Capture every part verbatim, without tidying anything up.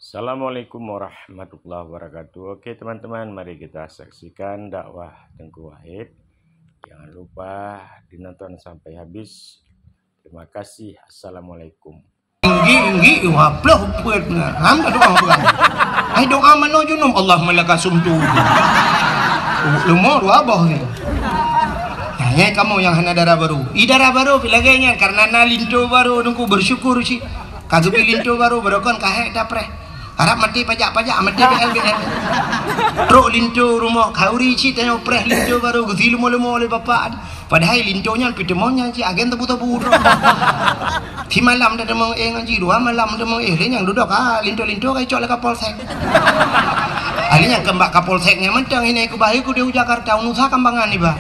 Assalamualaikum warahmatullahi wabarakatuh. Oke, teman-teman, mari kita saksikan dakwah Teungku Wahid. Jangan lupa dinonton sampai habis. Terima kasih. Assalamualaikum. Enggi, enggi, wah, ploh peuet na. Ham ka doa peugah. Hai doa manoe junub, Allahumma laka sumtu. Leumo dua boh ni. Nah, nyai kamoe nyang hana dara barô. I dara barô pi lagèe nyan, karena na linto barô, Teungku, bersyukur cit. Ka geubri linto barô, barô kon ka hék tapreh. Harab maté pajak-pajak, maté B L B L. Trok linto rumoh khauri cit tanyoe preh linto barô geusi leumo-leumo lé bapak. Padahai linto nyan peuteumon nyan cit agen tebu-tebu trok. Simalam dah teumong éh ngon jih, dua malam teumong éh. Lé nyang dudoe ka linto-linto ka icok lé Kapolsek. Ahli nyang keumbak Kapolsek nyan mantong ini ku bahai ku di Jakarta, unusa kambangan iba.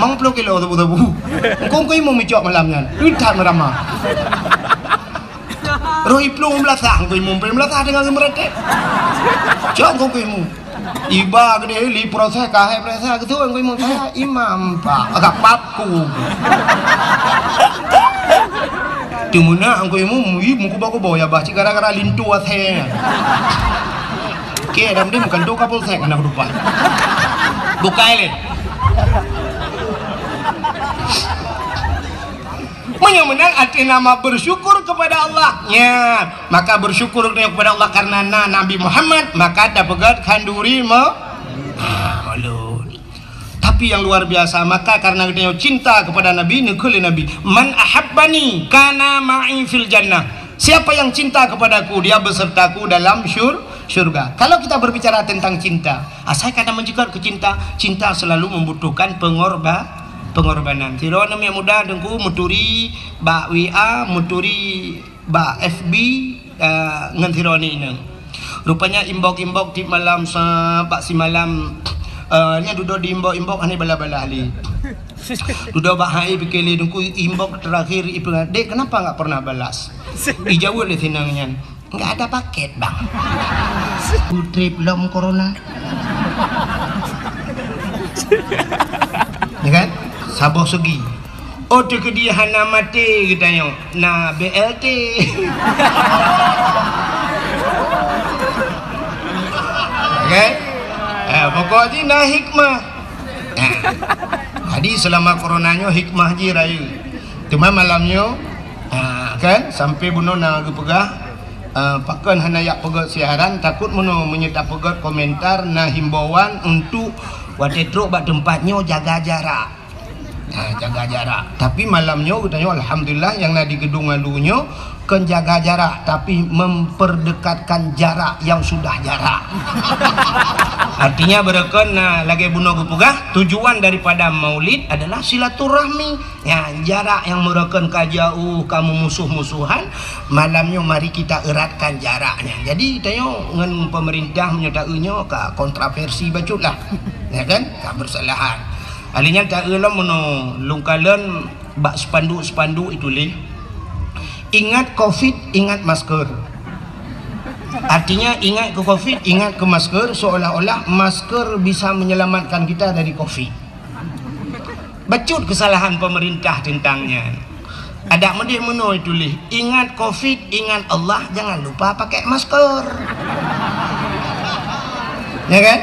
Mang puluh kilo tebu-tebu. Engkong kui mu micok malam nyan. Utat meurama. Roh iplueng meulasah, engkau imum peuet meulasah deungon geumeureuteb. Cok engkau imum. Iba keudeh li proses kahai proses keu engkau imum saya imam pak agak paku. Teumeunak engkau imum, ih, meukuba-kuba ya bah cit gara-gara linto asai nyan. Oke, dan dia bukan doka polsek anak dupa. Bukai leh. Meunyoe meunan arti nama bersyukur kepada Allah. Nya, maka bersyukur kepada Allah karena na Nabi Muhammad, maka tapeugöt khanduri me-, ah, ulôn. Tapi yang luar biasa, maka karena geutanyoe cinta kepada Nabi, neukheun lé Nabi, "Man ahabbani kana ma'i fil jannah." Siapa yang cinta kepadaku, dia besertaku dalam syur-, syurga. Kalau kita berbicara tentang cinta, asai kana meunjeukat keu cinta, cinta selalu membutuhkan pengorba-, pengorbanan. Sidroe aneuk muda Teungku meuturi bak W A, meuturi bak F B, eh, ngon sidroe aneuk inong. Rupanya inbox-inbox tiep malam sa-, bak simalam, eh, nyan dudoe di inbox-inbox hana balas-balas lé. Dudoe bak hai pike lé Teungku inbox terakhir ipeugah, "Dek, kenapa nggak pernah balas?" Ijaweueb lé sinong nyan, "Nggak ada paket, Bang." Putrip lom corona. Ya kan? Saboh segi. Oh, teukeudi hana maté geutanyoe, na B L T. Kan? Eh, pokok jih na hikmah. Eh, jadi selama corona nyoe hikmah jih rayeuk. Cuma malam nyoe, ah, kan, sampai bunoe na geupeugah, ah, pakon hana yak peugöt siaran, takut meunoe meunyoe tapeugöt komentar na himbauan untuk watèe trok bak teumpat nyoe jaga jarak. Ha, jaga jarak. Tapi malam nyoe geutanyoe alhamdulillah nyang na di Geudong Alu nyoe kon jaga jarak tapi memperdekatkan jarak yang sudah jarak. Artinya beureukan na lagèe bunoe geupeugah, tujuan daripada maulid adalah silaturahmi. Ya, jarak nyang meureukan ka jauh, ka meumusoh-musohan, malam nyoe mari kita eratkan jarak nyan. Jadi tanyoe ngon pemerintah meunyoe taeu nyoe ka kontroversi bacut lah. Ya kan? Ka bersalahan. Ahli nyan taeu lom meunoe lôn kalon bak spanduk-spanduk ituléh, "Ingat covid, ingat masker." Artinya ingat ke covid, ingat ke masker, seolah-olah masker bisa menyelamatkan kita dari covid. Bacut kesalahan pemerintah tentang nyan. Adak meudeh meunoe tuléh, "Ingat covid, ingat Allah, jangan lupa pakai masker." Ya kan?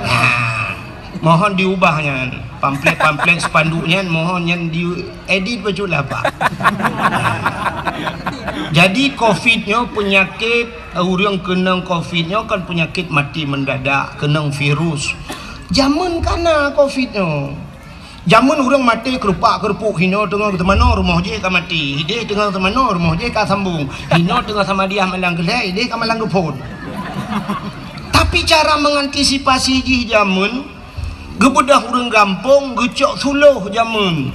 Nah, mohon diubah nyan. Pamflet-pamflet spanduk nyan mohon nyan diedit bacut lah, Pak. Jadi covid nyoe penyakit, ureueng keunong covid nyoe kan penyakit mati mendadak, keunong virus. Jameun kana covid nyoe. Jameun ureueng maté keurupak-keurupuk, hinoe teungoh geuteumanoe rumoh jih ka maté, hideh teungoh geuteumanoe rumoh jih ka sambong, hinoe teungoh samadiah malang keudè, hideh ka malang geuphon. Tapi cara mengantisipasi jih jameun, geubeudôh ureueng gampông geucok suloh jameun.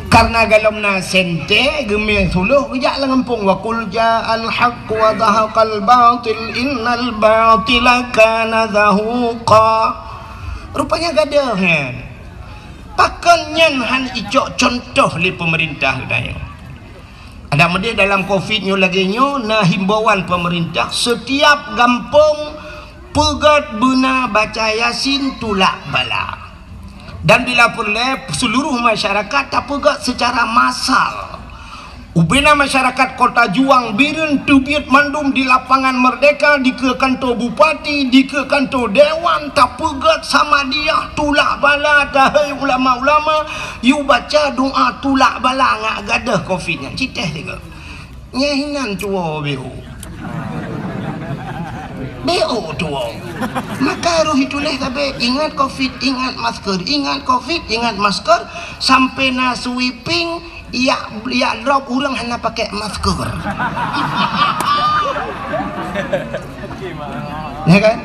Karena galom na sentée geumé suloh geujak lam gampông, "Wa qul ja'al haqq wa zahaqal batil innal batila kana zahuqa." Rupanya gadoh nyan. Pakon nyan han icok contoh lé pemerintah geutanyoe. Adak meudeh dalam covid nyoe lagèe nyoe na himbauan pemerintah, setiap gampông peugöt beuna baca Yasin tulak bala. Dan bila peureulèe seluruh masyarakat tapeugöt secara massal. Ubena masyarakat Kota Juang Bireuen teubiet mandum di Lapangan Merdeka, dikeue kanto bupati, dikeue kanto dewan, tapeugét Samadiyah, tulak bala, tahei ulama-ulama, yue baca doa tulak bala ngat gadôh covid nyan. Citéh sigoe. Nyan hinan tuwoe B O. B O tuwoe. Maka roh ituléh sabe, ingat covid, ingat masker, ingat covid, ingat masker, sampai na sweeping, yak, yak drop ureuëng hana pakai masker. Ya kan?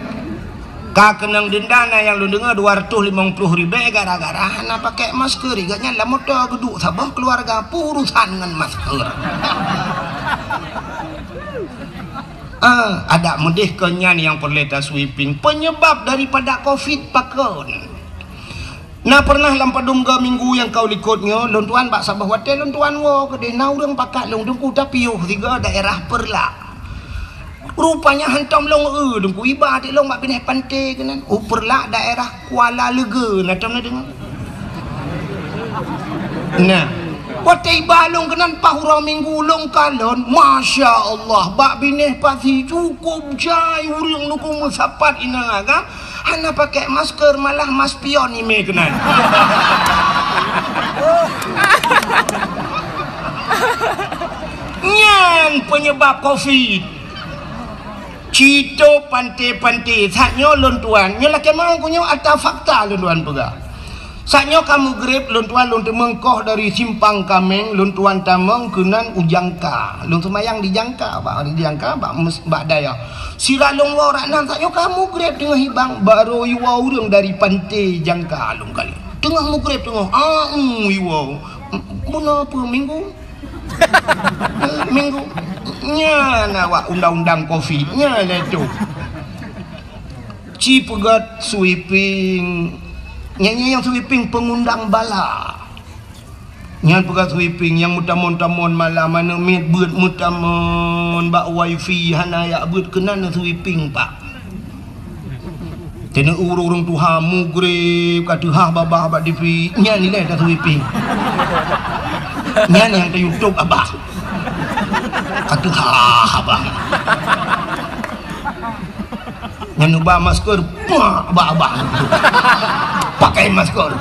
Ka keunong denda na nyang lôn deungoe dua ratus limong puluh ribèe gara-gara hana pakai masker. Igat nyan lam moto geuduek saboh keluarga peurusan ngon masker. Ah, adak meudeh keu nyan nyang peureulée ta sweeping. Penyebab daripada covid pakon? Na pernah lam padum ga minggu nyang ka likot nyoe, lôn tuan bak saboh watée lôn tuan woe keudeh na ureuëng pakat lôn teungku tapiôh sigoe daerah Peureulak. Rupanya hantom lôn eu teungku iba até lôn bak binéh panté keunan. U Peureulak daerah Kuala Leugeue na tom na deungoe. Nah, watée iba lôn keunan paih uroe minggu lôn kalon, masya Allah, bak binéh pasi cukup jai ureuëng teungku meusapat inong agam. Hana pakai masker, malah maspion imé keunan. Nyan penyebab covid. Cito panté-panté, saat nyoe lôn tuan, nyoe lakée meuang ku nyoe ata fakta lôn tuan peugah. Saat nyoe ka mugreb lôn tuan, lôn teumeung koh dari Simpang Kameng, lôn tuan tamong keunan u Jangka. Lôn seumayang di Jangka, bak, di Jangka, bak mes-, bak dayah. Sira lôn woe rak nan, saat nyoe ka mugreb teungoh hibang, barô iwoe ureuëng dari panté Jangka lôn kali. Teungoh mugreb teungoh, a, iwoe. Bunoe peue minggu? Minggu. Nyan awak undang-undang covid, nyan lé tu. Ci peugét sweeping. Nyan, nyan nyang sweeping pengundang bala. Nyan peugét sweeping nyang meutamon-tamon malam aneuk miet beuet meutamon bak wifi hana yak beuet keunan sweeping pak. Teuneuk ureuëng tuha mugreb ka teuhah babah bak T V, nyan ilée ta sweeping. Nyan nyang ta YouTube abah. Ka teuhah abah. Nyan uba masker, puak bak abah. Pakai masker.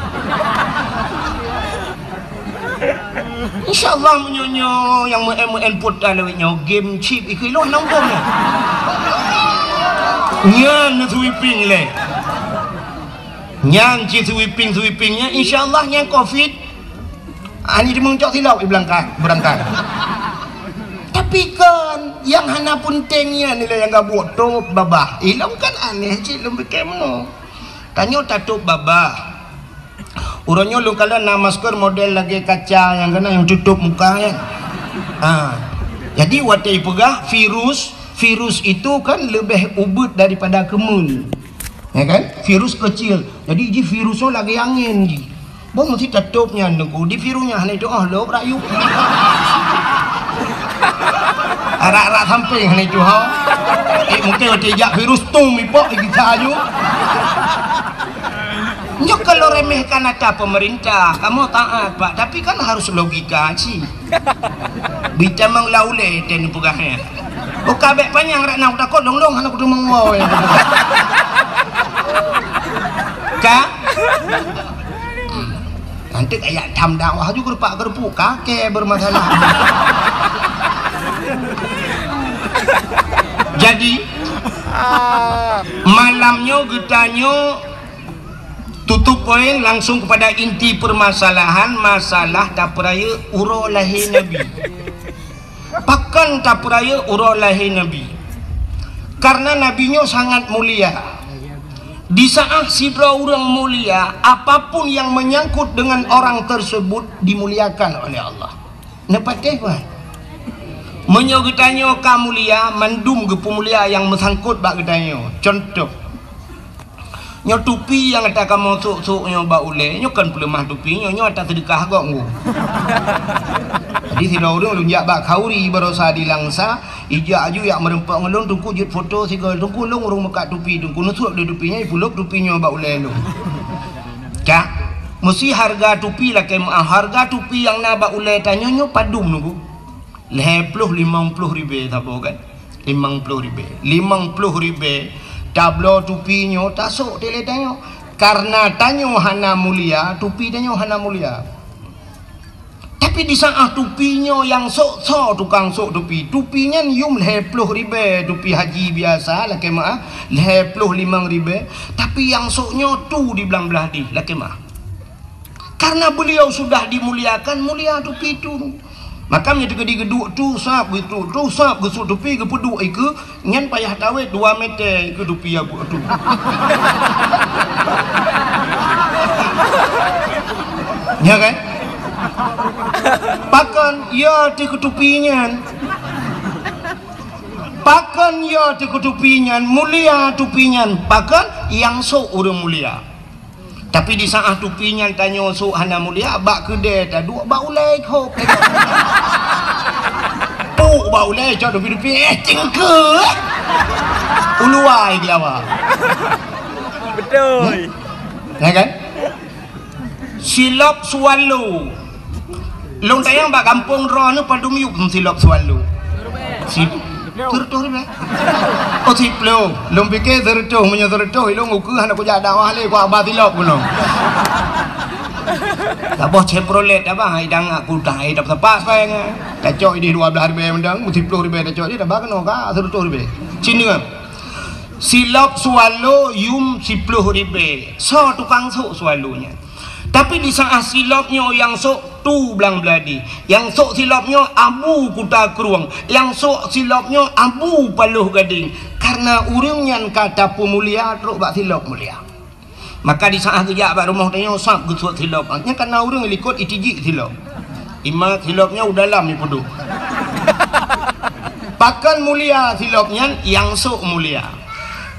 Insya Allah meunyoe nyoe nyang meu'en-meu'en pota lewat nyoe game chip ikui lôn nangkong nyoe. Nyan sweeping lé. Nyan ci sweeping-sweeping nyan insya Allah nyan covid. Ani di meuncok silop i belangkang, berangkat. Tapi kan yang hana penting nyan nilai yang gabuk top babah. Ilong kan aneh cik lom pikir meunoe. Tanyoe tatop babah. Uroe nyoe lôn kalon na masker model lagée kaca nyang keunan nyang tutup muka nyan. Ha. Jadi watée peugah virus, virus itu kan leubeh ubeut daripada keumeun. Ya kan? Virus kecil. Jadi ji virus nyoe lagée angén ji. Boh meusti tatop nyan teungku. Di virus nyan hana itu oh lop rayu. Arak-arak samping hana itu ho. Eh mungkin watée jak virus tum ipok di kita aju. Nyoe kalau remehkan ata pemerintah, kamu taat, Pak, tapi kan harus logika cit. Bitamang laulé ten peugah nyan. Buka bek panyang rak nang takot dong-dong hana kutu mengwoi. Ka? Nanti kayak tham dakwah juga rupak gerpuk kakek bermasalah. Jadi malam nyoe geutanyoe tutup poin langsung kepada inti permasalahan masalah tapeurayeuk uroe lahé Nabi. Pakon tapeurayeuk uroe lahé Nabi? Karena Nabi nyoe sangat mulia. Di saat sidroe ureuëng mulia, apapun yang menyangkut dengan orang tersebut dimuliakan oleh Allah. Neupatéh, Wan? Meunyoe geutanyoe ka mulia, mandum geupeumulia nyang meusangkot bak geutanyoe. Contoh, nyoe tupi nyang ata kamoe sôk-sôk nyoe bak ulée, nyoe kon peuleumah tupi nyoe, nyoe ata seudeukah gob ngon. Jadi sidroe ureuëng lôn jak bak khauri barosa di Langsa, ijak aju yak meureumpok ngon lôn, teungku jeuet foto sigoe, teungku lôn ureuëng meukat tupi, teungku neusôk di tupi nyoe, ipulôb tupi nyoe bak ulée lôn. Cak, meusi hareuga tupi lakée meuah, hareuga tupi nyang na bak ulée tanyoe nyoe padum teungku. Lhèe ploh limong ploh ribèe saboh kan? Limong ploh ribèe. Limong ploh ribèe tabloe tupi nyoe tasôk teuh lé tanyoe. Kareuna tanyoe hana mulia, tupi tanyoe hana mulia. Tapi di saát tupi nyoe nyang sôk, soe tukang sôk tupi? Tupi nyan yum lhèe ploh ribèe tupi haji biasa lakèe meu'ah, lhèe ploh limong ribèe. Tapi nyang sôk nyoe tu di blang blah dih lakèe meu'ah. Karena beliau sudah dimuliakan, mulia tupi tu. Maka meunyoe teukeudi geuduek tu, sab geuduek tu, sab geusôk tupi, geupeuduek ikeue, nyan payah tawét dua meter ikeue tupi abu tu. Ya kan? Pakon ya teuh keu tupi nyan? Pakon ya teuh keu tupi nyan? Mulia tupi nyan. Pakon? Nyang sôk ureuëng mulia. Tapi di saát tupi nyan tanyoe sôk hana mulia, bak keudè taduek, bak ulèe hôb. Puk bak ulèe, cok tupi-tupi, eh, cingke, eh. Uluai gelawa. Betul. Hmm? Ya kan? Silop swallow. Lôn tanyong bak gampông droeneuh padum yup silop swallow. Si, sireutoh ribèe. Oh, siploh. Lôn pike sireutoh, meunyoe sireutoh, ilôn ukeue hana kujak dakwah lé, kuaba silop keunoe. Saboh Chevrolet abang, hai dang aku dah, hai dapat sepak peng. Tacok ideh dua blah ribèe mendang, siploh ribèe tacok ideh, dah keunoe ka sireutoh ribèe. Cina. Silop swallow yum siploh ribèe. Soe tukang sôk swallow nyan? Tapi di saát silop nyoe nyang sôk tu blang blah dih, nyang sôk silop nyoe abu Kuta Krueng, nyang sôk silop nyoe abu Paloh Gadeng. Karena ureuëng nyan ka tapeumulia trok bak silop mulia. Maka di saát geujak bak rumoh tanyoe sab geusôk silop. Nyan karena ureuëng likot itijik silop. Ima silop nyan u dalam ipeuduek. Pakon mulia silop nyan, nyang sôk mulia.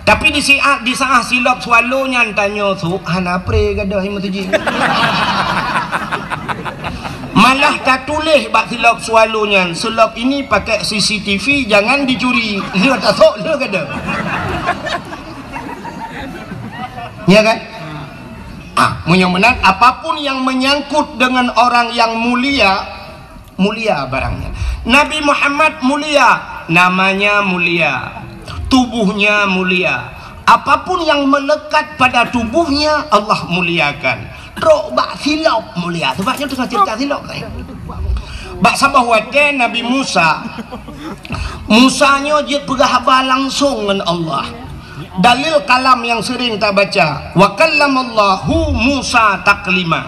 Tapi di siat, di saát silop swallow nyan tanyoe sôk, hana pré gadôh i meuseujid. Malah tatuléh bak silop swallow nyan, "Silop ini pakai C C T V, jangan dicuri." Lheueh tasôk, lheueh gadôh. Ya kan? Ah, meunyoe meunan, apapun yang menyangkut dengan orang yang mulia, mulia barangnya. Nabi Muhammad mulia, namanya mulia, tubuhnya mulia. Apapun yang melekat pada tubuhnya, Allah muliakan. Trok bak silop mulia. Sebab nyoe teungoh cerita silop tadi. Bak saboh watèe Nabi Musa, Musa nyoe jeuet peugah haba langsong ngon Allah. Dalil kalam nyang sering tabaca, "Wa kallamallahu Musa taklima."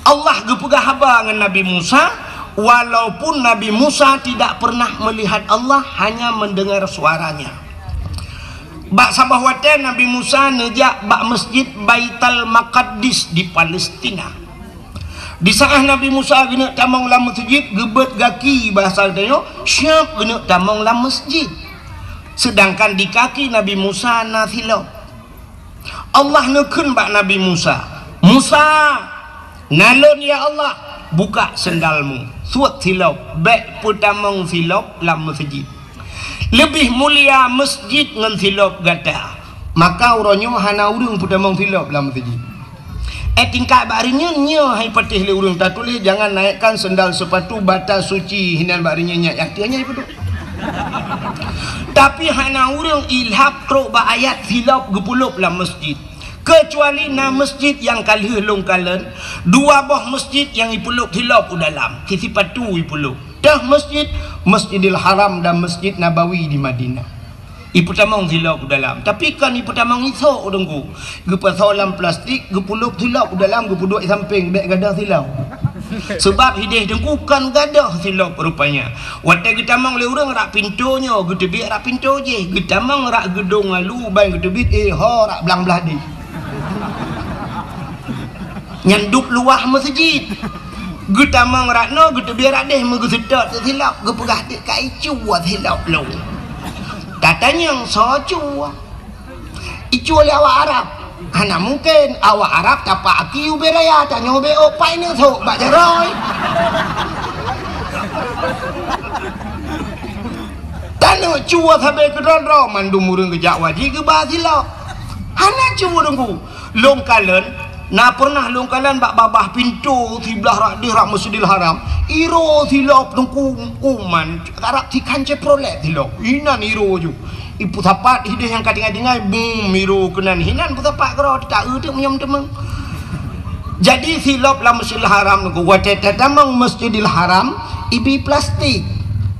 Allah geupeugah haba ngon Nabi Musa, walaupun Nabi Musa tidak pernah melihat Allah, hanya mendengar suaranya. Bak saboh watèe Nabi Musa neujak bak Masjid Baitul Maqaddis di Palestina. Di saát Nabi Musa geuneuk tamong lam meuseujid, geubeuet gaki, bahasa geutanyoe, siap geuneuk tamong lam meuseujid. Sedangkan di kaki Nabi Musa na silop. Allah neukheun bak Nabi Musa, "Musa, na lôn ya Allah, buka sendalmu, suet silop, bèk peutamong silop lam meuseujid. Leubeh mulia meuseujid ngon silop gata." Maka uroe nyoe hana ureuëng peutamong silop lam meuseujid. Eh, tingkat bak reunyeun nyoe hai patéh lé ureuëng tatuléh, "Jangan naikkan sendal sepatu batas suci," hinan bak reunyeun nyan, eh, tiep nyan ipeuduek. Tapi hana ureuëng ilhab trok bak ayat silop geupeulop lam meuseujid. Keucuali na meuseujid nyang ka lheueh lôn kalon, dua boh meuseujid nyang ipeulop silop u dalam, sipatu ipeulop. Teuh meuseujid, Masjidil Haram dan Masjid Nabawi di Madinah. Ipeutamong silop u dalam. Tapi kon ipeutamong isok, Teungku. Geupasoe lam plastik, geupeulop silop u dalam, geupeuduek i sampéng, bèk gadôh silop. Seubab hideh Teungku kon gadôh silop rupanya. Watèe geutamong lé ureuëng rak pintoe nyoe, geuteubiet rak pintoe jih. Geutamong rak geudong alu, ban geuteubiet, eh, ho rak blang blah dih. Nyan dub luwah meuseujid. Geutamong rak noe, geuteubiet rak deh, meugeuseutôt silop, geupeugah dek ka icue silop lôn. Tatanyong soe cue? Icue lé awak Arab. Hana mungken, awak Arab tapak aki ubé raya, tanyoe ubé ôk pai neusok bak jaroe. Taneuk cue sabe keudroe-droe, mandum ureuëng geujak wajéb geuba silop. Hana cue Teungku. Lôn kalon, Na pernah lôn kalon bak babah pintoe siblah rak deh rak Masjidil Haram, iro silop teungku uman, karab sikhan Chevrolet silop. Inan iro ju. Ipeusapat hideh nyang ka tinggai-tinggai, bum, iro keunan. Hinan peusapat keudroe, ta-eu teuk meunyoe meuteumèe. Jadi silop lam Masjidil Haram teungku, watèe tatamong Masjidil Haram, ibi plastik.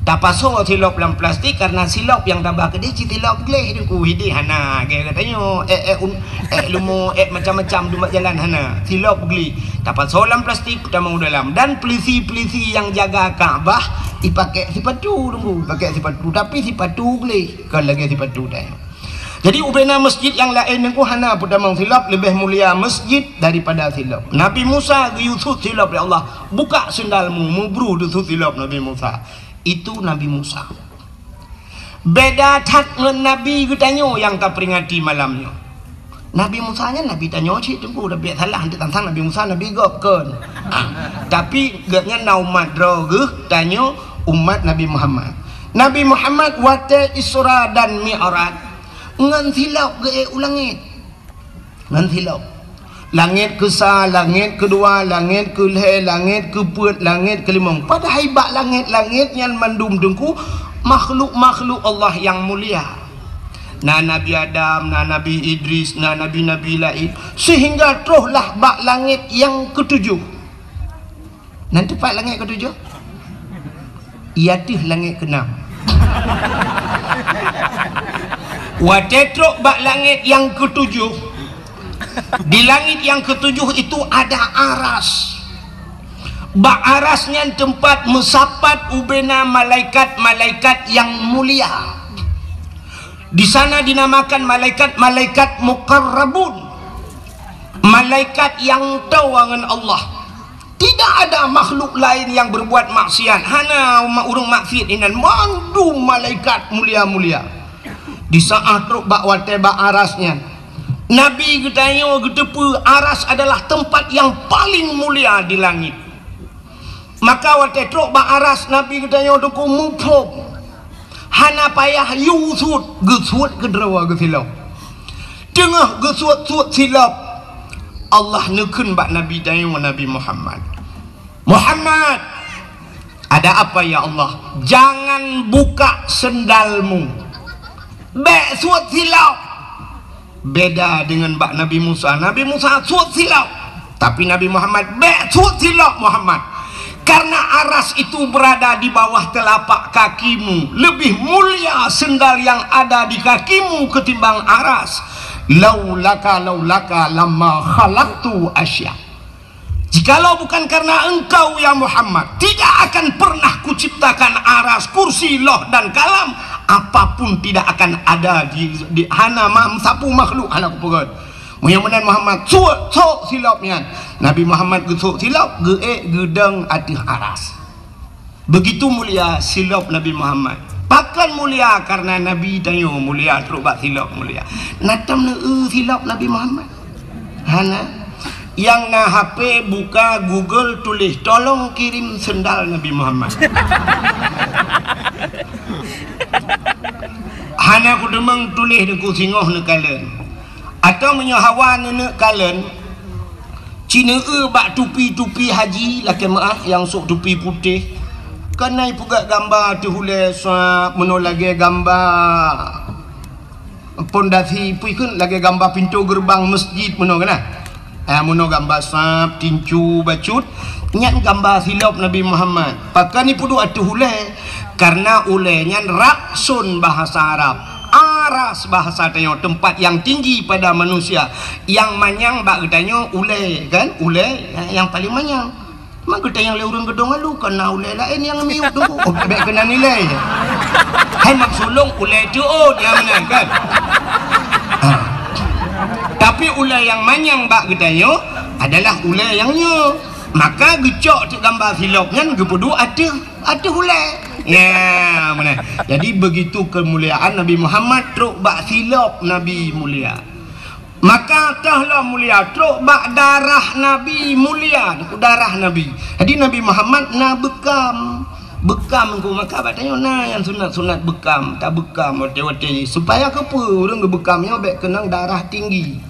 Tapasoe silop lam plastik karena silop nyang taba keudeh cit silop gleh teungku, hideh hana, gaya geutanyoe, eh, eh, un-, eh, leumo, eh, macam-macam dumat jalan hana. Silop gleh. Tapasoe lam plastik, tamong dalam. Dan pelisi-pelisi nyang jaga Ka'bah, ipakèk sipatu teungku, ipakèk sipatu. Tapi sipatu gleh, kon lagèe sipatu tanyoe. Jadi ubena masjid nyang laén teungku hana peutamong silop, leubeh mulia masjid daripada silop. Nabi Musa geuyue sut silop lé Allah, "Buka sendalmu," meubruh deusut silop Nabi Musa. Itu Nabi Musa. Beda that ngon nabi geutanyoe nyang taperingati malam nyoe. Nabi Musa nyan nabi tanyoe cit teungku, tapi salah, teuntang Nabi Musa nabi gob kon. Ah, tapi gobnyan na umat droe geuh, tanyoe umat Nabi Muhammad. Nabi Muhammad watèe Isra dan Mi'raj ngon silop geuék u langét. Ngon silop. Langét keusa, langét keudua, langét keulhèe, langét keupeuet, langét keulimong. Padahai bak langét-langét nyan mandum teungku makhluk-makhluk Allah nyang mulia. Na Nabi Adam, na Nabi Idris, na nabi-nabi laén. Sehingga trohlah bak langét nyang keutujoh. Nan teumpat langét keutujoh? Iya teuh langét keunam. Watèe trok bak langét nyang keutujoh, di langét nyang keutujoh itu ada aras. Bak aras nyan teumpat meusapat ubena malaikat-malaikat nyang mulia. Di sana dinamakan malaikat-malaikat muqarrabun. Malaikat nyang toe ngon Allah. Tidak ada makhluk lain yang berbuat maksiat. Hana ma-, ureuëng maksiat inan, mandum malaikat mulia-mulia. Di saat trok bak watèe bak aras nyan, Nabi geutanyoe geuteupeue aras adalah tempat yang paling mulia di langit. Maka watèe trok bak aras Nabi geutanyoe teungku muphom. Hana payah yue sut, geusuet keudroe geusilop. Teungoh geusuet-suet silop, Allah neukheun bak Nabi tanyoe Nabi Muhammad, "Muhammad, ada apa ya Allah?" "Jangan buka sendalmu. Bèk suet silop." Beda dengan bak Nabi Musa. Nabi Musa suet silop. Tapi Nabi Muhammad bèk suet silop, Muhammad. Karena aras itu berada di bawah telapak kakimu. Lebih mulia sendal yang ada di kakimu ketimbang aras. Laulaka, laulaka lama khalaqtu asya. Jikalau bukan karena engkau, ya Muhammad, tidak akan pernah kuciptakan aras, kursi, loh, dan kalam. Apapun tidak akan ada di, di hana ma-, sapeue makhluk hana kupeugöt. Meunyoe meunan Muhammad, suet, sok silop nyan. Nabi Muhammad geusok silop, geuék geudong ateueh aras. Begitu mulia silop Nabi Muhammad. Pakon mulia? Karena Nabi tanyoe mulia, trok bak silop mulia. Na tom neu-eu silop Nabi Muhammad? Hana. Nyang na H P, buka Google, tuléh, "Tolong kirim sendal Nabi Muhammad." Hana kuteumeung tuléh deungon singoh neukalon. Atawa meunyoe hawa neuneuk kalon, ci neu-eu bak tupi-tupi haji, lakèe meu'ah, nyang sôk tupi putéh. Kan na ipeugöt gamba ateueh ulèe, sab, meunoe lagèe gamba pondasi, peue kheun, lagèe gamba pintoe geureubang meuseujid meunoe kan na. Ah, meunoe gamba sab, tincu, bacut, nyan gamba silop Nabi Muhammad. Pakon ipeuduek ateueh ulèe? Karena ulèe nyan ra'sun bahasa Arab. Aras bahasa tanyoe, tempat yang tinggi pada manusia. Nyang manyang bak geutanyoe ulèe, kan? Ulèe nyang paleng manyang. Maka geutanyoe lé ureuëng geudong alu, kon na ulèe laén nyang miyueb teungku. Oh, bèk keunan ilèe. Hai mak sulong ulèe teuôt, nyang meunan kan? Ha. Tapi ulèe nyang manyang bak geutanyoe adalah ulèe nyang nyoe. Maka geucok teuk gamba silop nyan geupeuduek ateueh, ateueh ulèe. Nya, meunan. Jadi begitu kemuliaan Nabi Muhammad trok bak silop Nabi mulia. Maka toh lom mulia, trok bak darah Nabi mulia, darah Nabi. Jadi Nabi Muhammad na beukam. Beukam ku maka bak tanyoe na nyang sunat-sunat beukam, tabeukam watèe-watèe. Supaya keupeue ureuëng geubeukam nyoe bèk keunong darah tinggi.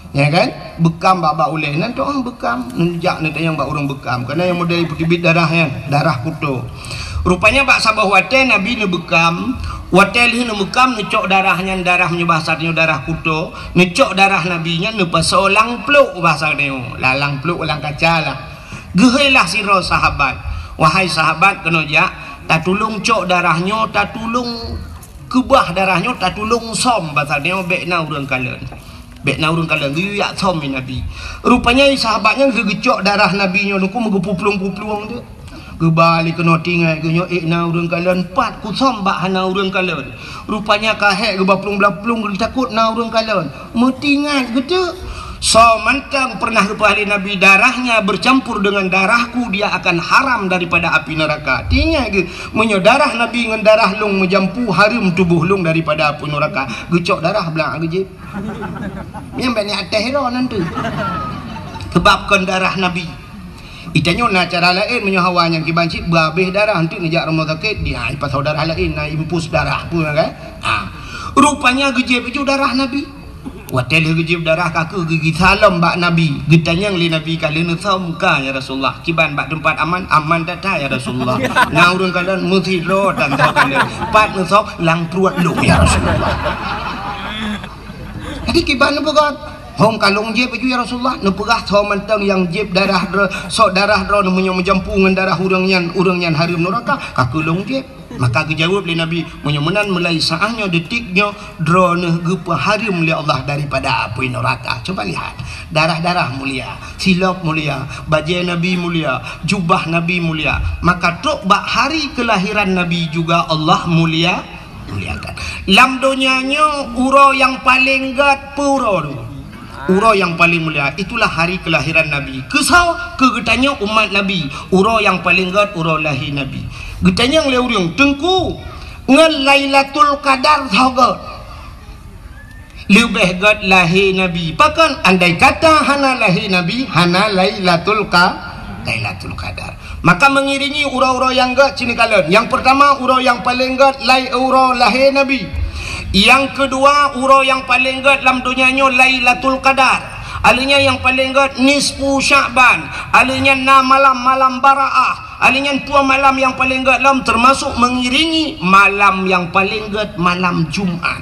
Ya kan? Beukam bak-bak ulèe. Nan tu, ah, beukam. Neujak neutanyong bak ureueng beukam. Karena nyang model peuteubiet darah nyan, darah kuto. Rupanya bak saboh watèe Nabi neubeukam, watèe lheueh neubeukam, neucok darah nyan, darah meunyoe bahasa tanyoe darah kuto, neucok darah Nabi nyan neupasoe lam pluek bahasa tanyoe. Lah lam pluek lam kaca lah. Geuhôi lah sidroe sahabat, "Wahai sahabat, keunoe jak, tatulông cok darah nyoe, tatulông keubah darah nyoe, tatulông sôm, pasal nyoe bèk na ureueng kalon. Bèk na ureueng kalon, geuyue jak sôm lé Nabi." Rupanya sahabat nyan geugeucok darah Nabi nyoe, Teungku, meugeupuplueng-puplueng tu. Geuba lé keunoe tinggai geuh nyoe, "Ék na ureueng kalon, pat kusôm bak hana ureueng kalon." Rupanya ka hék geuba plueng-plueng, geutakot na ureueng kalon. Meutingat geuteuk, soe mantong pernah geupeugah lé Nabi, "Darahnya bercampur dengan darahku, dia akan haram daripada api neraka." Tingat geuh, meunyoe darah Nabi ngon darah lôn meujampu, hareuem tuboh lôn daripada api neraka. Geucok darah blang geujieb. Nyang bèk ateueh droe nan tu. Sebab kon darah Nabi. Itanyoe na cara laén, meunyoe hawa nyang kiban cit beuhabéh darah, enteuk neujak rumoh sakét, dia ipasoe darah laén, na infus darah pun kan. Ha. Rupanya geujieb ju darah Nabi. Watèe lheueh geujieb darah, ka keuh geugisa lom bak Nabi, geutanyong lé Nabi, "Ka lheueh neusôm ka, ya Rasulullah? Kiban bak teumpat aman?" "Aman that-that, ya Rasulullah. Na ureueng kalon meusidroe tan soe kalon. Pat neusôm?" "Lam pruet lôn, ya Rasulullah." Jadi kiban neupeugah, "Hom ka lôn jieb ju, ya Rasulullah." Neupeugah, "Soe mantong nyang jieb darah droe, sok darah droe meunyoe meujampu ngon darah ureueng nyan, ureueng nyan hareuem neuraka, ka keuh lôn jieb." Maka geujaweueb lé Nabi, "Meunyoe meunan, mulai saát nyoe, detik nyoe, droeneuh geupeuhareuem lé Allah daripada apui neuraka." Coba lihat, darah-darah mulia, silop mulia, bajèe Nabi mulia, jubah Nabi mulia. Maka trok bak hari kelahiran Nabi juga Allah mulia, muliakan. Lam donya nyoe uroe nyang paleng gèt peue uroe nyoe? Uroe nyang paleng mulia, itulah hari kelahiran Nabi. Keusoe? Keu geutanyoe umat Nabi, uroe nyang paleng gèt uroe lahé Nabi. Geutanyong lé ureueng, "Teungku, ngon Lailatul Qadar soe gèt?" "Leubeh gèt lahé Nabi." Pakon? Andai kata hana lahé Nabi, hana Lailatul Qa-, Lailatul Qadar. Maka mengiringi uroe-uroe nyang gèt cit neukalon. Nyang peurtama, uroe nyang paleng gèt lai uroe lahé Nabi. Nyang keudua, uroe nyang paleng gèt lam donya nyoe Lailatul Qadar. Alèh nyan nyang paleng gèt nisfu Sya'ban. Alèh nyan na malam-malam Baraah. Alèh nyan dua malam nyang paleng gèt lom, teumasok mengiringi malam nyang paleng gèt malam Jumat.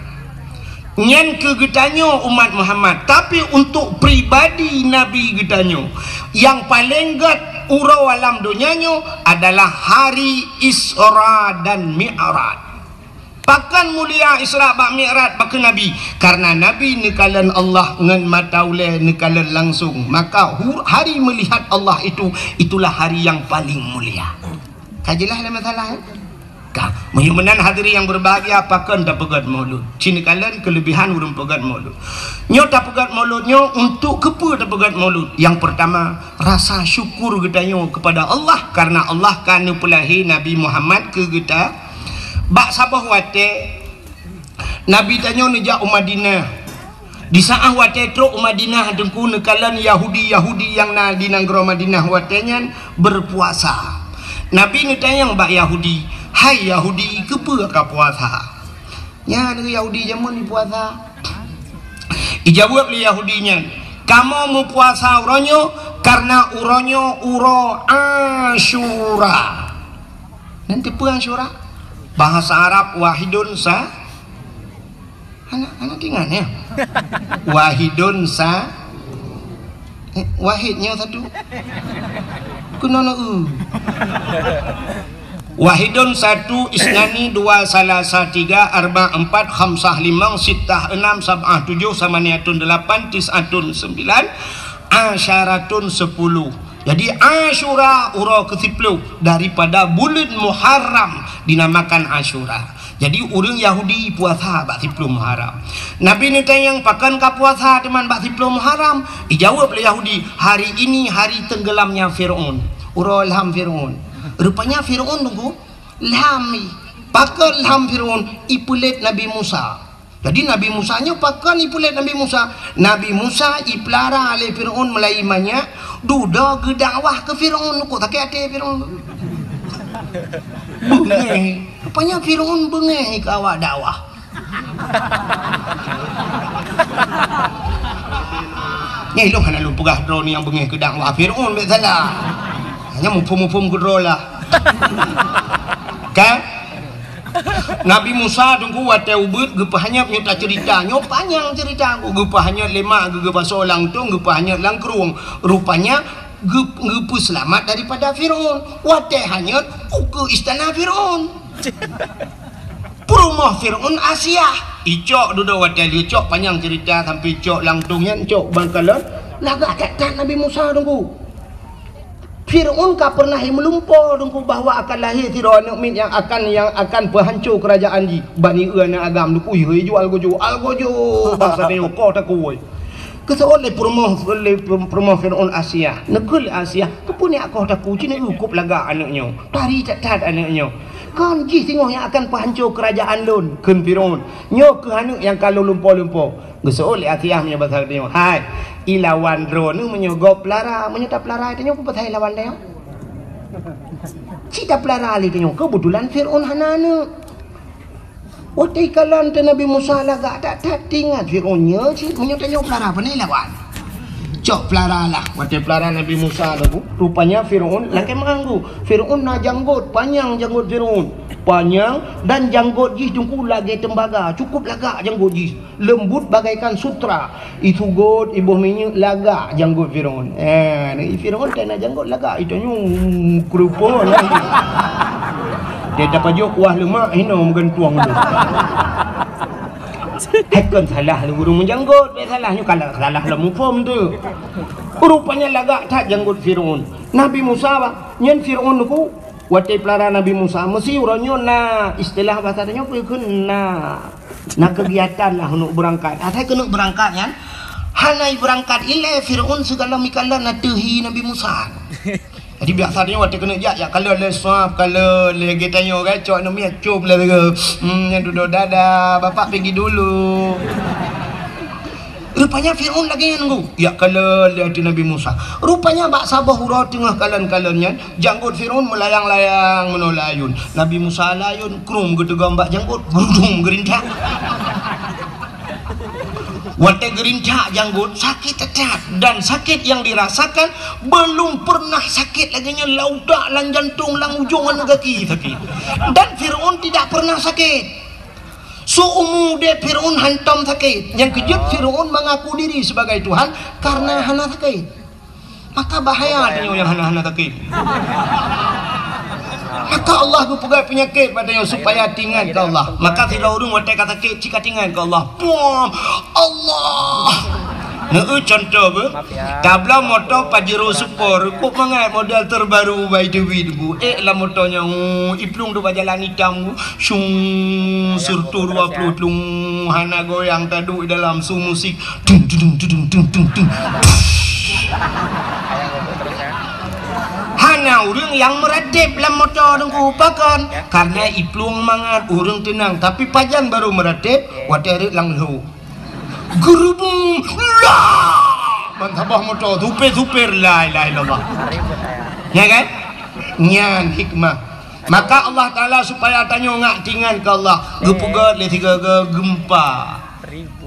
Nyan keu geutanyoe umat Muhammad, tapi untuk pribadi Nabi geutanyoe, nyang paleng gèt uroe lam donya nyoe adalah hari Isra dan Mi'raj. Pakon mulia Isra bak Mi'raj bak Nabi? Karena Nabi neukalon Allah ngon mata ulèe, neukalon langsung. Maka hu-, hari melihat Allah itu, itulah hari yang paling mulia. Ka jeulaih lé masalah, eh? Ka. Meunyoe meunan hadirin yang berbahagia, pakon tapeugèt Maulud? Cit neukalon kelebihan ureueng peugèt Maulud. Nyoe tapeugèt Maulud nyoe untuk keupeue tapeugèt Maulud? Yang pertama, rasa syukur geutanyoe kepada Allah karena Allah ka neupeulahé Nabi Muhammad keu geuta. Bak saboh watèe, Nabi tanyoe neujak u Madinah. Di saat watèe trok u Madinah, Teungku, neukalon Yahudi-Yahudi nyang na di nanggroe Madinah watèe nyan berpuasa. Nabi neutanyong bak Yahudi, "Hai Yahudi, keupeue ka puasa?" Nyan Yahudi jameun jipuasa. Ijaweueb lé Yahudi nyan, "Kamoe meupuasa uroe nyoe karena uroe nyoe uroe Asyura." Nan teupeue Asyura? Bahasa Arab wahidun sa-, hana, hana tingan, ya? Wahidun sa-, eh, wahid nyoe satu. Keunoe na u. Wahidun satu, isnani dua, salasa tiga, arba empat, khamsah limong, sittah enam, sab'ah tujuh, samaniatun delapan, tis'atun sembilan, asyaratun sepuluh. Jadi, Asyura uroe keusiploh daripada buleuen Muharram dinamakan Asyura. Jadi, ureueng Yahudi puasa bak siploh Muharram. Nabi neutanyong, "Pakon ka puasa teuma bak siploh Muharram?" Ijaweueb lé Yahudi, "Hari ini hari tenggelamnya Firaun." Uroe lham Firaun. Rupanya Firaun, Teungku, lham i. Pakon lham Firaun? Ipeulét Nabi Musa. Jadi, Nabi Musa nyoe pakon ipeulét Nabi Musa? Nabi Musa ipeulara lé Firaun meulai manyak, dudoe geudakwah keu Firaun, kok sakét até Firaun. Beungéh. Rupanya Firaun beungéh keu awak dakwah. Nyan ilôn hana lôn peugah droeneuh nyang beungéh keu dakwah Fir'aun, bèk salah. Hanya muphom-muphom keudroe lah. Kan? Nabi Musa teungku watèe ubeuet geupeuhanyot, nyoe taceurita. Nyoe panyang ceurita. Geupeuhanyot lé mak geuh, geupasoe lam tông, geupeuhanyot lam krueng. Rupanya geu-, geupeuseulamat daripada Fir'aun. Watèe hanyot, ukeue istana Fir'aun. Peurumoh Fir'aun Asiah. Icok dudoe watèe lheueh cok, panyang ceurita sampai cok lam tông nyan, cok bak kalon. Lagak that-that Nabi Musa teungku. Fir'aun ka pernah meulumpo teungku bahwa akan lahé sidroe aneuk miet nyang akan, nyang akan peuhanco keurajeuen jih. Bani eu aneuk agam teungku, ui, hei, jual gojo, al gojo. Bangsa nyoe koh takue. Geuseuôt lé peurumoh, lé peurumoh Fir'aun Asiah. Neukheun lé Asiah, keupeue nyak koh takue, ci neu kôb lagak aneuk nyoe. Tari that-that aneuk nyoe. Kon jih singoh nyang akan peuhanco keurajeuen lôn, kheun Fir'aun. Nyoe keuh aneuk nyang ka lôn lumpo-lumpo. Geuseuôt lé Asiah meunyoe basa geutanyoe, "Hai, ilawan droeneuh meunyoe gob peulara, meunyoe tapeulara tanyoe, peue pasai lawan tanyoe?" Ci tapeulara lé tanyoe, keubeutulan Fir'aun hana aneuk. Watèe ikalon teuh Nabi Musa lagak that-that, teuingat Fir'aun, nyoe cit meunyoe tanyoe peulara, pane lawan. Cok peulara lah. Watèe peulara Nabi Musa teungku, rupanya Fir'aun lakèe meuanggu. Fir'aun na janggot, panyang janggot Fir'aun. Panyang dan janggot jih teungku lagèe tembaga, cukup lagak janggot jih. Leumbut bagaikan sutra. Isugot, iboh minyeuk, lagak janggot Fir'aun. Eh, Fir'aun ka na janggot lagak, itanyoe keureupeuen. Dia tapajôh kuah leumak, hinoe meugantueng tu. Hai kon salah lé ureueng meujanggot, bèk salah nyoe, kalau salah lam muphom tu. Rupanya lagak that janggot Fir'aun. Nabi Musa, bah, nyan Fir'aun teungku, watèe peulara Nabi Musa, meusi uroe nyoe na istilah basa tanyoe peue kheun na, na kegiatan lah untuk beurangkat. Asai keuneuk beurangkat nyan, hana beurangkat ilèe Fir'aun, sigohlom ikalon ateueh hi Nabi Musa. Jadi biasa tanyoe watèe keuneuk jak, jak kalon lé swab, kalon lé geutanyoe kan, cok aneuk miet com lé lagèe, hmm, nyan dudoe dadah, bapak pergi dulu. Rupanya Fir'aun lagèe nyan teungku, jak kalon lé ateueh Nabi Musa. Rupanya bak saboh uroe teungoh kalon-kalon nyan, janggot Fir'aun meulayang-layang meunoe layôn. Nabi Musa layôn, krueng geuteugom bak janggot, geurudong geurintak. Watèe geurintak janggot, sakét that-that. Dan sakét nyang dirasakan belum pernah sakét lagèe nyan, lam utak, lam jantong, lam ujông aneuk gaki sakét. Dan Fir'aun tidak pernah sakét. Seumu udép Fir'aun hantom sakét. Nyang keujeuet Fir'aun mengaku diri sebagai Tuhan karena hana sakét. Maka bahaya tanyoe nyang hana-hana sakét. Maka Allah geupeugah peunyakét bak tanyoe supaya teuingat keu Allah. Maka sidroe ureueng watèe ka sakét, cit ka teuingat keu Allah. Puang! Allah! Neu contoh beuh. Tabloe moto Pajero Sport, kôp mangat model terbaru bak Dewi bu. Eh, lam moto nyan, oh, iplueng dua jalan itam bu. Syung, sireutoh dua puluh tlung, hana goyang, taduek dalam su musik. Dung, dung, dung. Hana ureueng nyang meuratéb lam moto teungku, pakon? Karena iplueng mangat, ureueng teunang. Tapi pajan barô meuratéb, watèe rhët lam lhô. Geurubung, la! Ban saboh moto, supir-supir, la ilaha illallah. Ya kan? Nyan hikmah. Maka Allah Taala supaya tanyoe ngat teuingat keu Allah. Geupeugöt lé sigoe-goe geumpa.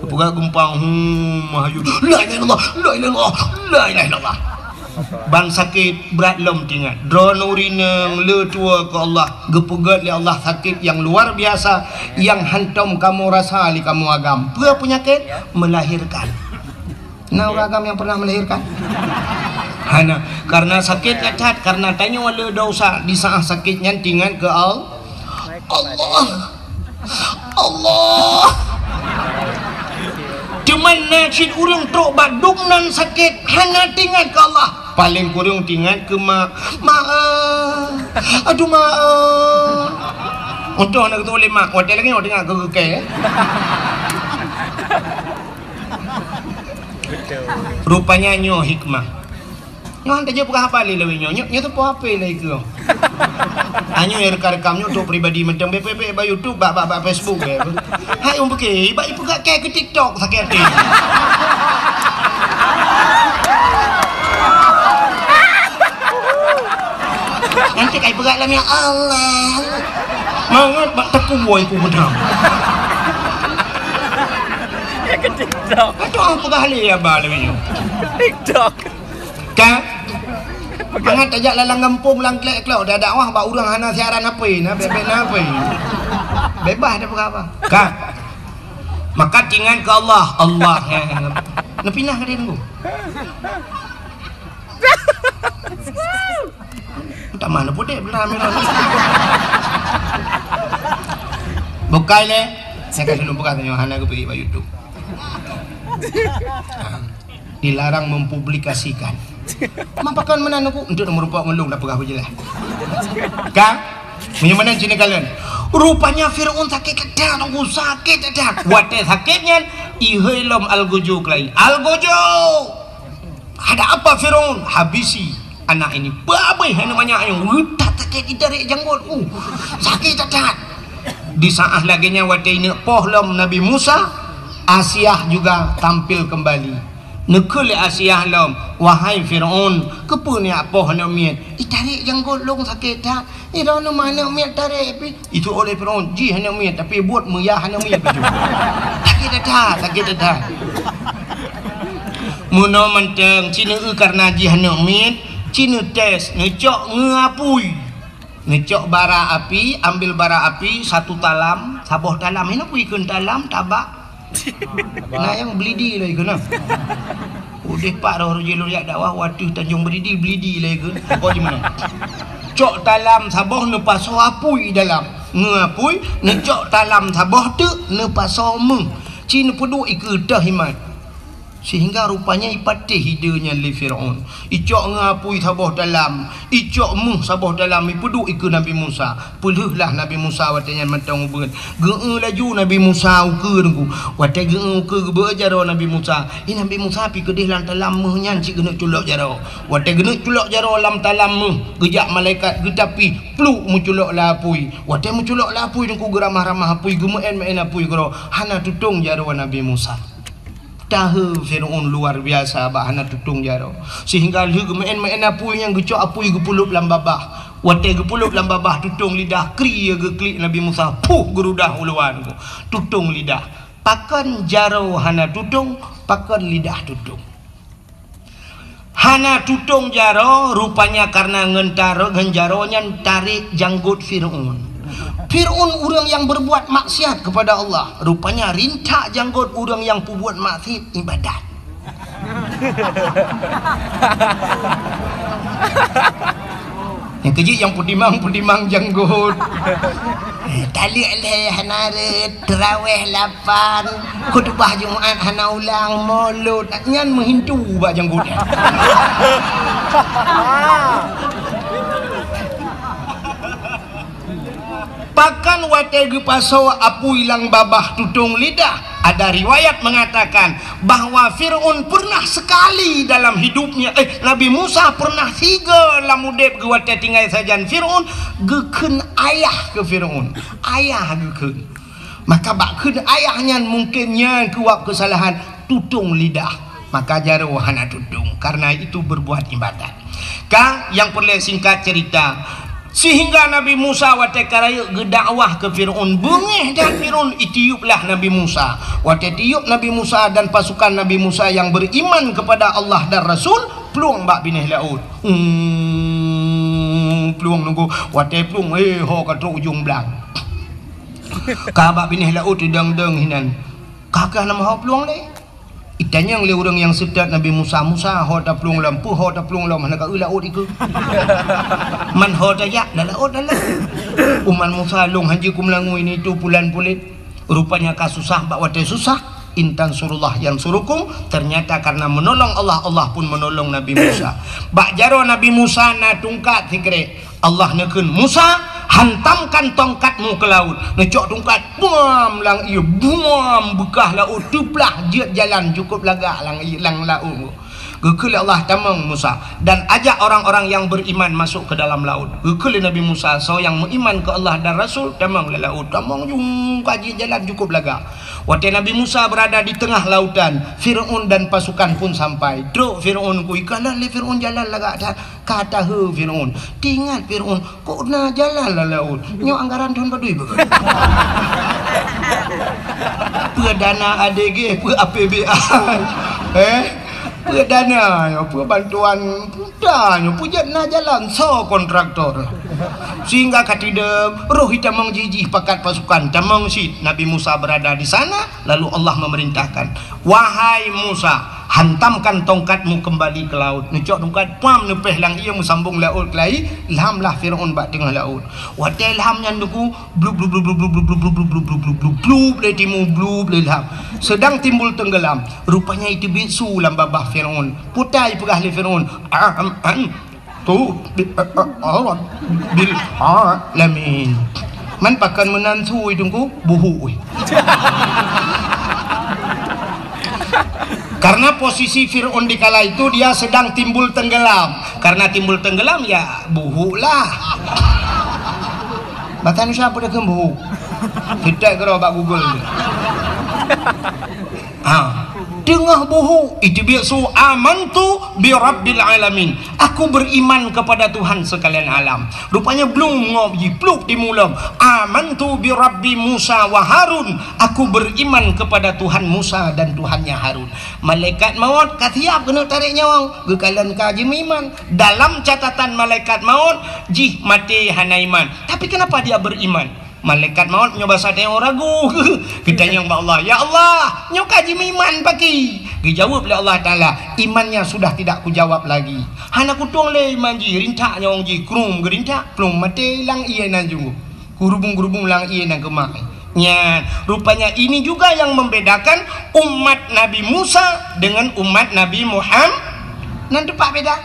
Geupeugöt geumpa, hmm, meuhayeu. La ilaha illallah, la ilaha illallah, la ilaha illallah. Ban sakét brat lom teuingat. Droeneuh urineung le tuwoe keu Allah. Geupeugöt lé Allah sakét nyang luar biasa, nyang hantom kamoe rasa lé kamoe agam. Peue peunyakét? Melahirkan. Na ureueng agam nyang pernah melahirkan? Hana. Karena sakét nyan that, karena tanyoe le desya di saat sakét nyan teuingat keu Al-, Allah. Allah. Teuma na cit ureueng trok bak dum nan sakét, hana teuingat keu Allah. Paléng kureueng teuingat keu mak. Mak, eh. Aduh, mak, eh. Untung hana geutulak lé mak, watèe lagèe nyoe teuingat keu keu kèe. Rupanya nyoe hikmah. Nyoe han tajak peugah haba lé lawét nyoe. Nyoe, nyoe teupeu H P lé keu. Nyoe rekam-rekam nyoe untuk pribadi mantong, bèk, bèk, bèk bak YouTube, bak, bak, bak Facebook, bèk. Hai, ureueng pike, bak ipeugah kèe keu TikTok sakét até. Nanti kai peugah lam, ya Allah. Mangat bak teuku woi ku beudang. TikTok. Ka tu peugah lé haba lagèe nyoe. TikTok. Ka? Mangat tajak lam gampông, lam klek-klok, dak dakwah bak ureueng hana siaran H P, na bèk-bèk na H P. Bebas dak peugah haba. Ka? Maka tingat keu Allah, Allah, ya. Neupinah ka dia tunggu. Tamah na pudek belah merah. Bukai lé. Saya kasih nombor katanya hana geupeuék bak YouTube. Dilarang mempublikasikan. Mapakan meunan aku untuk nomor empat ngelung dah peugah berjelas. Kan? Meunyoe meunan cina kalian. Rupanya Firaun sakét that, Teungku, sakét that. Watèe sakét nyan, ihôi lom algojo keulayi. Algojo! Ada apa Firaun? Habisi anak ini. Babeh aneuk manyak nyoe. Utak sakét, itarek janggot. Uh, sakét that. Di saat lagèe nyan watèe ineuk poh lom Nabi Musa, Asiah juga tampil kembali. Neukheun lé Asiah lom, "Wahai Firaun, keupeue neujak poh aneuk miet? Itarek janggot lôn sakét that." Iroh neu manok miet tarek pih. Itu oleh Firaun, jih aneuk miet, tapi buet meuyah aneuk miet baju. Sakét that, sakét that. Meunoe mantong, ci neu-eu kareuna jih aneuk miet, ci neutés, neucok ngon apui. Neucok bara api, ambil bara api, satu talam, saboh talam. Hana pui kheun talam, tabak. Na nyang Belidi lé keunoe. Udeh pat roh rujie lôn jak dakwah, watèe Tanjong Belidi, Belidi lé keunoe. Pokok di mana? Cok talam saboh neupasoe apui dalam. Ngon apui, neucok talam saboh teuk neupasoe méuh. Ci neupeuduek ikeue teuh imat. Sehingga rupanya ipatéh ide nyan lé Firaun. Icok ngon apui saboh talam, icok méuh saboh talam, ipeuduek ikeue Nabi Musa. Peulheuh lah Nabi Musa watèe nyan mantong ubeut. Geu-eu laju Nabi Musa ukeue teungku. Watèe geu-eu ukeue geubeuet jaroe Nabi Musa. Ih, Nabi Musa pih keudeh lam talam méuh nyan cit geuneuk culok jaroe. Watèe geuneuk culok jaroe lam talam méuh, geujak malaikat geutapih, pluk meuculok lam apui. Watèe meuculok lam apui teungku geuramah-ramah apui, geumeu'en-meu'en apui keudroe. Hana tutong jaroe Nabi Musa. Tahe Firaun luar biasa bak hana tutong jaroe. Sehingga lheueh geumeu'en-meu'en apui nyan geucok apui geupeulop lam babah. Watèe geupeulop lam babah tutong lidah, kri geuklik Nabi Musa, puh geurudah u luwa nyoe. Tutong lidah. Pakon jaroe hana tutong, pakon lidah tutong. Hana tutong jaroe, rupanya kareuna ngon taro-, ngon jaroe nyan tarek janggot Firaun. Firaun ureueng nyang berbuat maksiat kepada Allah, rupanya rintak janggot ureueng nyang peubuet maksiat ibadat. Nyang keujeuet nyang peutimang-peutimang janggot. Eh, taleuek lhèe hana rhët, teurawèh lapan, khutubah Jumat hana ulang, molot, nyan meuhintu bak janggot nyan. Pakon watèe geupasoe apui lam babah tutong lidah, ada riwayat mengatakan, bahwa Firaun pernah sekali dalam hidupnya, eh, Nabi Musa pernah sigoe lam udép geuh watèe tinggai sajan Firaun, geukheun ayah keu Firaun. Ayah geukheun. Maka bak kheun ayah nyan mungken nyan keuwab keusalahan tutong lidah. Maka jaroe hana tutong, karena itu berbuat ibadat. Ka, nyang peureulèe singkat cerita, sehingga Nabi Musa watèe ka rayeuk geudakwah keu Firaun, beungéh that Firaun, itiup lah Nabi Musa. Watèe tiup Nabi Musa dan pasukan Nabi Musa yang beriman kepada Allah dan Rasul, plueng bak binéh laôt. Hmm, plueng nunggu. Watèe plueng, eh, ho ka trok ujong blang. Ka bak binéh laôt teudong-dong hinan. Ka keuh nama ho plueng lé. Itanyong lé ureueng nyang seutôt Nabi Musa, "Musa, ho taplueng lom, peue ho taplueng lom, hana ka eu laôt ikeue?" "Man ho tajak, lam laôt, lam laôt." "Umat Musa, lôn hanjeuet kumeulangui nitôh pulan pulet." Rupanya ka susah, bak watèe susah, "In tansurullah yansurukum." Ternyata karena menolong Allah, Allah pun menolong Nabi Musa. Bak jaroe Nabi Musa na tungkat sikrek. Allah neukheun, "Musa, hantamkan tongkatmu ke laut." Neucok tungkat, buam, lam ié, buam, beukah laôt teuplah, jeuet jalan cukôp lagak lam ié, lam laôt. Geukheun lé Allah, "Tamong Musa, dan ajak orang-orang yang beriman masuk ke dalam laut." Geukheun lé Nabi Musa, "Soe nyang meuiman keu Allah dan Rasul, tamong lam laôt." Tamong jung ka jeuet jalan cukôp lagak. Watèe Nabi Musa berada di tengah lautan, Firaun dan pasukan pun sampai. Trok Firaun ku, ikalon lé Firaun jalan lagak that. Ka tahe Firaun. Teuingat Firaun, "Kok na jalan lam laôt? Nyoe anggaran thôn padum beugeut." Peue dana A D G, peue A P B A. Eh? Peue dana nyoe, peue bantuan peue nyoe, peue jeuet na jalan soe kontraktor. Sehingga ka teudeuh roh itamong jih-jih pakat pasukan, tamong cit Nabi Musa berada di sana, lalu Allah memerintahkan, "Wahai Musa, hantamkan tongkatmu kembali ke laut." Neucok tongkat, pam, neupéh lam ié, meusambong laôt keulai, lham lah Firaun bak teungoh laôt. Watée lham nyan Teungku, blub, blub, blub, lé timu, blub, lé lham. Sedang timbul tenggelam. Rupanya iteubiet su lam babah Firaun. Peue ta ipeugah lé Firaun, "Am, am, tu, bi, a, a, a, bil, a, lamin." Man pakon meunan su Teungku, buhuk. Karena posisi Firaun di kala itu dia sedang timbul tenggelam. Karena timbul tenggelam, ya, buhuk lah. Bahasa Indonesia apa dia buhuk? Kita kira bak Google. Ha. Teungoh buhuk, iteubiet su, "Amantu bi rabbil alamin." Aku beriman kepada Tuhan sekalian alam. Rupanya blung ngop jih, pluk timu lom. "Amantu bi rabbi Musa wa Harun." Aku beriman kepada Tuhan Musa dan Tuhannya Harun. Malaikat maut ka siap keuneuk tarek nyawöng, geukalon ka jimeuiman. Dalam catatan malaikat maut, jih maté hana iman. Tapi kenapa dia beriman? Malaikat maut nyoe basa tanyoe ragu. Geutanyong bak Allah, "Ya Allah, nyoe ka jimeuiman pakri?" Geujaweueb lé Allah Taala, "Imannya sudah tidak kujawab lagi." Hana kutueng lé iman jih, rintak nyawöng jih, krum geurintak, plum maté lam ié nan junggoh. Geurubung-geurubung lam ié nan keumah. Nyan, rupanya ini juga yang membedakan umat Nabi Musa dengan umat Nabi Muham-, nan teumpat beda.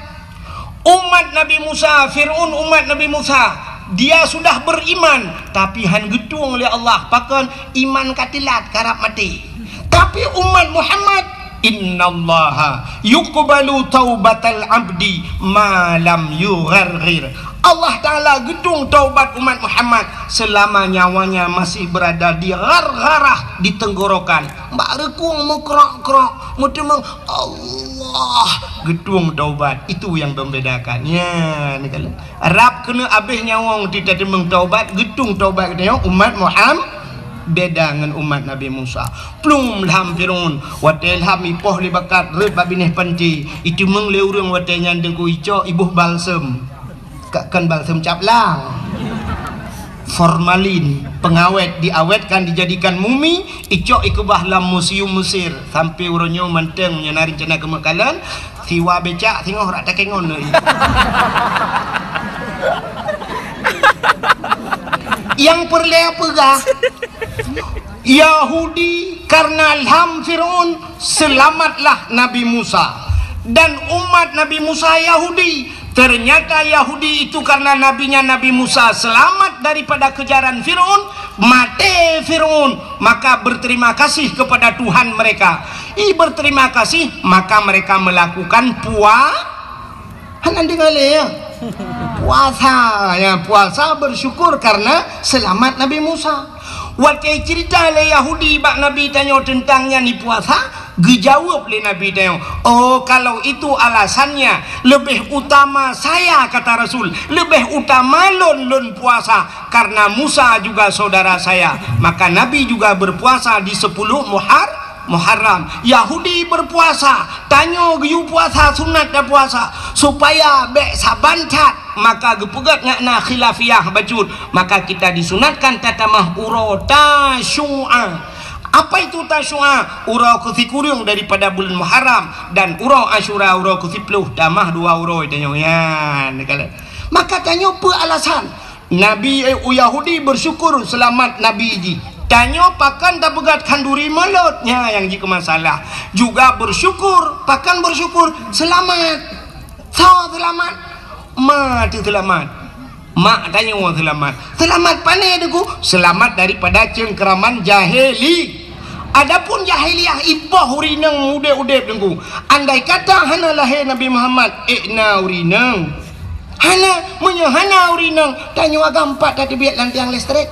Umat Nabi Musa, Firaun umat Nabi Musa, dia sudah beriman, tapi han geutueng lé Allah. Pakon? Iman ka teulat, karab maté. Tapi umat Muhammad, "Innallaha yuqbalu taubatal abdi ma lam yugharghir." Allah Taala geutueng taubat umat Muhammad selama nyawanya masih berada di ghargharah, di tenggorokan. Bak reukung meukrok-krok, meuteumong, Allah geutueng taubat. Itu yang membedakan. Ya, ni kalau rab keuneuk abéh nyawöng teuteumong taubat, geutueng taubat geutanyoe umat Muhammad. Beda ngon umat Nabi Musa. Plum lham Firaun, watée lham ipoh lé bakat rot bak binéh panti, iteumong lé ureuëng watée nyan Teungku icok iboh balsem. Ka kon balsem cap lang. Formalin, pengawet, diawetkan, dijadikan mumi, icok ikeubah lam museum Mesir. Sampai uroe nyoe mantong nyan na rencana keumeukalan, siwa becak singoh rak takengon lé. Nyang peureulée peugah, Yahudi karena lham Firaun, selamatlah Nabi Musa. Dan umat Nabi Musa Yahudi. Ternyata Yahudi itu karena nabinya Nabi Musa selamat daripada kejaran Firaun, maté Firaun, maka berterima kasih kepada Tuhan mereka. I berterima kasih, maka mereka melakukan pua-, Hana deungoe lé, ya? Puasa, ya, puasa bersyukur karena selamat Nabi Musa. Watée cerita lé Yahudi bak Nabi tanyoe teuntang nyan i puasa, geujaweueb lé Nabi tanyoe, "Oh, kalau itu alasannya, lebih utama saya," kata Rasul, "lebih utama lôn, lôn puasa, karena Musa juga saudara saya." Maka Nabi juga berpuasa di sepuluh Muhar-, Muharram. Yahudi berpuasa, tanyoe geuyue puasa sunat dan puasa supaya bék saban that, maka geupeugét ngon na khilafiyah bacut, maka kita disunatkan tatamah uroe Tasyu'a. Apa itu Tasyu'a? Uroe keusikureueng daripada bulan Muharram, dan uroe Asyura uroe keusiploh, tamah dua uroe tanyoe nyan. Maka tanyoe peue alasan? Nabi, eh, Yahudi bersyukur selamat Nabi jih. Tanyoe pakon tapeugét khanduri mulod, nyan nyang jikeue masalah. Juga bersyukur, pakon bersyukur selamat. Soe selamat? Ma teuh selamat. Mak tanyoe selamat. Selamat pane Teungku? Selamat daripada cengkraman jahili. Adapun jahiliyah ipoh ureueng inong udeb-udeb Teungku. Andai kata hana lahé Nabi Muhammad, ék na ureueng inong. Hana, meunyoe hana ureueng inong, tanyoe agam pat tateubiet lam tiang listrik.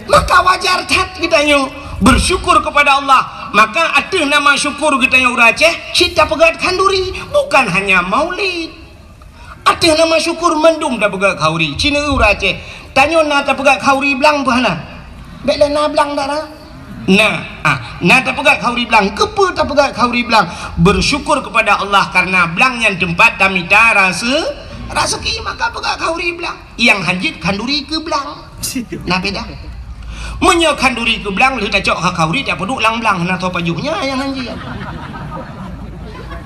Maka wajar that geutanyoe bersyukur kepada Allah. Maka ateueh nama syukur geutanyoe ureueng Aceh, cit tapeugét khanduri, bukan hanya maulid. Ateueh nama syukur mandum tapeugét khanduri, cit ureueng Aceh. Tanyoe na tapeugöt khauri blang peue hana? Bék lé na blang dak na? Na, ah, na tapeugöt khauri blang. Keupeue tapeugöt khauri blang? Bersyukur kepada Allah karena blang nyan teumpat tamita rase-, raseuki, maka peugöt khauri blang. Nyang hanjeuet khanduri keu blang. Na beda. Meunyoe khanduri keu blang, lheueh tacok kha khauri, tapeuduek lam blang, hana tho pajoh, nyan nyang hanjeuet.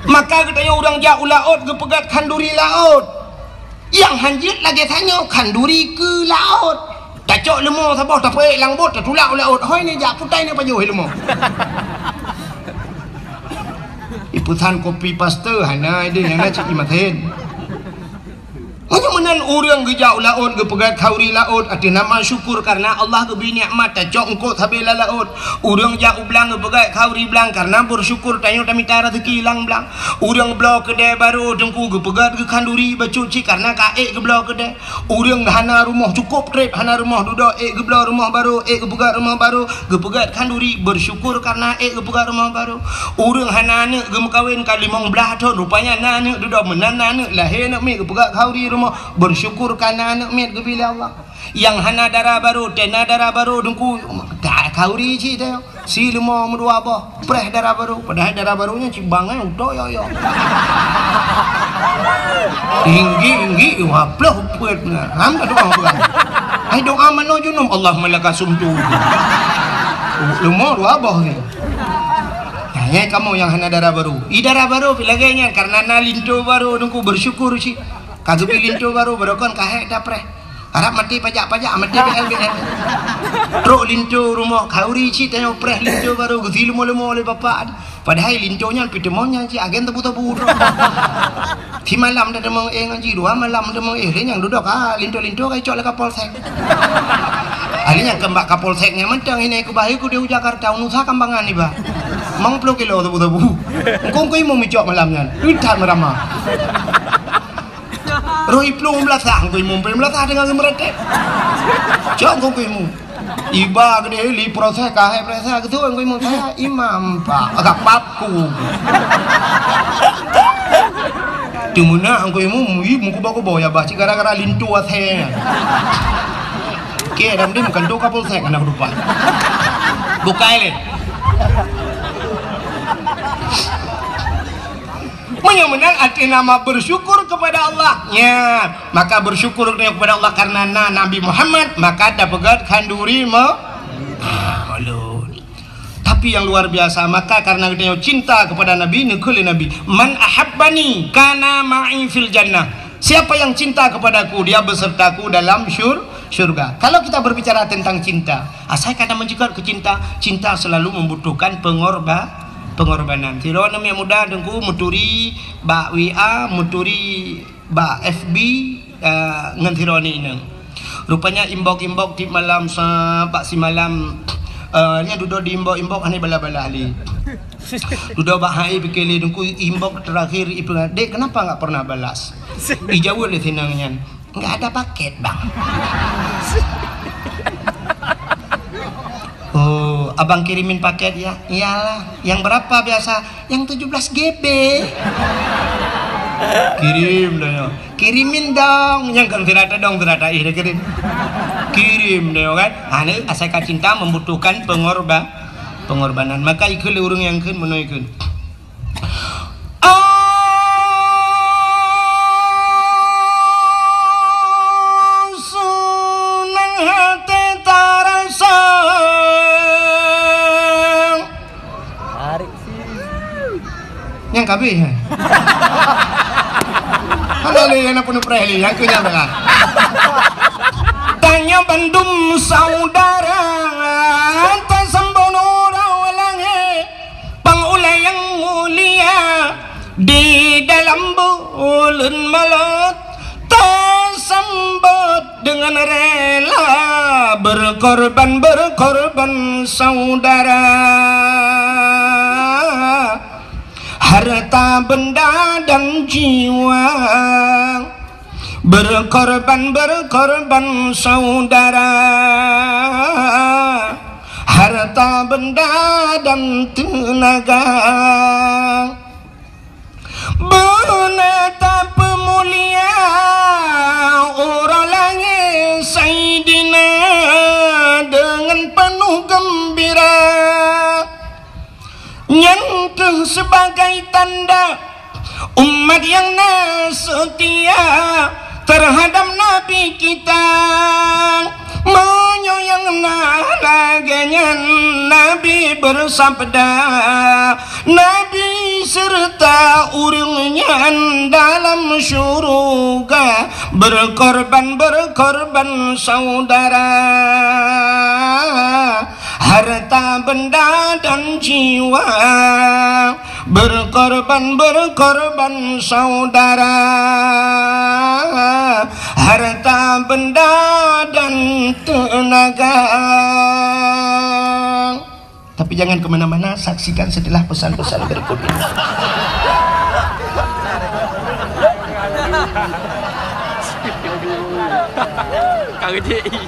Maka geutanyoe ureuëng jak u laôt geupeugöt khanduri laôt. Nyang hanjeuet lagée tanyoe khanduri keu laôt. Tacok leumo saboh, tapeuék lam bot, tatulak u laôt. Hôi ni jak putai ni pajoh leumo. Ipusan kopi paste hana ideh, hana cit imaten. Meunyoe meunan ureuëng geujak u laôt geupeugöt khauri laôt ateueh nama syukur karena Allah geubri nikmat, tacok eungkôt sabe lam laôt. Ureuëng jak u blang geupeugöt khauri blang karena bersyukur tanyoe tamita raseuki lam blang. Ureuëng bloe keudè barô teungku geupeugöt geukhanduri bacut cit karena ka ék geubloe keudè. Ureuëng hana rumoh cukôp trép hana rumoh dudoe ék geubloe rumoh barô, ék geupeugöt rumoh barô, geupeugöt khanduri bersyukur karena ék geupeugöt rumoh barô. Ureuëng hana aneuëk geumeukawen ka limong blaih thon, rupanya na aneuëk dudoe meunan na aneuëk lahé aneuëk miet geupeugöt khauri rumoh, bersyukur karena aneuëk miet geubri lé Allah. Nyang hana dara barô, tena dara barô teungku, ka khauri cit teuh. Si leumo meudua boh, preh dara barô. Padahai dara barô nyan cit bangai utoe yo-yo. Tinggi-tinggi, waploh peuet na. Ham ka doa peugah. Hai doa manoe junub, Allahumma laka sumtu. Leumo dua boh ni. Nah, nyai kamoe nyang hana dara barô. I dara barô pi lagée nyan karena na linto barô teungku bersyukur cit. Ka geubri linto barô, barô kon ka hék tapreh. Arab maté pajak-pajak, maté B L B L. Trok linto rumoh, khauri cit tanyoe preh linto barô geusi leumo-leumo lé bapak. Padahai linto nyan peuteumon nyan cit agen tebu-tebu droe. Si malam dah teumon éh ngon jidua malam teumon éh, lé nyang dudoe ka linto-linto ka icok lé Kapolsek. Ahli nyang keumbak Kapolsek nyan mantong ini ku bahi ku di Jakarta, unusa kambangan iba. Mang puluh kilo tebu-tebu. Engkong ku imum icok malam nyan. Utat meurama. Roh iplueng beulasah ngui mumpeng beulasah deungon geumeureutek. Cok ngui mu. Iba geude li proses kahai proses geutu ngui mu saya imam pak agak papku. Teumeunak ngui mu mui mukubo-kubo ya bah cik gara-gara lintu asai. Oke dam dim kan tu kapolsek anak rupa. Bukai le. Meunyoe meunan arti nama bersyukur kepada Allah. Nya, maka bersyukur kepada Allah karena na Nabi Muhammad, maka dapeugöt khanduri me-, ah, ulôn. Tapi yang luar biasa, maka karena geutanyoe cinta kepada Nabi, neukheun lé Nabi, "Man ahabbani kana ma'i fil jannah." Siapa yang cinta kepadaku, dia besertaku dalam syur-, syurga. Kalau kita berbicara tentang cinta, asai ka na meujeuet keu cinta, cinta selalu membutuhkan pengorba-, pengorbanan. Sidroe aneuk muda teungku meuturi bak W A, meuturi bak F B, eh, ngon sidroe aneuk inong. Rupanya inbox-inbox tiep malam sa-, bak simalam, eh, nyan dudoe di inbox-inbox hana balas-balas lé. Dudoe bak hai pike lé teungku inbox terakhir ipeugah, "Dek, kenapa nggak pernah balas?" Ijaweueb lé si inong nyan, "Nggak ada paket, Bang." "Oh, abang kirimin paket ya?" "Iyalah." "Yang berapa biasa?" "Yang tujuh belas G B." "Kirim dah ya." "Kirimin dong." Nyang kan sirata dong, sirata ih dah kirim. Kirim dah ya kan. Ane asai ka cinta membutuhkan pengorba-, pengorbanan. Maka ikheun lé ureuëng nyang kheun meunoe kheun. Asunang hati tarasa. Tarik sih. Nyang kabeh. Hana lé nyang peunuh preh lé, nyang keu nyang tengah. Tanyoe bandum saudara, tasambon urang langét. Pang ulée nyang mulia, di dalam buleuen Maulud, tasambot deungon rela, berkorban-berkorban saudara, harta benda dan jiwa. Berkorban-berkorban saudara, harta benda dan tenaga. Beuna tapeumulia uroe langét Saidina Nyan kheueh sibagai tanda umat nyang na seutia teuhadab Nabi kita. Meunyoe nyang na lagée nyan, Nabi beusabda, Nabi seureuta ureuëng nyan dalam syeuruga, berkorban-berkorban saudara, harta benda dan jiwa, berkorban-berkorban saudara, harta benda dan tenaga. Tapi jangan ke mana-mana, saksikan setelah pesan-pesan berikut ini. Ka rejeki.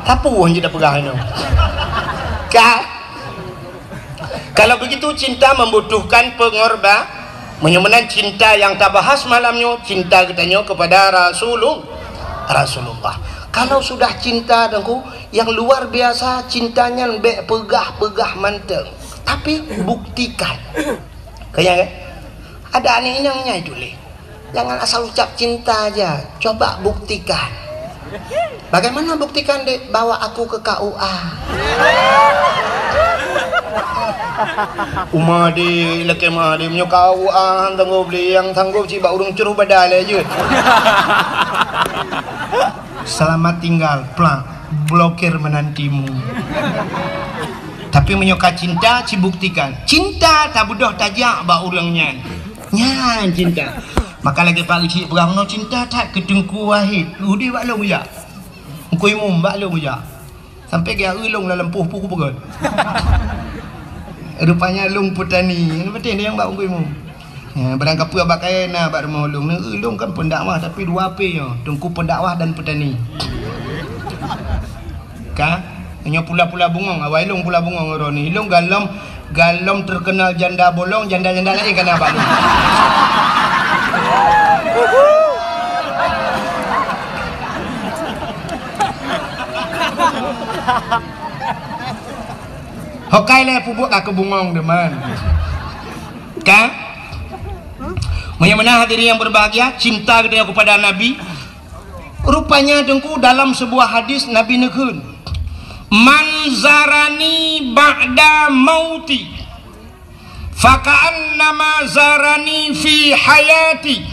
Tapu hanya dah pegang inoe. Ka? Kalau begitu, cinta membutuhkan pengorba-, meunyoe meunan cinta nyang tabahas malam nyoe, cinta geutanyoe kepada Rasulul-, Rasulullah. Kalau sudah cinta, Teungku, yang luar biasa cinta nyan bék peugah-peugah mantong, tapi buktikan. Kaya, kan? Ada aneuk inong nyai tuléh. Jangan asal ucap cinta aja, coba buktikan. Bagaimana buktikan, Dek? Bawa aku ke K U A. Uma, Dek, lakée meuh, Dek, meunyoe K U A han sanggob, Dek, nyang sanggob cit bak ureuëng cruh badan lé jeuet. Selamat tinggal, plak, blokir menantimu. Tapi meunyoe ka cinta, cibuktikan. Cinta tabeudôh tajak bak ureuëng nyan. Nyan cinta. Maka lagée Pak Geuchik peugah, meunoe cinta that keu Teungku Wahid. Udi bak lôn jak. Teungku Imum bak lôn jak. Sampai gaya ulông lam lampôh pu kupeugöt. Rupanya lôn peutani. Beutôi nyang bak Teungku Imum. Ya, barang kapeue bak kayée na bak rumoh ulông. Ulông kan pendakwah tapi dua P nyoe. Teungku pendakwah dan peutani. Ka? Nyoe pula-pula bungong, awai lôn pula bungong ureuëng ni. Lôn galom, galom terkenal janda bolong, janda-janda laén kana bak lôn. Hokai lé pubuet ka keu bungong deman. Ka? Meunyoe meunan hadirin yang berbahagia, cinta geutanyoe kepada Nabi, rupanya Teungku dalam sebuah hadis Nabi neukheun, "Man zarani ba'da mauti, faka'annama zarani fi hayati,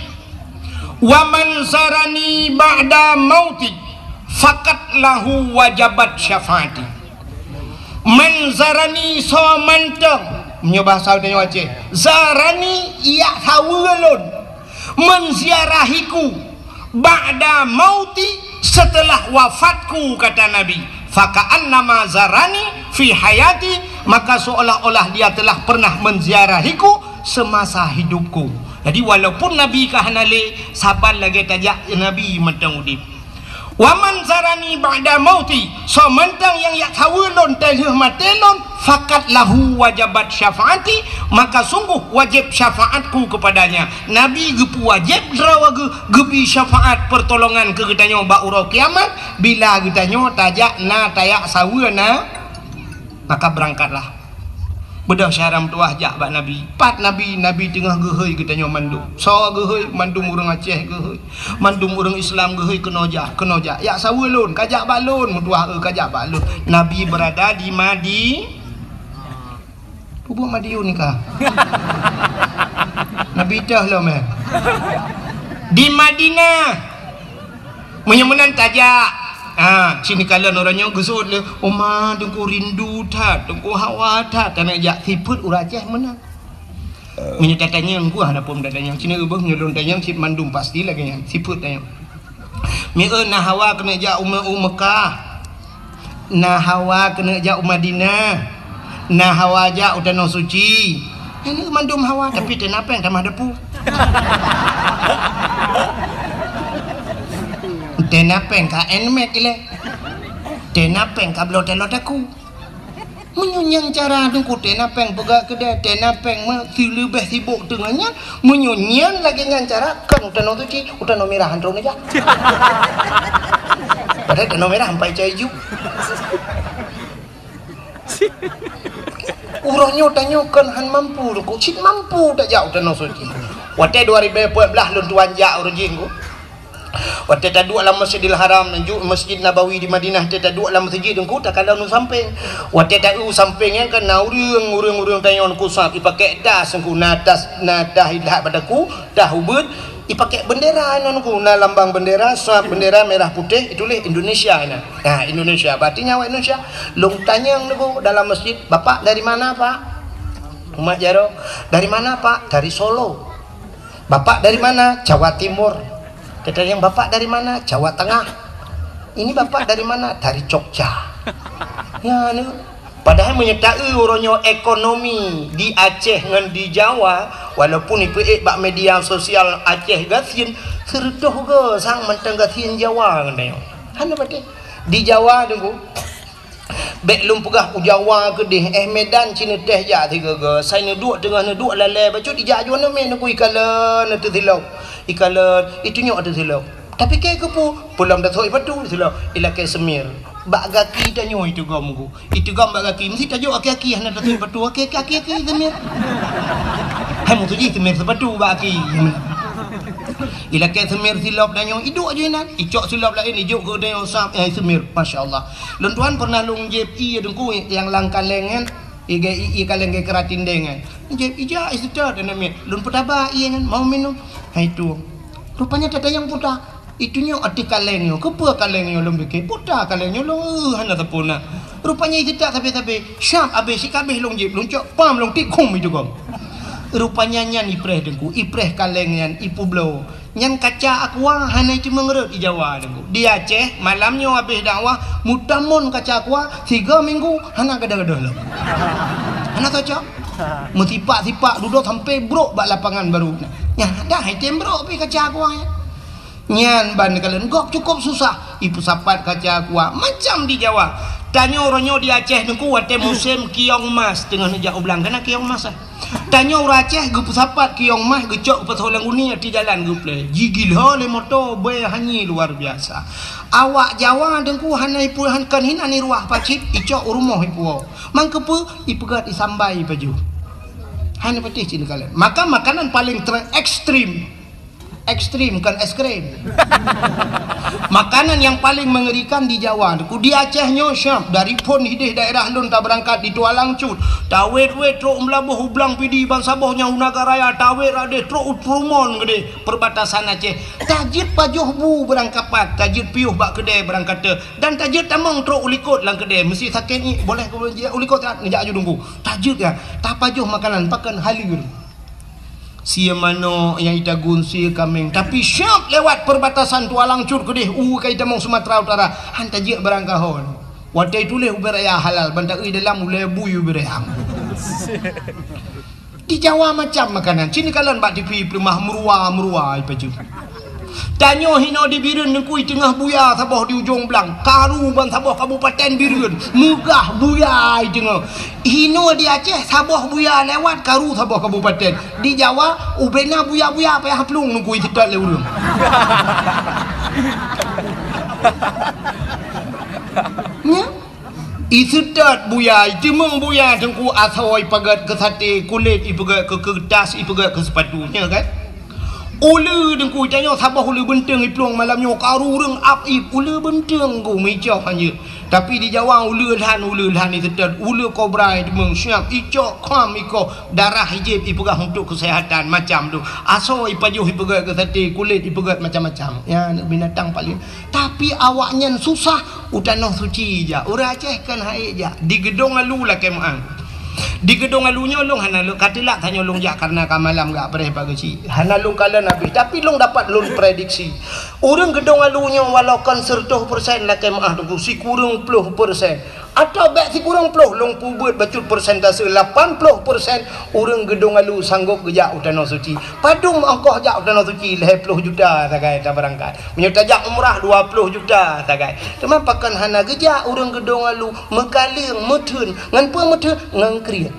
wa man zarani ba'da mauti, fakat lahu wajabat syafaati." Man zarani soe mantong, meunyoe bahasa tanyoe Aceh, zarani yak saweue lôn, menziarahiku ba'da mauti, setelah wafatku, kata Nabi, "Faka'annama zarani fi hayati," maka seolah-olah dia telah pernah menziarahiku semasa hidupku. Jadi walaupun Nabi ka hana lé, saban lagée tajak Nabi mantong udeb. "Wa man zarani ba'da mauti," soe mantong nyang yak saweue lôn teulheueh maté lôn, "fakat lahu wajabat syafaati," maka sungguh wajéb syafaatku kepadanya. Nabi geupeuwajéb droe geu-, geubi syafaat pertolongan keu geutanyoe bak uroe kiamat, bila geutanyoe tajak na tayak saweue na. Maka beurangkatlah. Beudôh syedara meutuwah jak bak Nabi. Pat Nabi, Nabi teungoh geuhôi geutanyoe mandum. Soe geuhôi? Mandum ureuëng Aceh geuhôi. Mandum ureuëng Islam geuhôi keunoe jak, keunoe jak. Yak saweue lôn, ka jak bak lôn, meutuwah, eu, ka jak bak lôn. Nabi berada di Madi-, Pubuet Madiun ka. Nabi teuh lom, eh. Di Madinah. Meunyoe meunan tajak. Ha, sini kalon ureuëng nyoe geusut lé, "Oma, Teungku rindu that, Teungku hawa that." Taneuk jak sifeuet ureuëng Aceh meunan. Meunyoe tatanyong, ku hana phon tatanyong. Sini ubeuh nyoe lôn tanyong cit mandum pasti lagée nyan. Sifeuet tanyong. Mieu na hawa keuneuk jak u Me-, u Mekah. Na hawa keuneuk jak u Madinah. Na hawa jak u Tanoh Suci. Nyan mandum hawa, tapi teunapeng tamah depu. Teunapeng ka handmade ilée. Teunapeng ka bloe taloe taku. Meunyoe nyan cara Teungku, teunapeng peugah keudeh, teunapeng meusileubeh sibok teungoh nyan, meunyoe nyan lagée nyan cara, kon u Tanoh Suci, u Tanoh Mirah han troh neujak. Padahai Tanoh Mirah ampai cai ju. Uroe nyoe tanyoe kon han mampu, Teungku. Cit mampu tajak u Tanoh Suci. Watèe dua ribèe peuet blah lôn tuan jak uroe jih, Teungku. Watèe taduek lam Masjidil Haram, ju-, Masjid Nabawi di Madinah, watèe taduek lam meuseujid, Teungku, takalon u sampéng. Watèe ta-eu u sampéng nyan kan na ureueng, ureueng-ureueng tanyoe, Teungku, sab, ipakék tas, Teungku, na tas, na tas ilat bak takue, tas ubeut, ipakék bendera nyan, Teungku, na lambang bendera, sab bendera merah putih, ituléh Indonesia nyan. Ha, Indonesia, berarti nyan awak Indonesia. Lôn tanyong, Teungku, dalam masjid, "Bapak dari mana, Pak?" Umat jaroe, "Dari mana, Pak?" "Dari Solo." "Bapak dari mana?" "Jawa Timur." Tatanyong, "Bapak dari mana?" "Jawa Tengah." "Ini Bapak dari mana?" "Dari Jogja." Nyan, padahai meunyoe ta-eu uroe nyoe ekonomi di Aceh ngon di Jawa, walaupun ipeuék bak media sosial Aceh gasien, sireutôh goe sang mantong gasien Jawa ngon tanyoe. Hana patéh. Di Jawa, Teungku, bèk lôn peugah u Jawa keudéh, eh, Medan cit neuteh jak sigoe-goe, sai neuduek teungoh neuduek lalè bacut ijak aju aneuk miet, Teungku, ikalon ateueh silop, ikalon, itunyok ateueh silop. Tapi kèe keupeue, peulom tasok sipatu silop, ilakèe seumir. Bak gaki tanyoe iteugom, Teungku. Iteugom bak gaki, meusti tajok aki-aki hana tasok sipatu, aki-aki, aki-aki seumir. Hai meutuji seumir sipatu bak aki. Ilakèe seumir silop tanyoe, iduek aju inan, icok silop laén, ijok keu tanyoe sab, eh, seumir. Masya Allah. Lôn tuan pernah lôn jieb ié, Teungku, nyang lam kaleng nyan, ié, ié kaleng geukeuratin deng nyan. Jieb ijak ié seutôt aneuk miet. Lôn peutaba ié nyan, mau minum. Hai tueng. Rupanya tatanyong peue ta. Itunyok ateueh kaleng nyoe. Keupeue kaleng nyoe lôn pike? Peue ta kaleng nyoe lôn, eh, hana sapeue na. Rupanya ié seutôt sabe-sabe. Syab abéh sikabéh lôn jieb, lôn cok pam lôn tiek khum iteugom. Rupanya nyan ipreh, Teungku, ipreh kaleng nyan, ipeubloe. Nyan kaca aqua hana iteumeung rhot i Jawa, Teungku. Di Aceh, malam nyoe abéh dakwah, meutamon kaca aqua, sigoe minggu hana gadôh-gadôh lom. Hana cocok. Meusipak-sipak dudoe sampoe brok bak lapangan baru. Nyan dah item brok pih kaca aqua nyan. Nyan ban kalon gob cukup susah. Ipeusapat kaca aqua macam di Jawa. Tanyoe uroe nyoe di Aceh, Teungku, watèe musém kiong mas teungoh neujak u blang, kana kiong mas, eh. Tanyoe ureueng Aceh geupeusapat kiong mas, geucok geupasoe lam guni, ateueh jalan geuplè. Jigila lé moto, bèe hanyé luar biasa. Awak Jawa, Teungku, hana ipu-, han-, kon hinan iruwah pacit, icok u rumoh ipuwoe. Mangkeupeue? Ipeugöt isambai pajoh. Hana patéh cit neukalon. Maka makanan paling ter-, ekstrim. Ekstrim, kon es krim. Makanan nyang paleng meungerikan di Jawa, Teungku. Di Aceh nyoe syab, dari phôn hideh daerah lôn tabeurangkat di Tualang Cut, tawét-wét trok u Meulaboh, u Blang Pidie, ban saboh nyan u Nagan Raya, tawét radeh trok u Trumon keudeh, perbatasan Aceh. Tajeuet pajoh bu beurangkapat, tajeuet piôh bak keudè beurangkate, dan tajeuet tamong trok u likot lam keudè. Meusti sakét ngiek, boleh keu u likot, neujak aju Teungku. Tajeuet nyan, tapajoh makanan, pakon haleur. Sie manok nyang itagun sie kaméng, tapi syab lewat perbatasan Tualang Cut keudeh, u ka itamong Sumatera Utara, han tajeuet barang kahon. Watèe ituléh ubé raya halal, ban ta-eu dalam ulèe bui ubé raya. Di Jawa macam makanan, cit neukalon bak TV peuleumah meuruwa-meuruwa ipajoh. Tanyoe hinoe di Bireuen, Teungku, i teungoh buya saboh di ujong blang, karu ban saboh kabupaten Bireuen, meugah buya i teungoh. Hinoe di Aceh, saboh buya lewat, karu saboh kabupaten. Di Jawa, ubena buya-buya payah plueng, Teungku, iseutôt lé ureueng. Nyan? Iseutôt buya, iteumong buya, Teungku, asoe ipeugöt keu saté, kulét ipeugöt keu keuretas, ipeugöt keu seupatu, nyan kan? Uleue, Teungku, tanyoe saboh uleue beunteueng iplueng malam nyoe, karu ureueng ap ip, uleue beunteueng, Teungku, meuicoh hanjeuet. Tapi di Jawa, uleue lhan, uleue lhan iseutôt, uleue kobra iteumong, siap icok, kham ikoh, darah ijieb ipeugah untuk kesehatan, macam tu. Asoe ipajoh ipeugöt keu saté, kulét ipeugöt macam-macam. Ya, binatang paling Tapi awaknyan susah u Tanoh Suci jak. Ureueng Aceh kan hai jak. Di Geudong Alu lakèe meu'ah. Di Geudong Alu nyoe lôn hana lôn, ka telat tanyoe lôn jak kareuna ka malam gak preh bak geuchik. Hana lôn kalon habéh, tapi lôn dapat lôn prediksi. Ureueng Geudong Alu nyoe walau kon seureutôh persen lakèe meu'ah Teungku, sikureueng ploh persen. Atawa bèk sikureueng ploh, lôn peubuet bacut persentase, lapan ploh persen ureueng Geudong Alu sanggop geujak u Tanoh Suci. Padum ongkoh jak u Tanoh Suci? Lhèe ploh juta sagai tabeurangkat. Meunyoe tajak umrah dua ploh juta sagai. Teuma pakon hana geujak ureueng Geudong Alu, meukaleueng, meutheun. Ngon peue meutheun? Ngon kriet.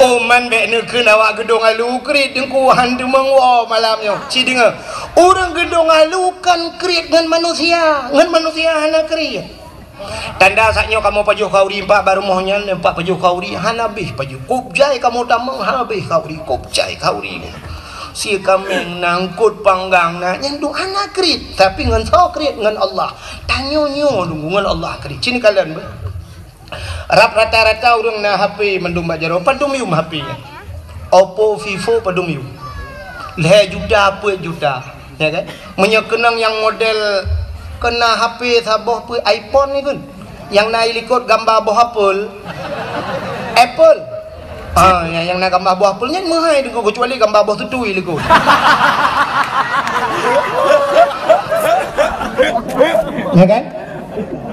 Oh, man bèk neukheun awak Geudong Alu kriet, Teungku, han teumong woe malam nyoe. Ci deungö. Ureuëng geudong alu kan kriet ngon manusia, ngon manusia hana kriet. Tanda saat nyoe kamoe pajoh khauri empat bak rumoh nyan, empat pajoh khauri hana beh pajoh. Kop jai kamoe tamong hana beh khauri, kop jai khauri. Sie kaméng na, eungkot panggang na, nyan dum hana kriet, tapi ngon soe kriet? Ngon Allah. Tanyoe nyoe dum ngon Allah kriet. Ci neukalon beh. Rab rata-rata ureuëng na H P mandum bak jaroe, padum yum H P nyan. Oppo, Vivo padum yum. Lhée juta, peuet juta, ya kan? Meunyoe keunong nyang model keu na H P saboh peuet iPhone ni kan, nyang na ilikot gamba boh apel, apple. Ah, nyang, nyang na gamba boh apel nyan meuhai deungoe, keucuali gamba boh tutui likot. Ya kan?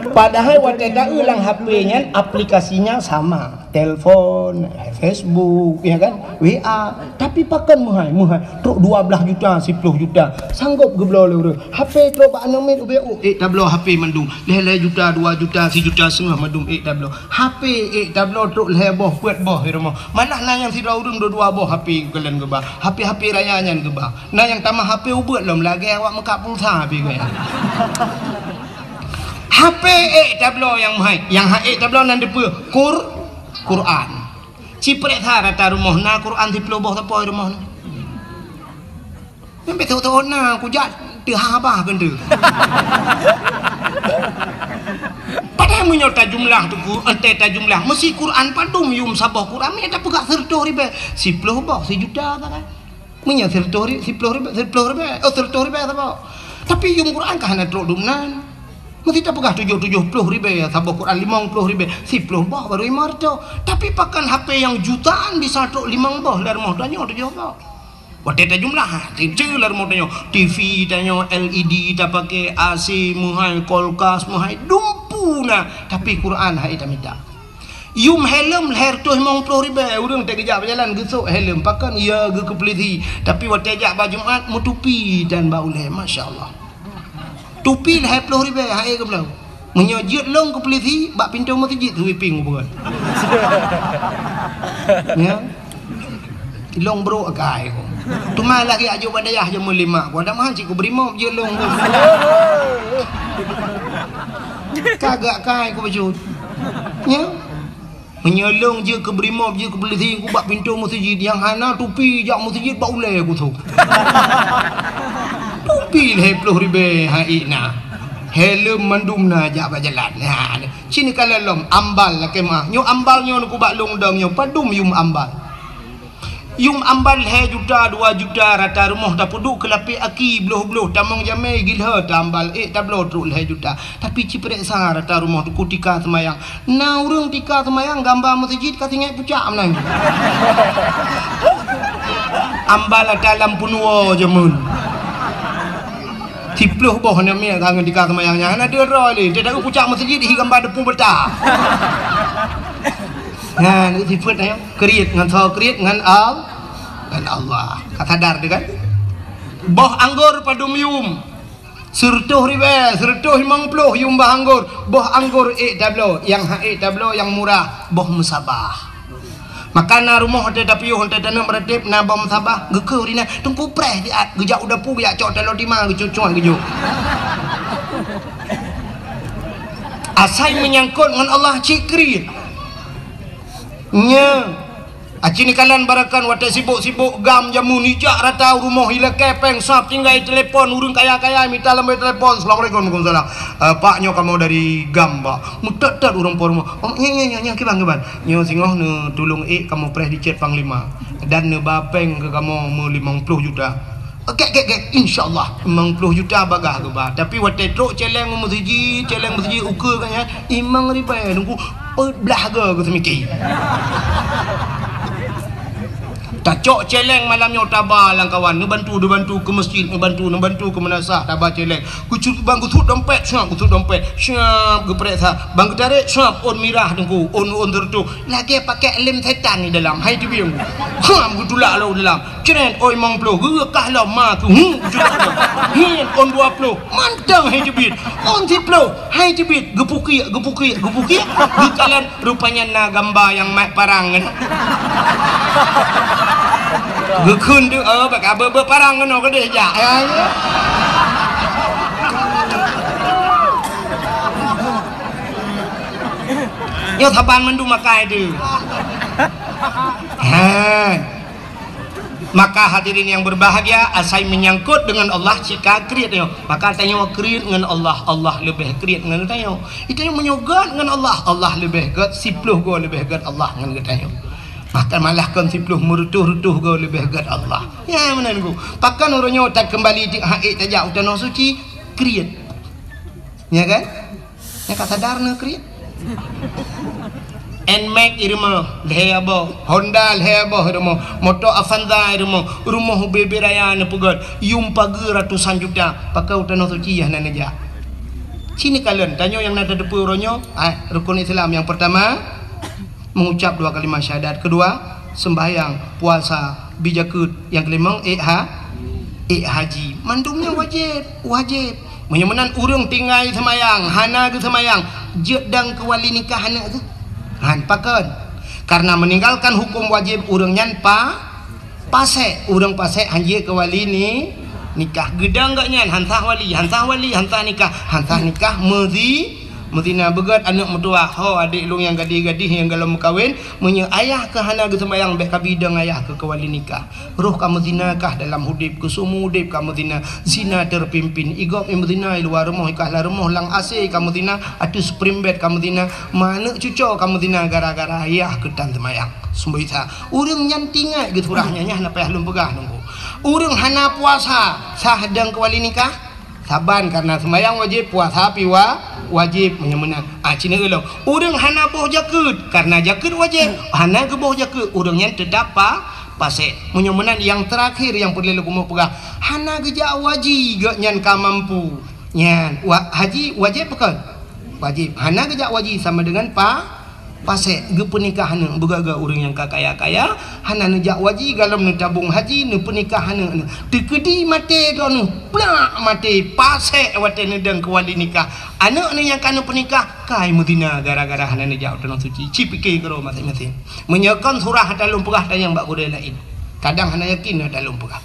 Padahai watée ta-eu lam H P nyan aplikasinya sama, telepon, Facebook, ya kan, W A. Tapi pakon meuhai, meuhai trok dua blaih juta, siploh juta, sanggop geubloe lé ureuëng. H P trok bak aneuk miet ubé, oh, ék tabloe H P mandum, lhée-lhée juta, dua juta, sijuta seungoh mandum ék tabloe. H P ék tabloe trok lhée boh, peuet boh di rumoh. Malah na nyang sidroe ureuëng dua-dua boh H P geukalon geuba. H P-H P raya nyan geuba. Na nyang tamah H P ubeuet lom lagée awak meukat pulsa pih gaya. H P ék tabloe nyang meuhai, nyang hana ék tabloe nan dipeue? Qur-, Quran. Ci peureksa rata rumoh na Quran siploh boh sapo di rumoh na. Nyang beutôi-beutôi na kujak teuhah bah keuneuk. Padahai meunyoe tajumlah teungku, entée tajumlah, meusi Quran padum yum saboh Quran, meunyoe tapeugah sireutôh ribée, siploh boh, sijuta sagai. Meunyoe sireutôh ri-, siploh ribée, siploh ribée, oh, sireutôh ribée saboh. Tapi yum Quran ka hana trok dum nan. Meusi tapeugah tujoh, tujoh ploh ribée saboh Quran, limong ploh ribée, siploh boh baru lima reutôh. Tapi pakon H P nyang jutaan bisa trok limong boh lam rumoh tanyoe tujoh boh. Watée tajumlah, ha, teucue lam rumoh tanyoe, T V tanyoe, L E D tapaké, A C meuhai, kulkas meuhai, dumpeue na, tapi Quran hai tamita. Yum helm lhée reutôh limong ploh ribée, ureuëng teugeujak beujalan geusok helm, pakon ya geukeupeuleudi. Tapi watée jak bak Jumat, meutupi dan bak ulée, masya Allah. Tupi lhée ploh ribée, hai geubloe. Meunyoe jeuet lôn keu polisi, bak pintoe meuseujid sweeping ubeuet. Ya. Lôn brok akai ku. Teuma lagée ajoe bak dayah jameun lima ku, ada meuhan cit ku beurimong jeuet lôn ku. Kagak kai ku bacut. Ya. Meunyoe lôn jeuet keu brimob, jeuet keu polisi, ku bak pintoe meuseujid, nyang hana tupi jak meuseujid bak ulée ku sôk. Tupi lhée ploh ribée hai na. Helm mandum na jak bak jalan. Ha, ci neukalon lom, ambal lakée meuah. Nyoe ambal nyoe ku bak lôn dong nyoe, padum yum ambal. Yum ambal lhée juta, dua juta rata rumoh tapeuduek keu lapék aki bloh-bloh, tamong jamé gilhée tambal ék tabloe trok lhée juta. Tapi ci peureksa rata rumoh teungku tika seumayang. Na ureuëng tika seumayang gamba meuseujid ka singét pucak meunan. Ambal ata lam peunuwoe jameun. Siploh boh aneuk miet ka ngon tika seumayang nyan hana deuh droe lé. Teudaku pucak meuseujid hi gamba deupue beuta. Nyan sifeuet nyan. Kriet ngon soe? Kriet ngon Al-, ngon Allah. Ka sadar teuh kan? Boh anggor padum yum? Sireutôh ribée, sireutôh limong ploh yum boh anggor. Boh anggor ék tabloe, nyang hana ék tabloe nyang murah, boh meusabah. Maka na rumoh watée tapiôh, watée taneuk meuratéb na boh meusabah, geukheun ri na, teungku preh siat, geujak u dapu, geujak cok taloe tima, geucuet-cuet geujok. Asai meunyangkot ngon Allah cit kriet. Nya, aci neukalon barakan watée sibok-sibok gam jameun ijak rata u rumoh ilakée péng sab tinggai telepon ureuëng kaya-kaya mita lambée telepon, "Assalamualaikum." "Waalaikumsalam." "Eh, Pak, nyoe kamoe dari gam, Pak." Meutot-tot ureuëng po rumoh. "Oh, nya, nya, nya, nya, kiban, kiban." "Nyoe singoh neutulông ék kamoe preh di cét panglima. Dan neuba péng keu kamoe meulimong ploh juta." "Oke, oke, oke, insya Allah." Limong ploh juta bagah geuba. Tapi watée trok céléng meuseujid, céléng meuseujid ukeue ka nyan, limong ribée nunggu peuet blaih goe geuseumiti. Tacok céléng malam nyoe taba lam kawan, neubantu, neubantu keu meuseujid, neubantu, neubantu keu meunasah, taba céléng. Geucut bang geusuet dompet, siap geusuet dompet, siap geupereksa. Bang geutarek, siap ôn mirah teungku, ôn, ôn sireutôh. Lagée pakai lem setan di dalam, hai teubieng. Ham geutulak lom dalam. Cret, ôn limong ploh, geureukah lom ma keu hu, jeuet lom. Hin, ôn dua ploh, mantong hai teubiet. Ôn siploh, hai teubiet, geupukiek, geupukiek, geupukiek. Geukalon rupanya na gamba nyang mat parang nyan. Geukheun deuh, oh, bak abe-be parang keunoe keudeh jak. Ya, ya. Nyoe saban mandum makai deuh. Ha. Maka hadirin yang berbahagia, asai menyangkut dengan Allah, cika kriet nyoe. Maka tanyoe kriet ngon Allah, Allah leubeh kriet ngon tanyoe. Itanyoe meunyoe gét ngon Allah, Allah leubeh gét, siploh goe leubeh gét Allah ngon geutanyoe. Bahkan malah kon siploh, meureutôh-reutôh goe leubeh gét Allah. Ya, meunan ku. Pakon uroe nyoe takeumbali di ha ék tajak u tanoh suci, kriet. Ya kan? Nyang ka sadar na kriet. Nmax i rumoh, lhèe boh. Honda lhèe boh i rumoh. Moto Avanza i rumoh. Rumoh ubé-bé raya neupeugöt. Yum pageue ratusan juta. Pakon u tanoh suci hana neujak. Ci neukalon, tanyoe nyang na tateupeue uroe nyoe, ah, rukun Islam nyang peurtama, mengucap dua kalimat syahadat. Kedua, sembahyang, puasa, bi jakeuet. Nyang keulimong, ék ha-, ék haji. Mandum nyan wajéb, wajéb. Meunyoe meunan ureueng tinggai seumayang, hana geuseumayang, jeuet dong keu wali nikah aneuk teuh? Han, pakon? Karena meninggalkan hukum wajib ureueng nyan pa-, pasék. Ureueng pasék han jeuet keu wali ni-, nikah. Geudong gobnyan, han sah wali, han sah wali, han sah nikah, han sah nikah, meuzi-, meuzina. Beugöt aneuk meutuwah, ho adék lôn nyang gadih-gadih nyang golom meukawen, meunyoe ayah keuh hana geuseumayang, bèk kabi dong ayah keuh keu wali nikah. Roh kamoe zina kah dalam udép, keu seumeu udép kamoe zina, zina terpimpin. I gob i meuzina i luwa rumoh, i kahla rumoh, lam AC kamoe zina, ateueh spring bed kamoe zina, ma aneuk cuco kamoe zina gara-gara yah keuh tan seumayang. Seumboi sa, ureueng nyan tingat geusurah nyan, nyan hana payah lôn peugah nunggu. Ureueng hana puasa, sah dong keu wali nikah? Saban, karena seumayang wajéb, puasa pi wa-, wajéb, meunyoe meunan. Ah, ci neulong. Ureueng hana boh jakeuet, karena jakeuet wajéb, hana geuboh jakeuet, ureueng nyan teutap pa-, pasék. Meunyoe meunan, nyang teurakhir nyang peureulèe lôn keumeung peugah, hana geujak haji gobnyan ka mampu. Nyan, wa-, haji wajéb pakon? Wajéb. Hana geujak haji sama dengan pa-, pasék, geupeunikah aneuk, beugöt-göt ureueng nyang ka kaya-kaya, hana neujak haji, golom neutabong haji, neupeunikah aneuk, aneuk. Teukeudi maté droeneuh, plak maté, pasék watèe neudong keu wali nikah. Aneuk neuh nyang ka neupeunikah, kai meuzina gara-gara hana neujak u tanoh suci. Ci piké keudroe maséng-maséng. Meunyoe kon surah ata lôn peugah tanyong bak gurèe laén. Kadang hana yakin ata lôn peugah.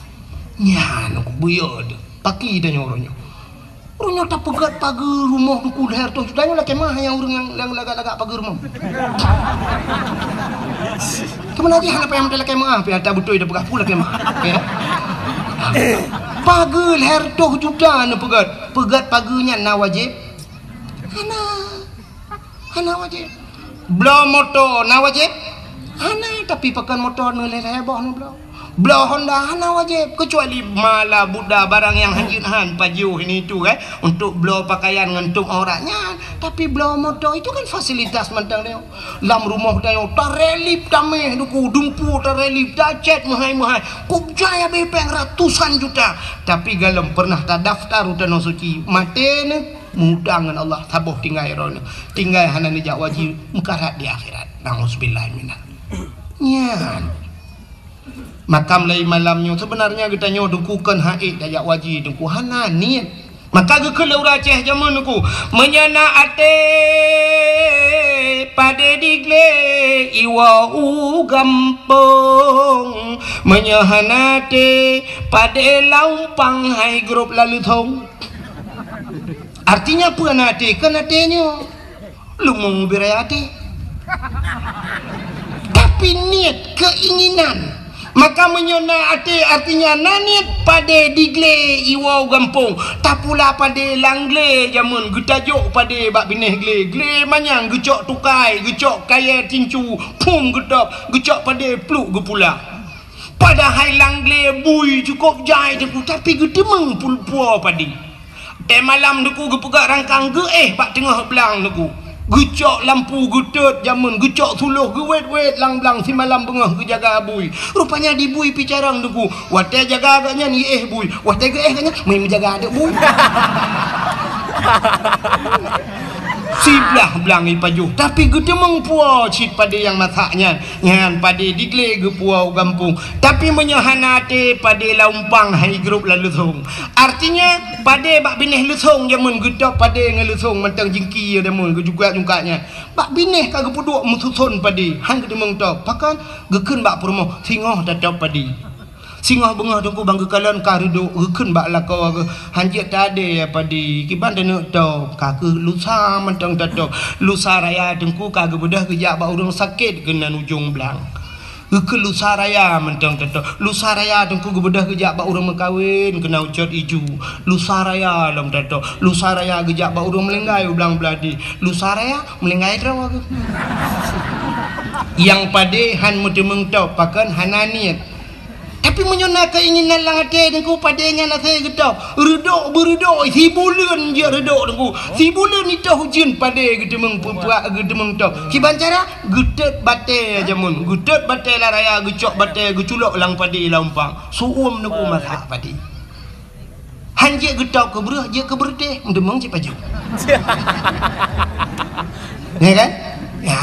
Nyan, buyö deuh. Paki tanyoe uroe nyoe. Ureueng nyoe tapeugöt pageue rumoh Teungku lhèe reutôh juta nyoe lakèe meuah nyang ureueng nyang, nyang lagak-lagak pageue rumoh. Teuma lagèe hana payah meuteulakèe meuah, pih ata beutôi tapeugah peue lakèe meuah. Ya. Pageue lhèe reutôh juta neupeugöt. Peugöt pageue nyan na wajéb? Hana. Hana wajéb. Bloe moto na wajéb? Hana, tapi pakon moto neuh lhèe-lhèe boh neubloe. Bloe Honda hana wajéb, kecuali mala buda barang nyang hanjeuet han pajoh ini itu, eh, untuk bloe pakaian ngon tueng aurat nyan. Tapi bloe moto itu kan fasilitas mantong nyoe. Lam rumoh tanyoe tarelip taméh duku, dumpu tarelip, tacèt meuhai-meuhai. Kok jai abéh péng ratusan juta. Tapi golom pernah tadaftar u tanoh suci, maté neuh. Meuutang ngon Allah, saboh tinggai droeneuh. Tinggai hana neujak haji, meukarat di akhirat. Nauzubillah minal. Nyan. Maka mulai malam nyoe, sebenarnya geutanyoe Teungku kon han ék tajak haji, Teungku hana niet. Maka geukheun lé ureueng Aceh jameun Teungku, meunyoe na até padé di glé iwoe u gampông, meunyoe hana até padé lam umpang hai grob lam leuthông. Artinya peue na até? Kon até nyoe. Leumo beuraya até. Tapi niet, keinginan. Maka meunyoe na até, artinya na niet, padé di glé iwoe u gampông. Tapula padé lam glé jameun, geutajok padé bak binéh glé. Glé manyang geucok tukai, geucok kayèe tincu, phom geutôb, geucok padé pluek geupula. Padahai lam glé bui cukôp jai Teungku, tapi geuteumeung pul-, puwoe padé. Watèe malam Teungku geupeugah rangkang geuéh bak teungoh blang Teungku. Geucok lampu geutot jameun, geucok suloh geuwét-wét lam blang simalam beungoh geujaga bui. Rupanya di bui pih carông Teungku. Watèe jaga gobnyan iéh bui. Watèe geuéh gobnyan, meujaga aneuk bui. Siblah blang ipajoh, tapi geuteumeung puwoe cit padé nyang masak nyan. Nyan padé diglé geupuwoe u gampông. Tapi meunyoe hana até, padé lam umpang hai grôp lam leusông. Artinya, padé bak binéh leusông jameun geutôb padé ngon leusông mantong jingki jameun geujungkat-jungkat nyan. Bak binéh ka geupeuduek meususon padé, han geuteumeung tôb. Pakon? Geukheun bak peurumoh, singoh tatôb padé. Singoh beungoh teungku ban geukalon ka reudôk, geukheun bak lakoe geuh, "Han jeuet tadé ya padé, kiban taneuk tôb, ka keuh lusa mantong tatôb." Lusa raya teungku ka geubeudôh geujak bak ureuëng sakét keunan ujong blang. Geukheun lusa raya mantong tatôb. Lusa raya teungku geubeudôh geujak bak ureuëng meukawen keunan ucot iju. Lusa raya lom tatôb. Lusa raya geujak bak ureuëng meulinggai u blang beuladi. Lusa raya meulinggai droe geuh. Nyang padé han meuteumeung tôb, pakon hana niet. Tapi meunyoe na keuinginan lam até teungku, padé nyan asai geutôb. Reudôk beureudôk, sibuleuen jeuet reudôk teungku. Sibuleuen itôh ujeuen padé geuteumeung peupuak, geuteumeung tôb. Kiban cara? Geutot batée jameun. Geutot batée lam raya, geucok batée, geuculok lam padé lam umpang. Su'uem teungku masak padé. Han jeuet geutôb keu breueh, jeuet keu beureutéh, meuteumeung cit pajoh. Ya kan? Ya,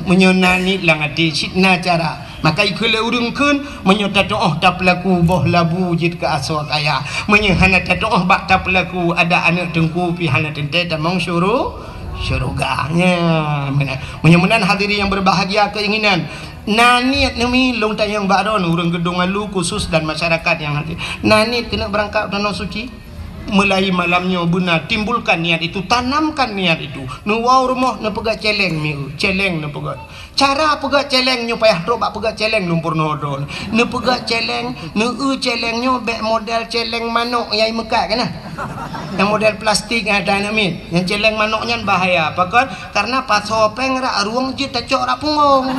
meunyoe na niet lam até, cit na cara. Maka ikheun lé ureuëng kheun, meunyoe tatu'oh tapeulaku boh labu jeuet keu asoe kaya. Meunyoe hana tatu'oh bak tapeulaku adak aneuëk teungku pih hana teuntée tamong syuru-, syeuruga. Nya, meunan. Meunyoe meunan hadirin yang berbahagia keinginan, na niet neumi lôn tanyong bak droeneuh ureuëng Geudong Alu khusus dan masyarakat nyang hadir. Na niet keuneuk beurangkat u Tanoh Suci? Mulai malam nyoe beuna timbulkan niat itu, tanamkan niat itu. Neuwoe u rumoh neupeugét céléng mieu, céléng neupeugét. Cara peugét céléng nyoe payah trok bak peugét céléng lôn peurunoe droe. Neupeugét céléng, neueu céléng nyoe bék model céléng manok nyang imeukat kana. Nyang model plastik nyang ada aneuk miet. Nyang céléng manok nyan bahaya. Pakon? Karena pasoe péng rak rueng jeuet tacok rak punggong.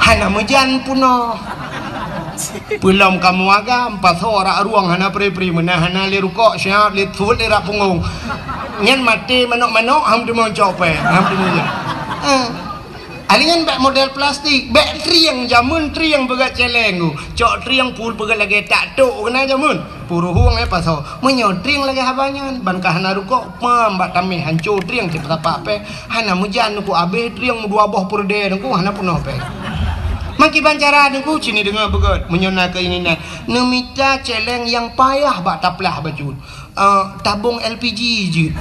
Hana meujan peunoh. Peulom kamoe agam, pasoe rak rueng hana pri-pri, meunan hana lé rukok, siap lé thot lé rak punggong. Nyan maté manok-manok, han teumeucok péng, han teumeujan. Eh. Ahli nyan bék model plastik, bék trieng, jameun trieng peugét céléng tu. Cok trieng pul peugét lagée tak tok keunan jameun. Puruhueng eh pasoe. Meunyoe trieng lagée haba nyan, ban ka hana rukok, pam bak tameh hanco trieng cit peusapak péng. Hana meujan teungku abéh trieng meudua boh peureudée teungku hana peunoh péng. Meukiban cara teungku cini deungoe beugét. Meunyoe na keuinginan, neumita céléng nyang payah bak taplah bacut. Ah, tabong L P G jeuet.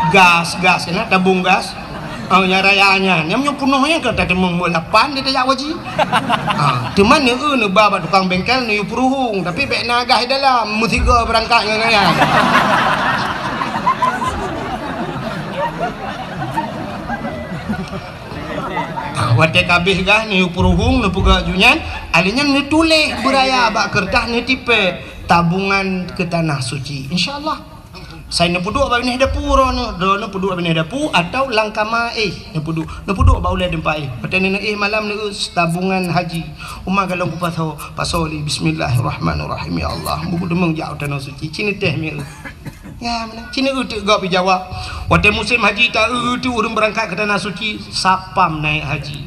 Gas, gas, kena tabong gas. Ah, nyang raya nyan. Nyang meunyoe peunoh nyan ka tateumong buet lapan di tajak waji. Ah, teuma neueu neuba bak tukang bengkel neuyue peuruhueng, tapi bék na gas di dalam, meusigoe beurangkat ngon nyan. Ah, watée ka abéh gah neuyue peuruhueng, neupeugah ju nyan, alé nyan neutuléh beuraya bak keureutah neutipée tabungan keu Tanah Suci. Insya Allah. Sai neupeuduek bak binéh dapu droeneuh, droeneuh peuduek bak binéh dapu atau lam kama éh neupeuduek, neupeuduek bak ulée teumpat éh. Watée neuéh malam neueu tabungan haji. Uma galong kupasoe, pasoe lé bismillahirrahmanirrahim. Ya Allah, buku deungon jak u Tanah Suci. Cini teh mieu. Ya, meunan. Cini eu teuk gob jawab. Watée musém haji ta eu teuk ureuëng beurangkat keu Tanah Suci, satpam naék haji.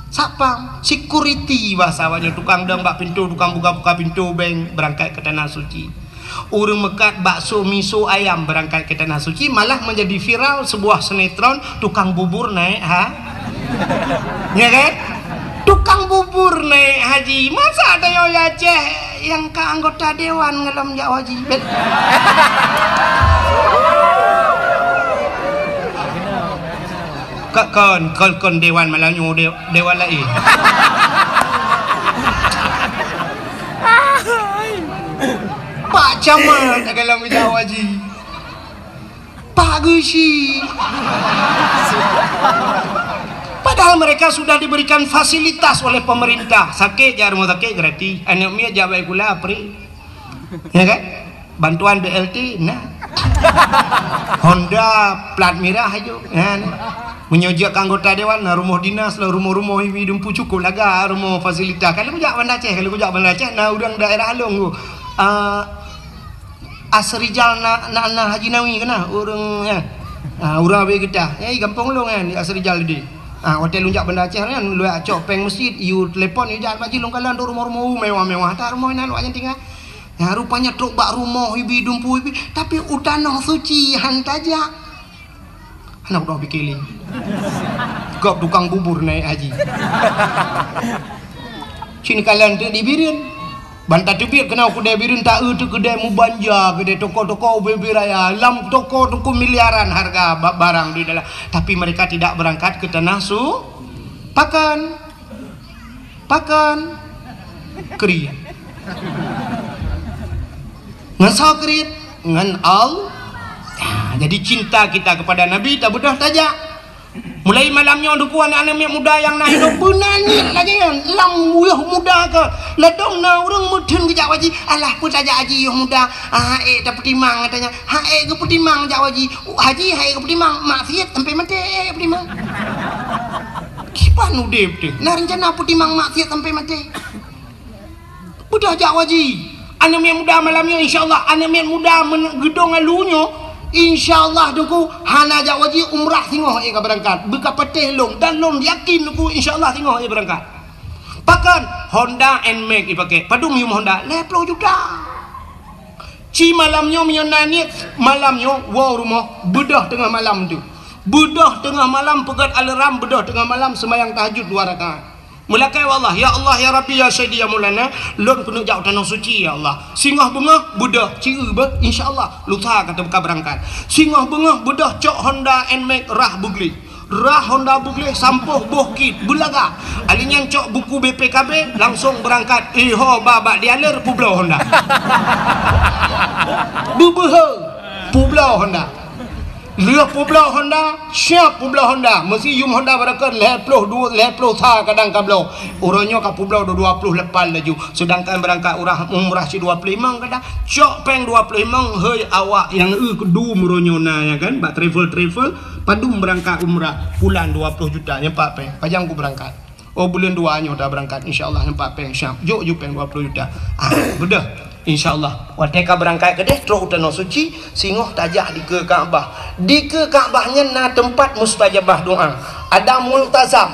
Satpam, security bahasa awaknyan, tukang dong bak pintoe, tukang buka-buka pintoe bank beurangkat keu Tanah Suci. Ureuëng meukat bakso, miso, ayam beurangkat keu Tanah Suci, malah menjadi viral sebuah sinetron tukang bubur naék ha-, ya kan? Tukang bubur naék haji. Masa tanyoe di Aceh nyang ka anggota dewan ngalom jak haji. Ka kon, kon, kon dewan malam nyoe de-, dewan laén. Pak Camat ngalom jak haji. Pak Geuchik. Padahal mereka sudah diberikan fasilitas oleh pemerintah. Sakét jak rumoh sakét gratis. Aneuëk miet jak bak sikula free. Ya kan? Bantuan B L T na. Honda plat mirah aju. Ya, na. Meunyoe jeuet keu anggota dewan, na rumoh dinas, na rumoh-rumoh ibi dumpu cukup laga rumoh fasilitas. Kalau kujak Banda Aceh, kalau kujak Banda Aceh, na ureuëng daerah Along tu. Ah, Asrijal na, na, na Haji Nawi keunan, ureuëng, ya. Ah, ureuëng abéh geutah. Ya, di gampông lôn kan, di Asrijal tadi. Ah, watée lôn jak Banda Aceh kan, lôn cok péng meuseujid, yue telepon, yue jak bak jih lôn kalon tu rumoh-rumoh mewah-mewah. That rumoh inan awaknyan tinggai. Nyang rupanya trok bak rumoh ibi dumpu ibi, tapi u tanoh suci han tajak. Hana udah bikili. Gob tukang bubur naik haji. Cin kalan tu di Bireuen. Ban tateubiet keunoe keudè Bireuen, taeu teuh keudè mubanja, keudè toko-toko ubé-ubé raya. Lam toko teuku miliaran harga ba-, barang di dalam. Tapi mereka tidak berangkat ke tanah su-, pakan. Pakan. Kriet. Ngon soe kriet? Ngon Allah. Ya, jadi cinta kita kepada Nabi tabeudôh tajak. Mulai malam nyoe, Teungku, aneuk-aneuk miet muda nyang na hidup, beuna niet lagèe nyan. Lam yôh muda ka, ladôm na ureueng meutheun geujak haji. Alah, peue tajak haji yôh muda? Ah, ék tapeutimang, katanya. Ha, ék geupeutimang jak haji. Haji, ha, ék geupeutimang, maksiat sampai maté, ék peutimang. Kiban udép teuh. Na rencana peutimang maksiat sampai maté. Beudôh jak haji. Aneuk miet muda malam nyoe, insya Allah, aneuk miet muda men-, geudong alu nyoe, insya Allah, Teungku, hana jak haji, umrah singoh ék ka beurangkat. Beuka patéh lôn, dan lôn yakin, Teungku, insya Allah, singoh ék beurangkat. Pakon Honda Nmax ipakè. Padum yum Honda? Lhèe plôh juta. Ci malam nyoe, meunyoe na niet, malam nyoe woe rumoh, beudôh teungoh malam tu. Beudôh teungoh malam, peugöt alarm, beudôh teungoh malam, seumayang tahajud dua rakaat. Meulakèe bak Allah, "Ya Allah, ya Rabbi, ya Sayyidi, ya Maulana, lôn keuneuk jak u Tanoh Suci, ya Allah." Singoh beungoh, beudôh, ci eu beuh, insya Allah, lusa ka teuka beurangkat. Singoh beungoh, beudôh, cok Honda Nmax rhah beugleh. Rhah Honda beugleh, sampôh boh kit, beulagak. Alèh nyan cok buku B P K B, langsông beurangkat. Iho ba bak dealer, peubloe Honda. Beubeuhe, peubloe Honda. Lheueh peubloe Honda, siap peubloe Honda. Meusiyum Honda barangkat lhèe plôh dua, lhèe plôh sa kadang ka bloe. Uroe nyoe ka peubloe dua, dua plôh lapan laju. Seudangkan beurangkat urah, umrah cit dua plôh limong kadang. Cok péng dua plôh limong, hei awak nyang eu keudum uroe nyoe na, ya kan, bak travel-travel. Padum beurangkat umrah, pulan dua plôh juta, nyan pat péng. Pajan ku beurangkat? Oh, buleuen dua nyoe tabeurangkat, insya Allah, nyan pat péng siap. Jok ju péng dua plôh juta. Ah, beudôh. Insya Allah. Watèe ka beurangkat keudeh, trôk u Tanoh Suci, singoh tajak dikeue Ka'bah. Dikeue Ka'bah nyan na teumpat mustajabah doa. Ada multazam.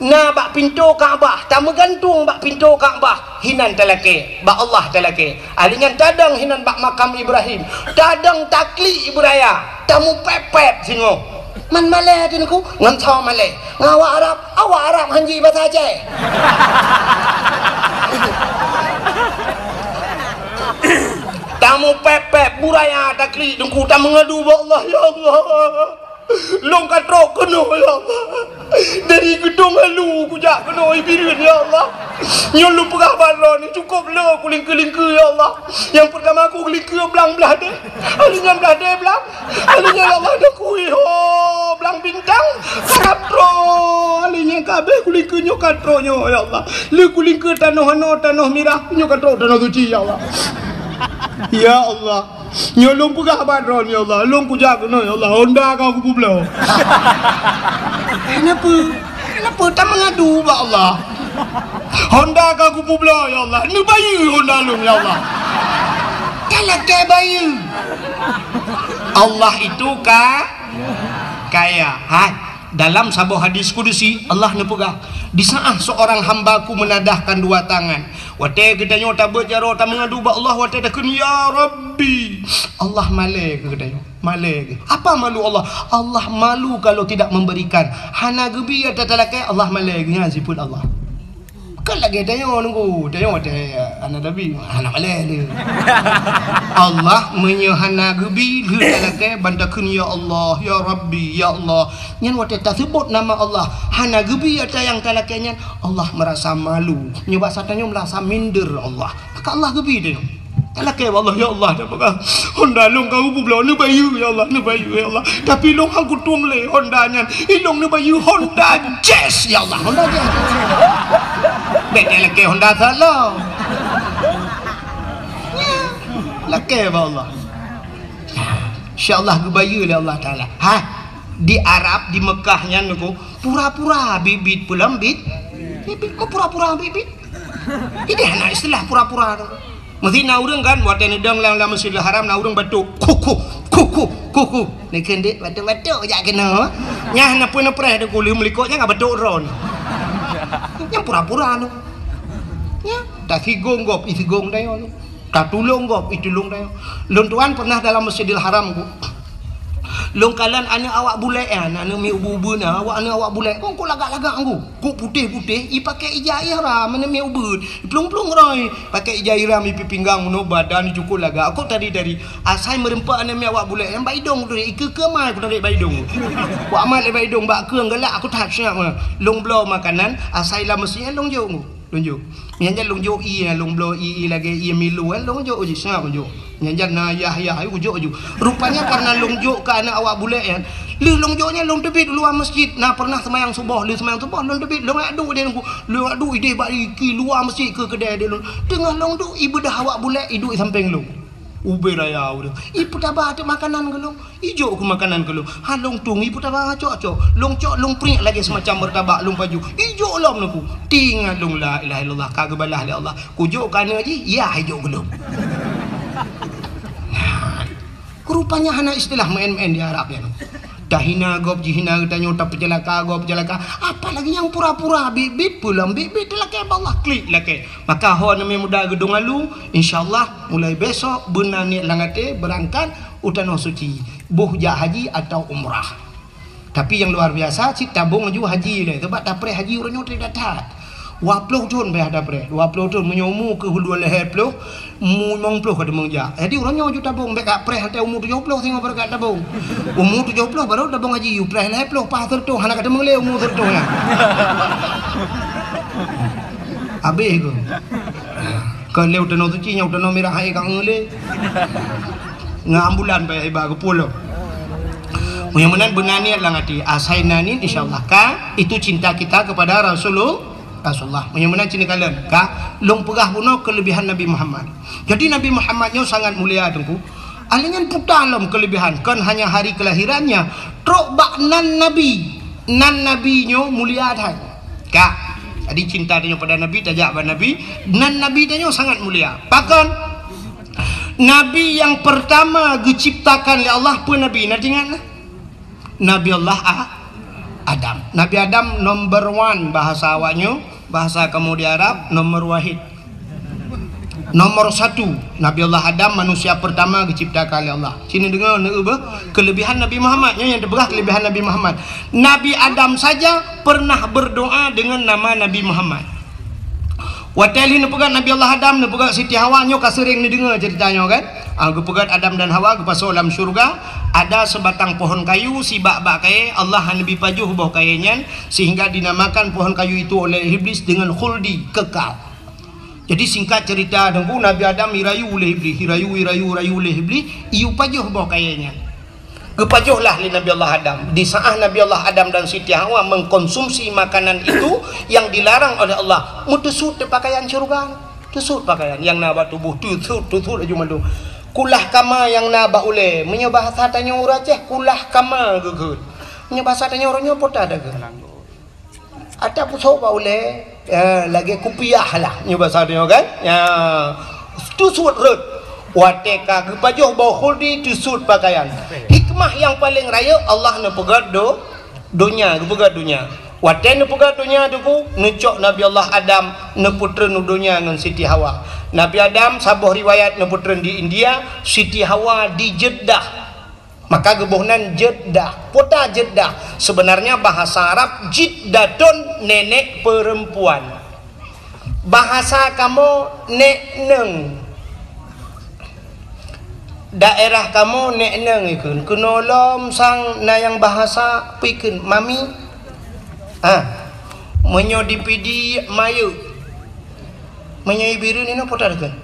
Na bak pintoe Ka'bah, tameugantung bak pintoe Ka'bah. Hinan talakèe, bak Allah talakèe. Alèh nyan tadong hinan bak makam Ibrahim. Tadong taklik ibu raya. Tamupèp-pèp singoh. Man malèe teuh Teungku, ngon soe malèe? Ngon awak Arab, awak Arab han ji basa Aceh. Tamupèp-pèp, bu raya taklik Teungku, tameungadu bak Allah, "Ya Allah, lôn ka trôk keunoe, ya Allah. Dari Geudong Alu kujak keunoe Bireuen, ya Allah. Nyoe lôn peugah bak droeneuh, cukôp le kulingkeu-lingkeu, ya Allah. Nyang peurtama kulingkeu blang blah deh, alèh nyan blah deh blang, alèh nyan, ya Allah, dah kui ho blang bintang, karab droe, alèh nyan ka abéh kulingkeu nyoe ka trôk nyoe, ya Allah. Le kulingkeu tanoh anoe, tanoh mirah, nyoe ka trôk Tanoh Suci, ya Allah. Ya Allah, nyoe lôn peugah bak droeneuh, ya Allah, lôn kujak keunoe, ya Allah, Honda ka kupeubloe." Kenapa? Kenapa? Tameungadu bak Allah. Honda ka kupeubloe, ya Allah. Neubayeue Honda lôn, ya Allah. Talakèe bayeue. Allah itu ka-, kaya. Hai, dalam saboh hadis kudusi, Allah neupeugah, "Di saat seorang hamba-Ku menadahkan dua tangan." Watèe geutanyoe tabeuet jaroe tameungadu bak Allah, watèe takheun, "Ya Rabbi," Allah malèe keu geutanyoe. Malèe geuh. Apa malu Allah? Allah malu kalau tidak memberikan. Hana geubi ata talakèe, Allah malèe geuh. Nyan sifeuet Allah. Kan lagèe tanyoe Teungku, tanyoe watèe hana tabi, hana malèe lé. Allah meunyoe hana geubi lheueh talakèe, ban takheun, "Ya Allah, ya Rabbi, ya Allah." Nyan watèe taseubut nama Allah, hana geubi ata nyang talakèe nyan, Allah meurasa malu. Nyoe basa tanyoe meurasa minder Allah. Maka Allah geubi tanyoe. Talakèe bak Allah, "Ya Allah, dah peugah Honda lôn ka kupeubloe, neubayeue, ya Allah, neubayeue, ya Allah. Tapi lôn han kutueng lé Honda nyan. Ilôn neubayeue Honda Jazz, ya Allah, Honda Jazz." Bèk talakèe Honda Solo. Lakèe bak Allah. Insya Allah geubayeue lé Allah Taala. Ha, di Arab, di Mekah nyan Teungku, pura-pura bit-bit peulom bit. Bit-bit, pura-pura bit-bit. Jadi hana istilah pura-pura tu. Meusti na ureueng kan, watèe neudong lam, lam Masjidil Haram, na ureueng batok, "Kuku, kuku, kuku." Neukheun dek batok-batok jak keunoe. Nyan na peue neupreh Teungku, lheueh meulikot nyan ka batok droe. Nyan pura-pura tu. Nyan, tasigong gob, isigong dayo tu. Tatulông gob, itulông tanyoe. Lôn tuan pernah dalam Masjidil Haram ku. Lôn kalon aneuk awak bulèk nyan, aneuk miet ubeut-ubeut na, awak aneuk awak bulèk. Kok, kok lagak-lagak ku. Kok putéh-putéh, ipakè ija ihram, aneuk miet ubeut. Iplueng-plueng roi, pakè ija ihram, ipi pinggang, meunoe badan, icukot lagak. Kok tari-tari. Asai meureumpok aneuk miet awak bulèk nyan, bak idông tu, ikeue-keue mai ku tarék bak idông. Ku amat lé bak idông, bak keue galak, aku that siap. Lôn bloe makanan, asai lam masjid nyan lôn jok ku. Lôn jok. Nyan jan lôn jok ié, lôn bloe ié, ié lagèe ié Milo nyan, lôn jok jih, seungab lôn jok. Nyan jan na yah-yah, ayo jok ju. Rupanya karena lôn jok keu aneuk awak bulèk nyan. Lheueh lôn jok nyan lôn teubiet luwa masjid. Na pernah seumayang suboh, lheueh seumayang suboh lôn teubiet, lôn jak duek di lôn. Lôn jak duek idéh bak ié luwa masjid keu keudè di lôn. Teungoh lôn duek, ibeudôh awak bulèk, iduek sampéng lôn. Ubé raya ureueng. Ipeutaba teuk makanan keu lôn. Ijok keu makanan keu lôn. Ha lôn tueng, ipeutaba cok-cok. Lôn cok, lôn priek lagèe seumacam meurtabak lôn pajoh. Ijok lom neuk ku. Teuingat lôn, la ilaha illallah, ka geubalah lé Allah. Kujok keu aneuk jih, yah ijok keu lôn. Rupanya hana istilah meu'en-meu'en di Arab nyan. Tahina gob, jihina geutanyoe, tapeuceulaka gob, peuceulaka. Apalagi nyang pura-pura, biet-biet peue lom, biet-biet teulakèe bak Allah, klik lakèe. Maka ho aneuk muda geudong alu, insya Allah mulai besok beuna niet lam até beurangkat u Tanoh Suci, boh jak haji atau umrah. Tapi nyang luar biasa, cit tabong laju haji lé, sabab tapreh haji uroe nyoe trép that-that. Dua ploh thon payah tapreh, dua ploh thon, meunyoe umu keuh dua lhèe ploh, umu limong ploh ka teumeung jak. Jadi uroe nyoe ju tabong, bèk ka preh watèe umu tujoh ploh singoh baru ka tabong. Umu tujoh ploh baru tabong haji, yue preh lhèe ploh, paih seureutoh, hana ka teumeung lé umu seureutoh nyan. Habéh keuh. Kon lé u Tanoh Suci, nyoe u Tanoh Mirah hai ka ngeulé. Ngon ambulan payah iba geupulông. Meunyoe meunan beuna niet lam até, asai na niet, insya Allah ka, itu cinta kita kepada Rasulullah. Rasulullah. Meunyoe meunan cit neukalon, ka, lôn peugah bunoe keulebihan Nabi Muhammad. Jadi Nabi Muhammad nyoe sangat mulia, Teungku. Ahli nyan puta lom keulebihan, kon hanya hari kelahirannya, trok bak nan Nabi. Nan Nabi nyoe mulia that. Ka. Jadi cinta tanyoe pada Nabi, tajak bak Nabi. Nan Nabi tanyoe sangat mulia. Pakon? Nabi nyang pertama geuciptakan lé Allah peue Nabi? Na teuingat na? Nabi Allah A-, Adam. Nabi Adam number one bahasa awaknyoe, bahasa kamoe di Arab, nomor wahid. Nomor satu, Nabi Allah Adam manusia pertama geuciptakan lé Allah. Sini deungoe, neueu beuh, kelebihan Nabi Muhammad. Nyoe nyang teupeugah kelebihan Nabi Muhammad. Nabi Adam saja pernah berdoa dengan nama Nabi Muhammad. Watèe lheueh neupeugöt Nabi Allah Adam, neupeugöt Siti Hawa, nyoe ka seuréng neudeungoe ceurita nyoe kan? Ah, geupeugöt Adam dan Hawa geupasoe lam syeuruga, ada sebatang pohon kayu, sibak bak kayèe, Allah hana neubi pajoh boh kayèe nyan, sehingga dinamakan pohon kayu itu oleh Iblis dengan khuldi, kekal. Jadi singkat cerita, Teungku, Nabi Adam irayu lé Iblis, irayu, irayu, irayu lé Iblis, iyue pajoh boh kayèe nyan. Geupajoh lah lé Nabi Allah Adam. Di saat Nabi Allah Adam dan Siti Hawa mengkonsumsi makanan itu yang dilarang oleh Allah, meuteusut teuh pakaian syeuruga. Teusut pakaian nyang na bak tuboh, teusut, teusut laju mandum. Kulah kama nyang na bak ulèe. Meunyoe bahasa tanyoe ureueng Aceh, kulah kama geukheun. Meunyoe bahasa tanyoe uroe nyoe peue ta geukheun? Ata pusoe bak ulèe, ya, lagèe kupiah lah, nyoe basa tanyoe kan? Ya, teusut rhot. Watèe ka geupajoh boh khuldi, teusut pakaian. Hikmah nyang paleng rayeuk, Allah neupeugöt do-, donya, geupeugöt donya. Watèe neupeugöt donya, Teungku, neucok Nabi Allah Adam neupeutreun u donya ngon Siti Hawa. Nabi Adam, saboh riwayat, neupeutreun di India, Siti Hawa di Jeddah. Maka geuboh nan Jeddah. Peue ta Jeddah? Sebenarnya bahasa Arab jiddatun, nenek perempuan. Bahasa kamoe, nek neueng. Daerah kamoe, nek neueng ikheun. Keunoe lom sang na nyang bahasa peue ikheun, mami. Ah. Meunyoe di Pidie, mayeuek. Meunyoe i Bireuen inoe peue ta ikheun?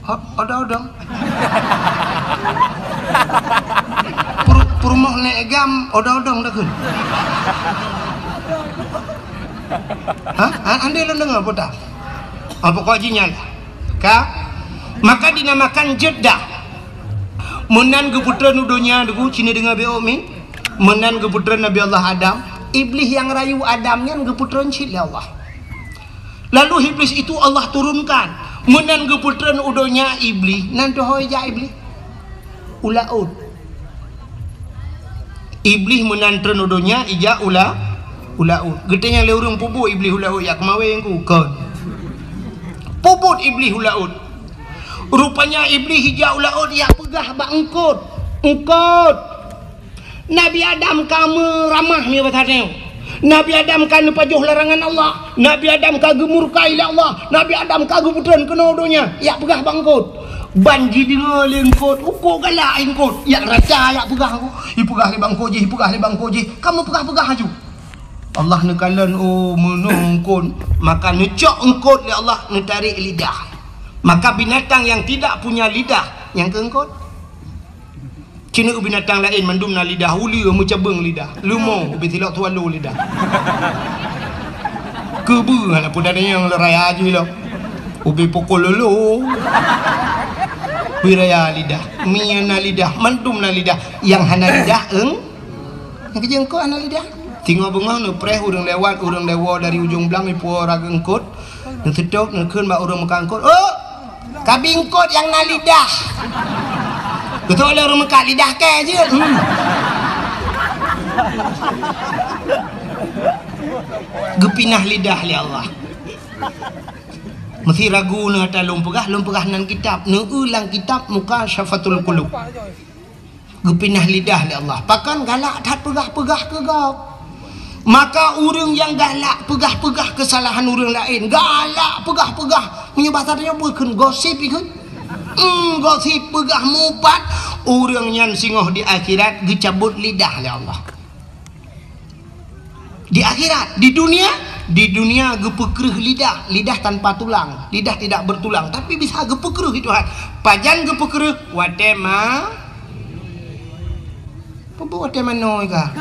Ha, odong-odong. Peurumoh Nek Gam, odong-odong takheun. Ha? Ha, andai lôn deungoe peue ta? Ha, pokok jih nyan lah. Ka? Maka dinamakan Jeddah. Meunan geupeutreun u donya, Teungku, sini deungoe beuh, min. Meunan geupeutreun Nabi Allah Adam. Iblis nyang rayu Adam nyan geupeutreun cit lé Allah. Lalu Iblis itu Allah turunkan. Meunan geupeutreun u donya Iblis, nan teuhôi jak Iblis? U laôt. Iblis meunan treun u donya, ijak u la-, u laôt. Geutanyong lé ureueng, peue buet Iblis u laôt, jak keumawén ku? Kon. Peubuet Iblih u laôt. Rupanya Iblih ijak u laôt, ijak peugah bak eungkôt. Eungkôt. Nabi Adam ka meuramah, meubaca tanyoe. Nabi Adam ka neupajoh larangan Allah. Nabi Adam ka geumurka ilée Allah. Nabi Adam ka geupeutrön keunoe donya. Ijak peugah bak eungkôt. Ban jideungoe lé eungkôt, uko galak eungkôt. Ijak raca, ijak peugah. Ipeugah lé bak eungkôt jih, ipeugah lé bak eungkôt jih. Ka meupeugah-peugah laju. Allah neukalon, oh, meunoe eungkôt, maka neucok eungkôt lé Allah, neutarek lidah. Maka binatang yang tidak punya lidah, nyang keu eungkôt. Ci na binatang laén mandum na lidah, uleue meucabeueng lidah, leumo ubé silok swallow lidah. Keubeue hana peue tanyong le raya jih lom. Ubé pokok lolo. Beu raya lidah, mie na lidah, mandum na lidah. Nyang hana lidah, eung-, Nyang keujeueng eungkôt hana lidah. Singoh beungoh neupreh ureuëng lewat, ureuëng lewat dari ujong blang ipuwoe raga eungkôt. Neuseutôt, neukheun bak ureuëng meukat eungkôt, "Oh, kabi eungkôt nyang na lidah." Geutôk lé ureuëng meukat, "Lidah kèe jeuet." Hmm. Geupinah lidah lé Allah. Meusé ragu neuh ata lôn peugah, lôn peugah nan kitab, neueu lam kitab Mukasyafatul Qulub. Geupinah lidah lé Allah. Pakon galak that peugah-peugah keu gob. Maka ureuëng nyang galak peugah-peugah keusalahan ureuëng laén, galak peugah-peugah, meunyoe basa tanyoe peue kheun, gosip ikheun. Hmm, gosip peugah mupat, ureuëng nyan singoh di akhirat geucabot lidah lé Allah. Di akhirat, di dunia, di dunia geupeukreuh lidah, lidah tanpa tulang, lidah tidak bertulang, tapi bisa geupeukreuh itu Tuhan. Pajan geupeukreuh? Watée ma-, peue watée manoe ka?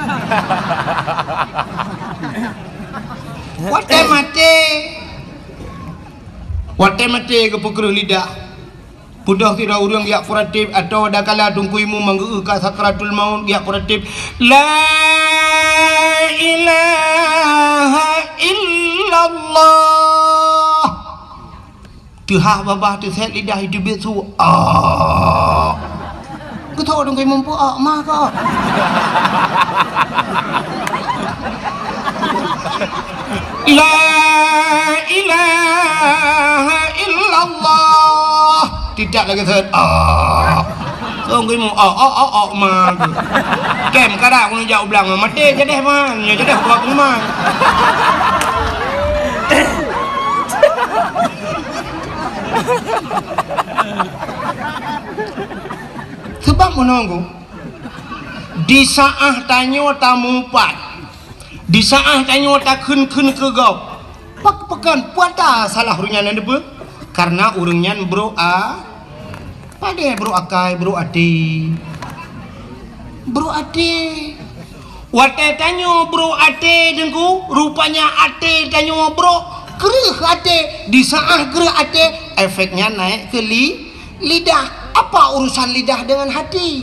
Watée maté. Watée maté geupeukreuh lidah. Peudoh sidroe ureuëng geujak peuratéb, atawa dakala Teungku Imum manggeu ka sakratul maut geujak peuratéb, "La ilaha illallah." Teuhah babah teusét lidah iteubiet su. Ah. Geutôk Teungku Imum peue, ah, ma ka. "La ilaha illallah." Tidak lagi set. Ah. Teungku Imum, oh, oh, oh, oh, ma. Kem kada keuneuk jak u blang, maté jadeh man. Nyoe jadeh buat rumah. Sebab menunggu di saat tanyoe tamupat, di saat tanyoe takheun-kheun keu gob, pak-, pakon puata salah ureuëng nyan neupeue? Karena ureuëng nyan brok a-, padé brok akai, brok até. Brok até. Watée tanyoe brok até Teungku, rupanya até tanyoe brok, kreueh até, di saat kreueh até, efeknya naik ke li-, lidah. Apa urusan lidah dengan hati?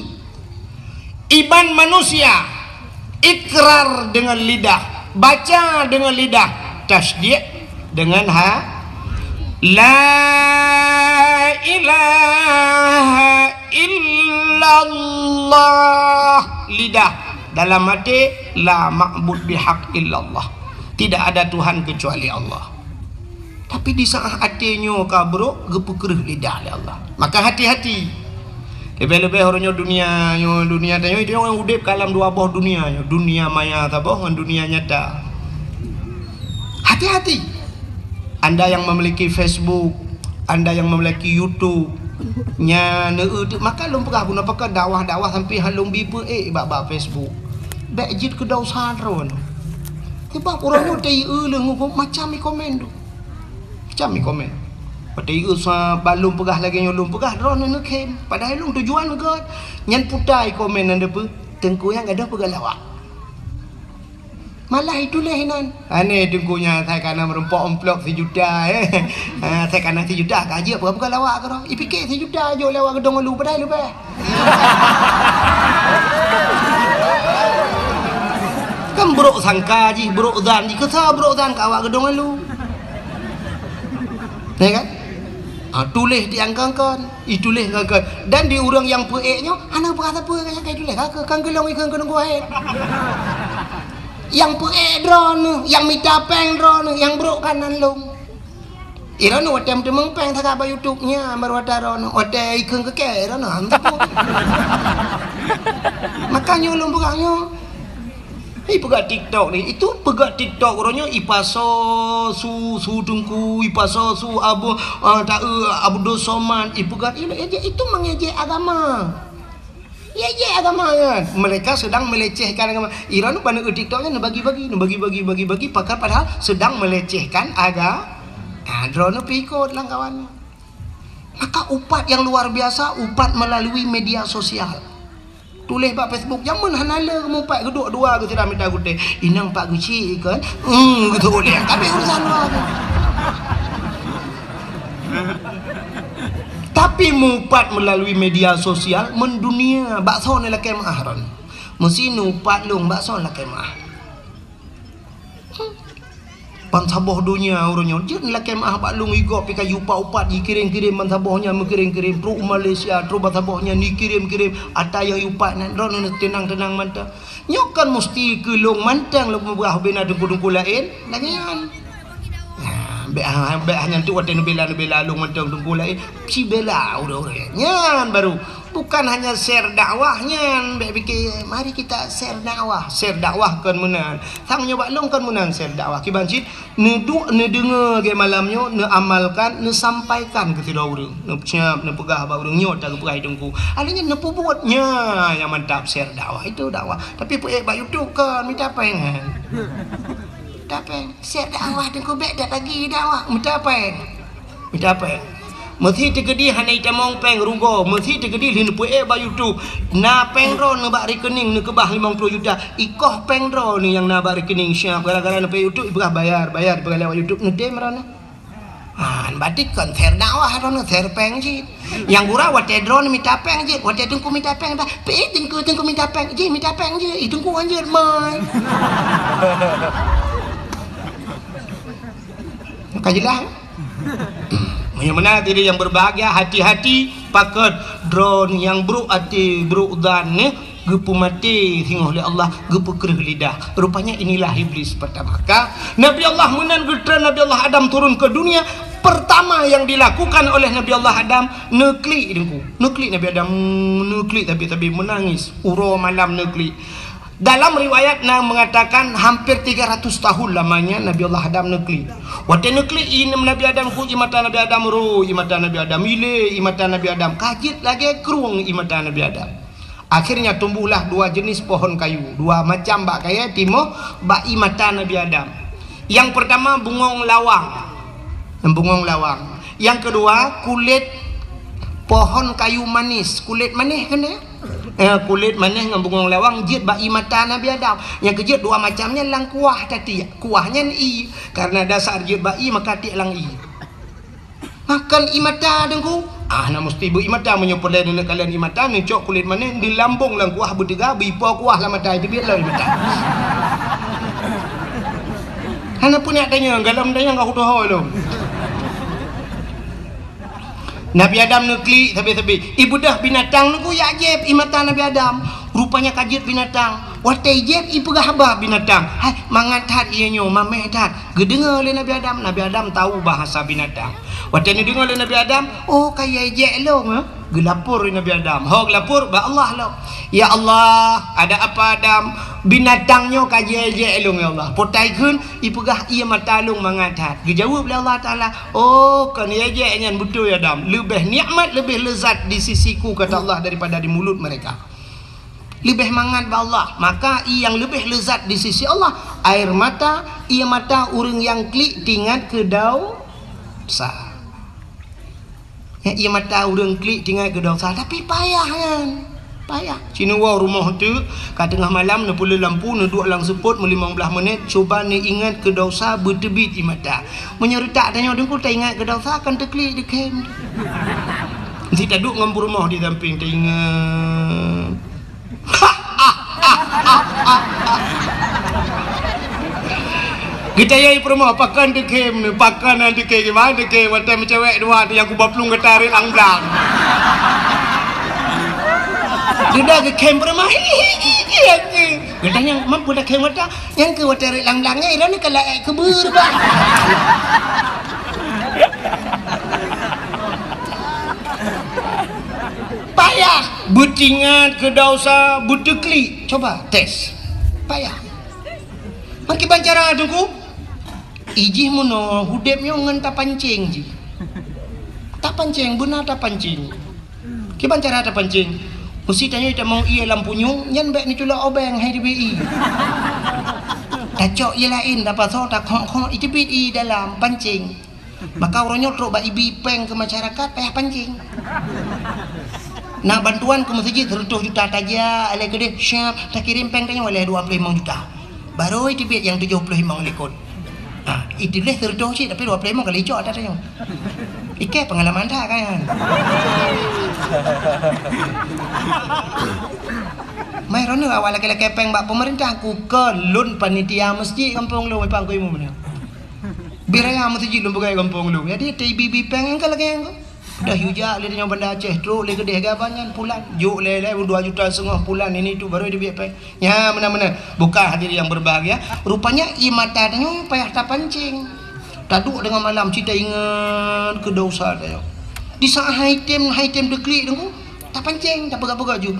Iman manusia, ikrar dengan lidah, baca dengan lidah, tasdik dengan ha-, la ilaha illallah, lidah, dalam hati, la ma'bud bihaq illallah, tidak ada Tuhan kecuali Allah. Tapi di saat até nyoe ka brok, geupeukreuh lidah lé Allah. Maka hati-hati. Leubeh-leubeh uroe nyoe dunia nyoe, dunia tanyoe, itu nyoe udeb ka lam dua boh dunia nyoe, dunia maya saboh ngon dunia nyata. Hati-hati. Anda yang memiliki Facebook, anda yang memiliki YouTube, nyan, eh, maka lôn peugah guna pakai dakwah-dakwah sampai han lôn bi peuék bak, bak Facebook. Bék jeuet keu dosa droeneuh. Sebab uroe nyoe teu-eu leuh ngon macam i komen tu. Macam i komen. Watée i-eu sa ban lôn peugah lagée nyoe lôn peugah, droeneuh neukhém. Padahai lôn tujuan gét. Nyan puta i komen nyan deue peue? Teungku nyang gadôh peugah lawak. Malah ituléh inan. Aneh Teungku nyan, sai kana meurumpok amplop sijuta, eh. Ah, sai kana sijuta ka jeuet peugah-peugah lawak keudroe. Ipike sijuta jok lé awak Geudong Ulu, padahai leubeh. Kan brok sangka jih, brok zan jih, keu soe brok zan keu awak Geudong Ulu. Ya kan? Ah, tuléh di angkangkan, ituléh angkangkan. Dan di ureuëng nyang peuék nyoe, hana peugah sapeue nyang ka ituléh, ka keu, kan keu lôn ikheun keu nunggu hai. Nyang peuék droeneuh, nyang mita péng droeneuh, nyang brok kan nan lôn. Irono watèe meuteumong pèng sagai bak YouTube nyan, baru watèe irono, watèe ikheun keu kèe irono, hana teupeu. Makanya ulôn peugah nyoe. Ipeugah TikTok ni, itu peugah TikTok uroe nyoe ipasoe su, su Teungku, ipasoe su Abu, ah, ta-, eh, Abdul Somad, ipeugah ini, itu mengejek agama. Ejek agama kan. Mereka sedang melecehkan agama. Irono ban TikTok nyan neubagi-bagi, neubagi-bagi, bagi-bagi, pakon padahal sedang melecehkan aga-, ah, droeneuh pih ikot lam kawan. Maka upat yang luar biasa, upat melalui media sosial. Tuléh bak Facebook, jameun hana le mupat geuduek dua geuh sira mita gutèe. Inong pat geuchik kan? Hmm, gitu boleh. Tapi urusan luar tu. Tapi mupat melalui media sosial mendunia, bak soe neulakèe meu'ah ron. Meusi neuupat lôn bak soe lakèe meu'ah. Bansaboh donya uroe nyoe jeuet lakèe meu'ah bak lôn, igob pih ka jiupat-upat, jikirém-kirém bansaboh nyan, meukirém-kirém trok u Malaysia, trok bansaboh nyan jikirém-kirém, ata nyang jiupat nyan droeneuh teunang-teunang mantong. Nyoe kon musti keu lôn mantong lôn peugah ubé na teungku-teungku laén, lagèe nyan. Nah, bèk ha-, bèk hana tu watèe neubela-neubela lôn mantong teungku laén, sibela ureueng-ureueng nyan baru. Bukan hanya share dakwah nyan, bèk pike, mari kita share dakwah. Share dakwah kon meunan. Sang nyoe bak lôn kon meunan share dakwah. Kiban cit, neuduek, neudeungoe lagèe malam nyoe, neuamalkan, neusampaikan keu sidroe ureueng. Neusiap, neupeugah bak ureueng nyoe ta geupeugah teungku. Akhirnya neupeubuet. Nya, nyang mantap share dakwah. Itu dakwah. Tapi peuék bak YouTube kon, mita pèng kan. Mita pèng. Share dakwah teungku bèk dak lagi dakwah. Mita pèng. Mita pèng. Meusi teukeudi hana itamong pèng rugoe, meusi teukeudi lheueh neupeuék bak YouTube. Na pèng droeneuh bak rekening neukeubah limong ploh juta. Ikoh pèng droeneuh nyang na bak rekening siap gara-gara neupeuék YouTube ipeugah bayar, bayar ipeugah lewat YouTube neutem droeneuh. Ha, berarti kon share dakwah droeneuh, share pèng cit. Nyang gura watèe droeneuh mita pèng jeuet, watèe teungku mita pèng, bah, pih teungku, teungku mita pèng, jih mita pèng jeuet, ih teungku hanjeuet mai. Ka jeulaih? Meunyoe meunan hadirin yang berbahagia, hati-hati pakon droeneuh nyang brok até, brok zan nyoe geupeumaté singoh lé Allah, geupeukreueh lidah. Rupanya inilah iblis pertama. Ka Nabi Allah meunan geutreun Nabi Allah Adam turun ke dunia, pertama yang dilakukan oleh Nabi Allah Adam, neuklik teungku. Neuklik Nabi Adam, neuklik tabi-tabi menangis. Uroe malam neuklik. Dalam riwayat na mengatakan hampir tiga ratus tahun lamanya Nabi Allah Adam neuklik. Watèe neuklik i Nabi Adam ku i mata Nabi Adam ro, i mata Nabi Adam ilé, i mata Nabi Adam ka jeuet lagèe krueng i mata Nabi Adam. Akhirnya tumbuhlah dua jenis pohon kayu, dua macam bak kayèe timoh bak i mata Nabi Adam. Yang pertama bungong lawang. Bungong lawang. Yang kedua kulét pohon kayu manis, kulét manis kan ya? Eh, kulét manis ngon bungong lawang jeuet bak i mata Nabi Adam. Nyang keujeuet dua macam nyan lam kuah tatiek. Kuah nyan ie. Karena dasar jeuet bak ie maka tiek lam ie. Makan i mata teungku. Ah, na musti beu i mata meunyoe peureulèe neuneuk kalon i mata, neucok kulét manis, neulambong lam kuah beuteuga, beuipo kuah lam mata, itu biet lom i mata. Hana peuneuk tanyong, galom tanyong ka kutohôi lom. Nabi Adam neuklik sabe-sabe. Ibeudôh binatang nyoe jak jieb i mata Nabi Adam. Rupanya ka jeuet binatang. Watèe jieb ipeugah haba binatang. Hai, mangat that ie nyoe, mamèh that. Geudeungoe lé Nabi Adam. Nabi Adam tahu bahasa binatang. Watèe neudeungoe lé Nabi Adam, oh, ka ijek lôn, eh? Geulapor lé Nabi Adam. Ho geulapor bak Allah lom. Ya Allah, ada apa Adam? Binatang nyoe ka jijek lôn ya Allah. Potai kheun ipeugah ie mata lôn mangat that. Geujaweueb lé Allah Taala, "Oh, kon ijek nyan beutôi Adam. Leubeh nikmat, leubeh lezat di sisiku," kata Allah, "daripada di mulut mereka." Leubeh mangat bak Allah. Maka ie nyang leubeh lezat di sisi Allah, air mata, ie mata ureueng nyang klik tingat keu dosa. Ya, ie mata ureueng klik tingat keu dosa, tapi payah nyan. Payah. Sinewoe rumoh teuk, ka teungoh malam neupeuleueh lampu, neuduek lam seupôt meulimong blaih menit, cuba neuingat keu dosa beuteubiet ie mata. Meunyoe reutak tanyoe teungku taingat keu dosa, kan teuklik dikhem. Sit taduek ngon peurumoh di sampéng taingat. Geutanyong peurumoh, pakon dikhem ni, pakon dikhem, gimana dikhem, watèe meucewek dua tu nyang kuba plueng gata rek lang blang. Duda geukhem peurumoh, hi, hi, hi, hi, hi. Geutanyong, mampu dak khem gata? Nyang keu watèe rek lang blang nyan, iran ni kala ek keubur, bah. Payah. Beutingat keu dosa, beuteuklik. Coba tes. Payah. Meukiban cara Teungku? Ijih meunoe udeb nyoe ngon tapancing jih. Tapancing, beuna tapancing. Kiban cara tapancing? Meusi tanyoe tamong ié lam punyueng, nyan bék neuculok obeng hai teubiet ié. Tacok ié laén, tapasoe, takhok-khok, iteubiet ié dalam pancing. Maka uroe nyoe trok bak ibi péng keu masyarakat, payah pancing. Na bantuan keu meuseujid seureutôh juta, tajak lé keudeh, siap, takirém péng tanyoe lé dua ploh limong juta. Barô iteubiet nyang tujoh ploh limong likot. Ha, ituléh seureutôh cit, tapi dua ploh limong ka licok ata tanyoe. Ikei peungalaman that kan. Mai droeneuh awak lakée-lakée péng bak peumeurintah, ku keu lôn panitia meuseujid gampông lôn, Pak Guru Imum nyoe. Bih raya meuseujid lôn peugah gampông lôn. Jadi, teuibi-bi péng nyang ka lagée nyan. Dah yue jak lé tanyoe Banda Aceh, trok lé keudeh gaban nyan pulan. Jok lé-lé dua juta setengah pulan, ini tu baru iteubiet péng. Nya, meunan-meunan. Buka hadirin yang berbahagia. Rupanya, ié mata tanyoe payah tapancing. Taduek deungon malam, cit taingat keu dosa tanyoe. Di saat hai tem, hai tem teuklik Teungku, tapancing, tapeugah-peugah ju.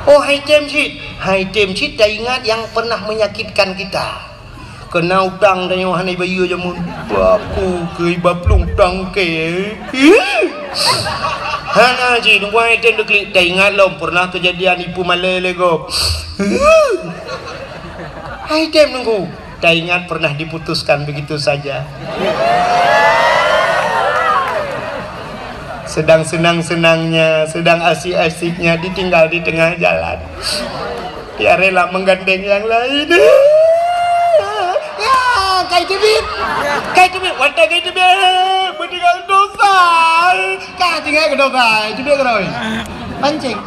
Oh, hai tem cit. Hai tem cit taingat yang pernah menyakitkan kita. Keuna utang tanyoe hana ibayeue jameun. Baku keu iba plueng tangke. Hana jih, Teungku, hai tem teuklik, taingat lom pernah keujadian ipeumalée lé gob. Hai tem Teungku, taingat pernah diputuskan begitu saja. Sedang senang-senangnya, sedang asyik-asyiknya ditinggal di tengah jalan. Dia rela menggandeng yang lain. Ya, kai teubiet. Kai teubiet. Watée kai teubiet, beutinggai dosa. Ka tinggai keu dosa, teubiet keudroe. Pancing.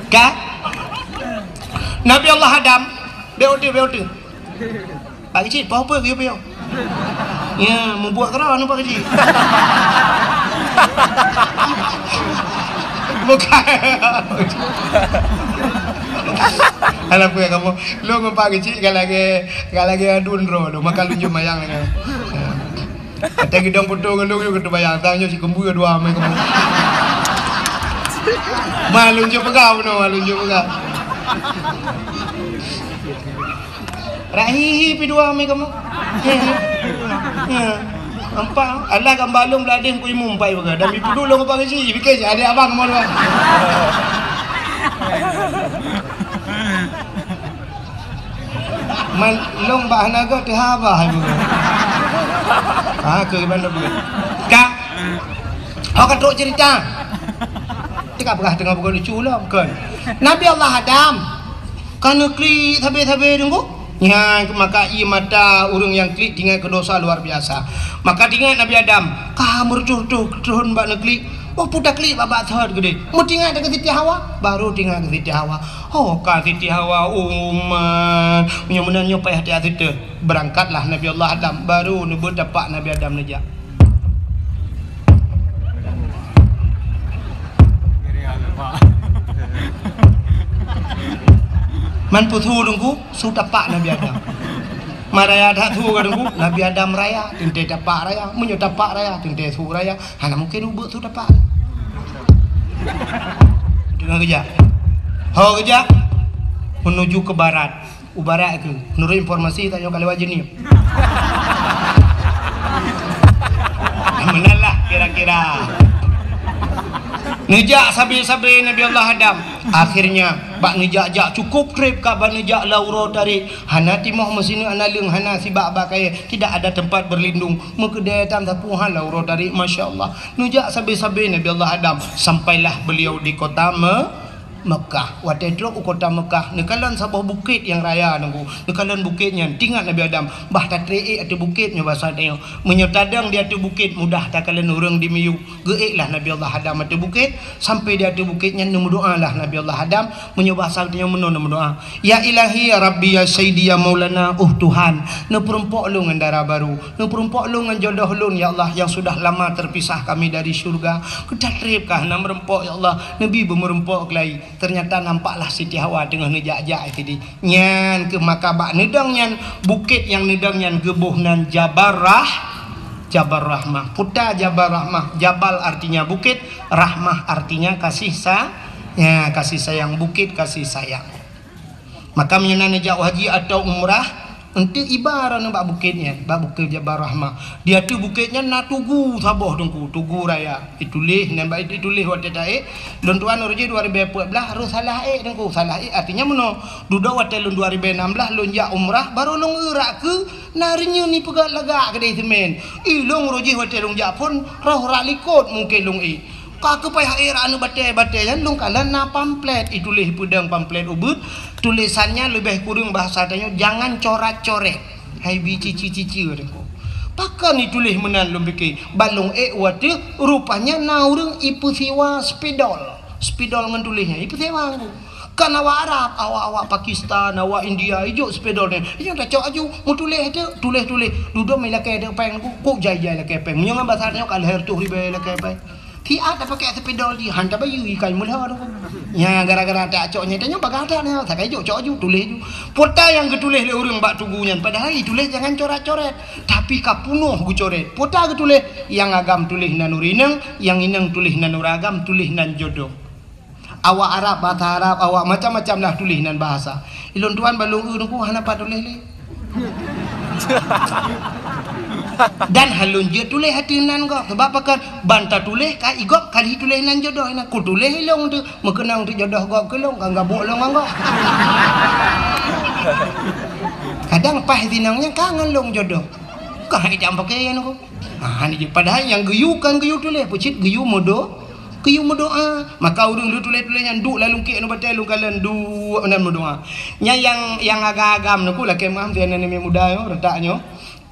Ka? Nabi Allah Adam, beuti, beuti. Pak Keuchik, poh peue geuyue piôh? Ya, mubuet keudroe aneuk Pak Keuchik. Bukan. Alah, peue kamoe? Lôn ngon Pak Keuchik ka lagée, ka lagée aduen droe lôn, maka lôn jeuet mayang nyan. Ya. Watée geudong putôh ngon lôn, lôn teubayang, tang nyoe si keumbui dua amai kamoe. Ma lôn jeuet peugah bunoe, ma lôn jeuet peugah. Rak hihi pi dua mi kamoe. Ya. Nampak? Alah gamba lôn beuladeh Teungku Imum pai peugah. Dan ipeuduek lôn Pak Keuchik, pike cit adek abang kamoe dua. Man lôn bak hana göt teuhaba hai peugah. Ah, keu bandum peugah. Ka. Ho ka trok cerita. Teuka peugah teungoh bukan lucu lom, kon. Nabi Allah Adam. Ka neuklik sabe-sabe Teungku. Nyan, maka ié mata ureuëng nyang klik tingat keu dosa luar biasa. Maka tingat Nabi Adam, ka meureutoh-reutoh thon bak neuklik. Oh, peue taklik bak-bak thot keudeh. Meutingat keu Siti Hawa, baru tingat keu Siti Hawa. Oh, ka Siti Hawa, umat. Meunyoe meunan nyoe payah tiat siteue. Beurangkatlah Nabi Allah Adam, baru neubeutapak Nabi Adam neujak. Man peue su Teungku, su tapak Nabi Adam. Man raya that su ka Teungku, Nabi Adam raya, teuntée tapak raya. Meunyoe tapak raya, teuntée su raya. Hana mungken ubeut su tapak. Deungoe geujak. Ho geujak, menuju ke barat. U barat keuh, menurut informasi tanyoe ka lewat jeunieb. Meunan lah kira-kira. Neujak sabe-sabe Nabi Allah Adam. Akhirnya, bak neujak-jak cukup treb ka bak neujak lam uroe tarék. Hana timoh meusineuk aneuëk leueng, hana sibak bak kayée, tidak ada tempat berlindung. Meukeudée tam sapeue hana uroe tarék, masya Allah. Neujak sabe-sabe Nabi Allah Adam, sampailah beliau di kota Me-, Mekah. Watée trok u kota Mekah, neukalon saboh bukét nyang raya Teungku. Neukalon bukét nyan, tingat Nabi Adam, bah tatrek ék ateueh bukét nyoe basa tanyoe. Meunyoe tadong di ateueh bukét, mudah takalon ureuëng di miyueb. Geuéklah Nabi Allah Adam ateueh bukét, sampai di ateueh bukét nyan neumeudoálah Nabi Allah Adam, meunyoe basa tanyoe meunoe neumeudoá. Ya Ilahi, ya Rabbi, ya Sayyidi, ya Maulana, oh Tuhan, neupeurumpok lôn ngon dara barô, neupeurumpok lôn ngon jodoh lôn, ya Allah, yang sudah lama terpisah kami dari syurga. Keu tatreb ka hana meurumpok, ya Allah, neubi beumeurumpok keulai. Ternyata nampaklah Siti Hawa teungoh neujak-jak sideh. Nyan keuh maka bak neudong nyan, bukét nyang neudong nyan geuboh nan Jabal Rah-, Jabal Rahmah. Peue ta Jabal Rahmah, Jabal artinya bukét, Rahmah artinya kasih sa-, ya, kasih sayang, bukét kasih sayang. Maka meunyoe na neujak haji atau umrah, eunteuk iba droeneuh bak bukét nyan, bak Bukét Jabal Rahmah. Di ateueh bukét nyan na tugu saboh Teungku, tugu raya. Ituléh, nyan bak ituléh watée taék, lôn tuan uroe jih dua ribée peuet blaih, roh salah ék Teungku. Salah ék artinya meunoe, dudoe watée lôn dua ribée nam blaih lôn jak umrah, barô lôn eurak keu na reunyeun ipeugah lagak keudeh seumén. Ilôn uroe jih watée lôn jak phon, roh rak likot mungken lôn ék. Ka keupai hai rak aneuk batée-batée nyan lôn kalon na pamflet, ituléh peudong pamflet ubit, tulésan nyan leubeh kureueng bahasa tanyoe, jangan corat-coret. Hai bi cici-cici Teungku. Pakon ituléh meunan lôn pike, ban lôn ék watée rupanya na ureuëng ipeusiwa spidol. Spidol ngon tuléh nyan ipeusiwa Teungku. Kan awak Arab, awak-awak Pakistan, awak India, ijok spidol nyan. Ijok tacok aju, meutuléh teuk, tuléh-tuléh. Dudoe mé lakée teuk péng, kok jai-jai lakée péng. Meunyoe ngon basa nyoe ka lhèe reutôh ribée lakée péng. Siat tapakée spidol jih, han tabayeue ikai meulhô tu. Nya gara-gara tacok nyan, tanyoe bagah that nyoe, sakai jok cok aju, tuléh aju. Peue ta nyang geutuléh lé ureuëng bak tugu nyan, padahai ituléh jangan coret-coret. Tapi ka punoh geucoret. Peue ta geutuléh, nyang agam tuléh nan ureuëng inong, nyang inong tuléh nan ureuëng agam, tuléh nan jodoh. Awak Arab, bahasa Arab, awak macam-macam lah tuléh nan bahasa. Ilôn tuan ban lôn eu Teungku hana pat tuléh lé. Dan han lôn jeuet tuléh ateueh nan gob. Sabab pakon? Ban tatuléh ka igob ka lheueh tuléh nan jodoh inan. Kutuléh ilôn teuk, meukeunong teuk jodoh gob keu lôn, ka gabuk lôn ngon gob. Kadang paih sinong nyan ka ngon lôn jodoh. Ka hai jam pakaian Teungku. Ha, ni jeuet. Padahai nyang geuyue kan geuyue tuléh, peucit geuyue meudo-, geuyue meudoa. Maka ureuëng lheueh tuléh-tuléh nyan duek lam lungkek aneuk batée lôn kalon duek meunan meudoa. Nyan nyang, nyang agam-agam Teungku lakée meu'ah sinan aneuk muda nyoe, reutak nyoe.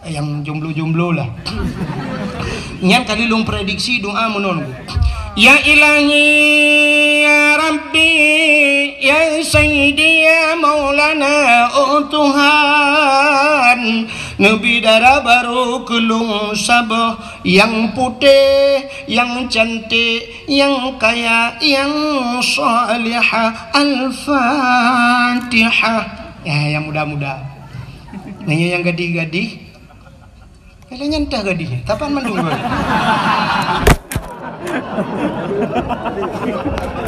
Nyang jomblo-jomblo lah. Nyan ka lheueh lôn prediksi doa meunan Teungku. Ya Ilahi, ya Rabbi, ya Sayyidi, ya Maulana, oh Tuhan, neubi dara barô keu lôn saboh nyang putéh, nyang cantik, nyang kaya, nyang salihah. Al-Fatihah. Ya, nyang muda-muda. Nyan nyang gadih-gadih. Lagée nyan teuh gadih, tapan mandum gadih.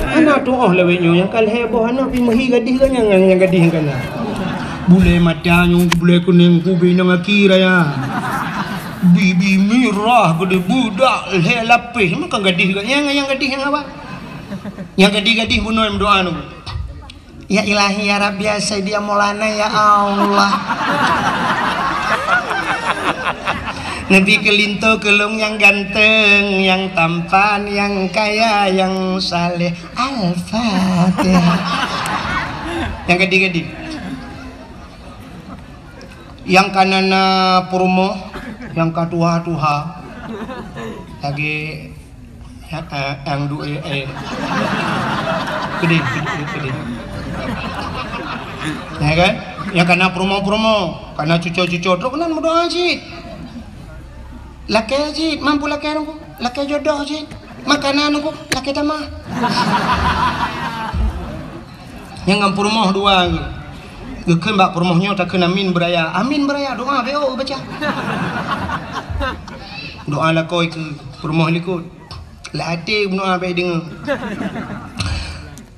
Hana tuoh lawét nyoe nyang ka lhèe boh aneuk pih meuhi gadih geuh nyan, nyang gadih kana. Bulée mata nyoe, bulée kunéng, kubi nyang aki raya. Bibi mirah geude beudak lhèe lapéh, maka gadih geuh nyan, nyang gadih nyang awak. Nyang gadih-gadih bunoe meudoa nyoe. Ya Ilahi, ya Rabbi, ya Sayyidi, ya Maulana, ya Allah. Neubi keu linto keu lôn nyang ganteng, nyang tampan, nyang kaya, nyang saleh. Al-Fatihah. Nyang gadih-gadih. Nyang ka na-na peurumoh, nyang ka tuha-tuha. Lagée Ya, eh, nyang du-, eh, eh. Keudeh, keudeh, keudeh. Ya kan? Nyang kana peurumoh-peurumoh, kana cuco-cuco, trok keunan meudoa cit. Lakée cit, mampu lakée Teungku, lakée jodoh cit. Makanan Teungku, lakée tamah. Nyang ngon peurumoh dua geuh. Geukheun bak peurumoh nyoe takheun amin beuraya. Amin beuraya, doa B O baca. Doa lakoe keu peurumoh likot. Lam até meudoa bèk deungoe.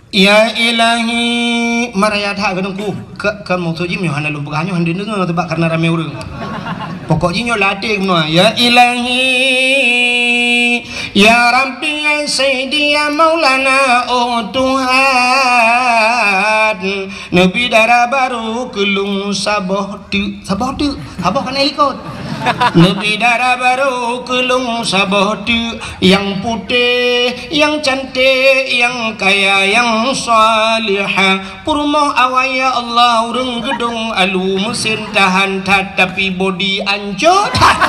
Ya Ilahi, maraya that keu Teungku. Ka, ka maksud jih meunyoe hana lôn peugah nyoe hana deungoe, sebab karena ramé ureueng. Pokok jih nyoe lam até meudoa, ya Ilahi, ya Rabbi, ya Sayyidi, ya Maulana, oh Tuhan, neubi dara barô keu lôn saboh teuk, saboh teuk, saboh keuneuk likot. Neubi dara barô keu lôn saboh teuk, nyang putéh, nyang cantik, nyang kaya, nyang salihah. Peurumoh awai, ya Allah, ureueng geudong alu, meusén tahan that, tapi bodi ancô that.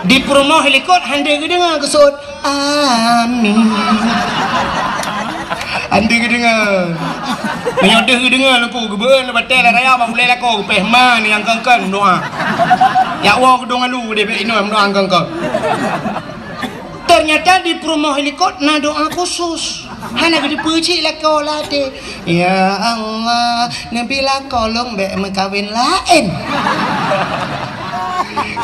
Di peurumoh likot hana geudeungoe geuseuôt, "Amin." Hana geudeungoe. Nyoe deuh geudeungoe Teungku, geubeueun batée lam raya bak ulée lakoe, geupéh ma nyang kön-kön meudoá. Jak woe keudong alu deh bèk inoe meudoá kön-kön. Ternyata di peurumoh likot na doá khusus. Hana geuteupeue cit lakoe lam até. "Ya Allah, neubi lakoe lôn bèk meukawen laén."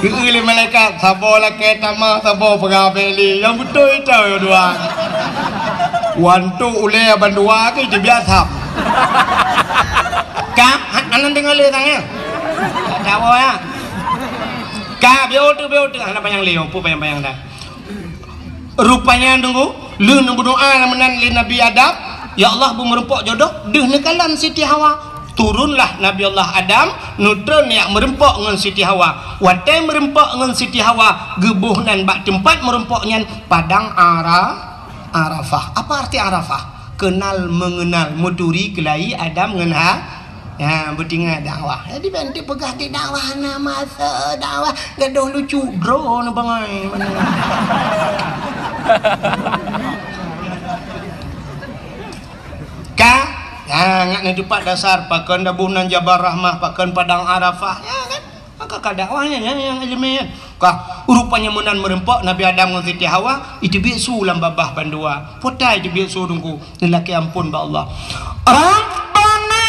Geukheun lé malaikat, saboh lakée tamah, saboh peugah bèk lé. Nyang beutôi ito doá. Wan trok ulée bandua keu jibiasa. Ka, ha-, hana deungoe lé sang ya. Ka, biôh tu, biôh tu. Hana panyang lé, peue panyang-panyang dah. Rupanya Teungku, lheueh neumeudoá meunan lé Nabi Adam, "Ya Allah, beu meurumpok jodoh," deuh neukalon Siti Hawa. Turunlah Nabi Allah Adam, neutron jak meurumpok ngon Siti Hawa. Watée meurumpok ngon Siti Hawa, geuboh nan bak teumpat meurumpok nyan Padang Ara-, Arafah. Apa arti Arafah? Kenal mengenal, meuturi keulayi Adam ngon Ha-, Ya, beutingat dakwah. Jadi, bèk neupeugah di dakwah na masa dakwah, gadoh lucu droe neuh bangai. Ka? Ya, ngat neutupat dasar, pakon daboh nan Jabal Rahmah, pakon Padang Arafah. Ya, kan? Maka ka dakwah nyan, nyan, nyang ileumèe nyan. Ka, rupanya meunan meurumpok Nabi Adam ngon Siti Hawa, iteubiet su lam babah bandua. Peue ta iteubiet su Teungku, neulakèe ampôn bak Allah. Rabbana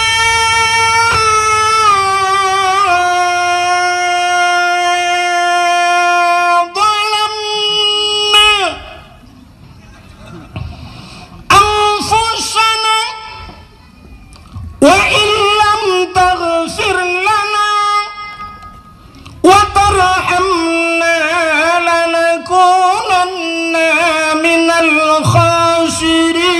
zalamna anfusana wa illam taghfir lana wa tarhamna lanakunanna minal khasirin.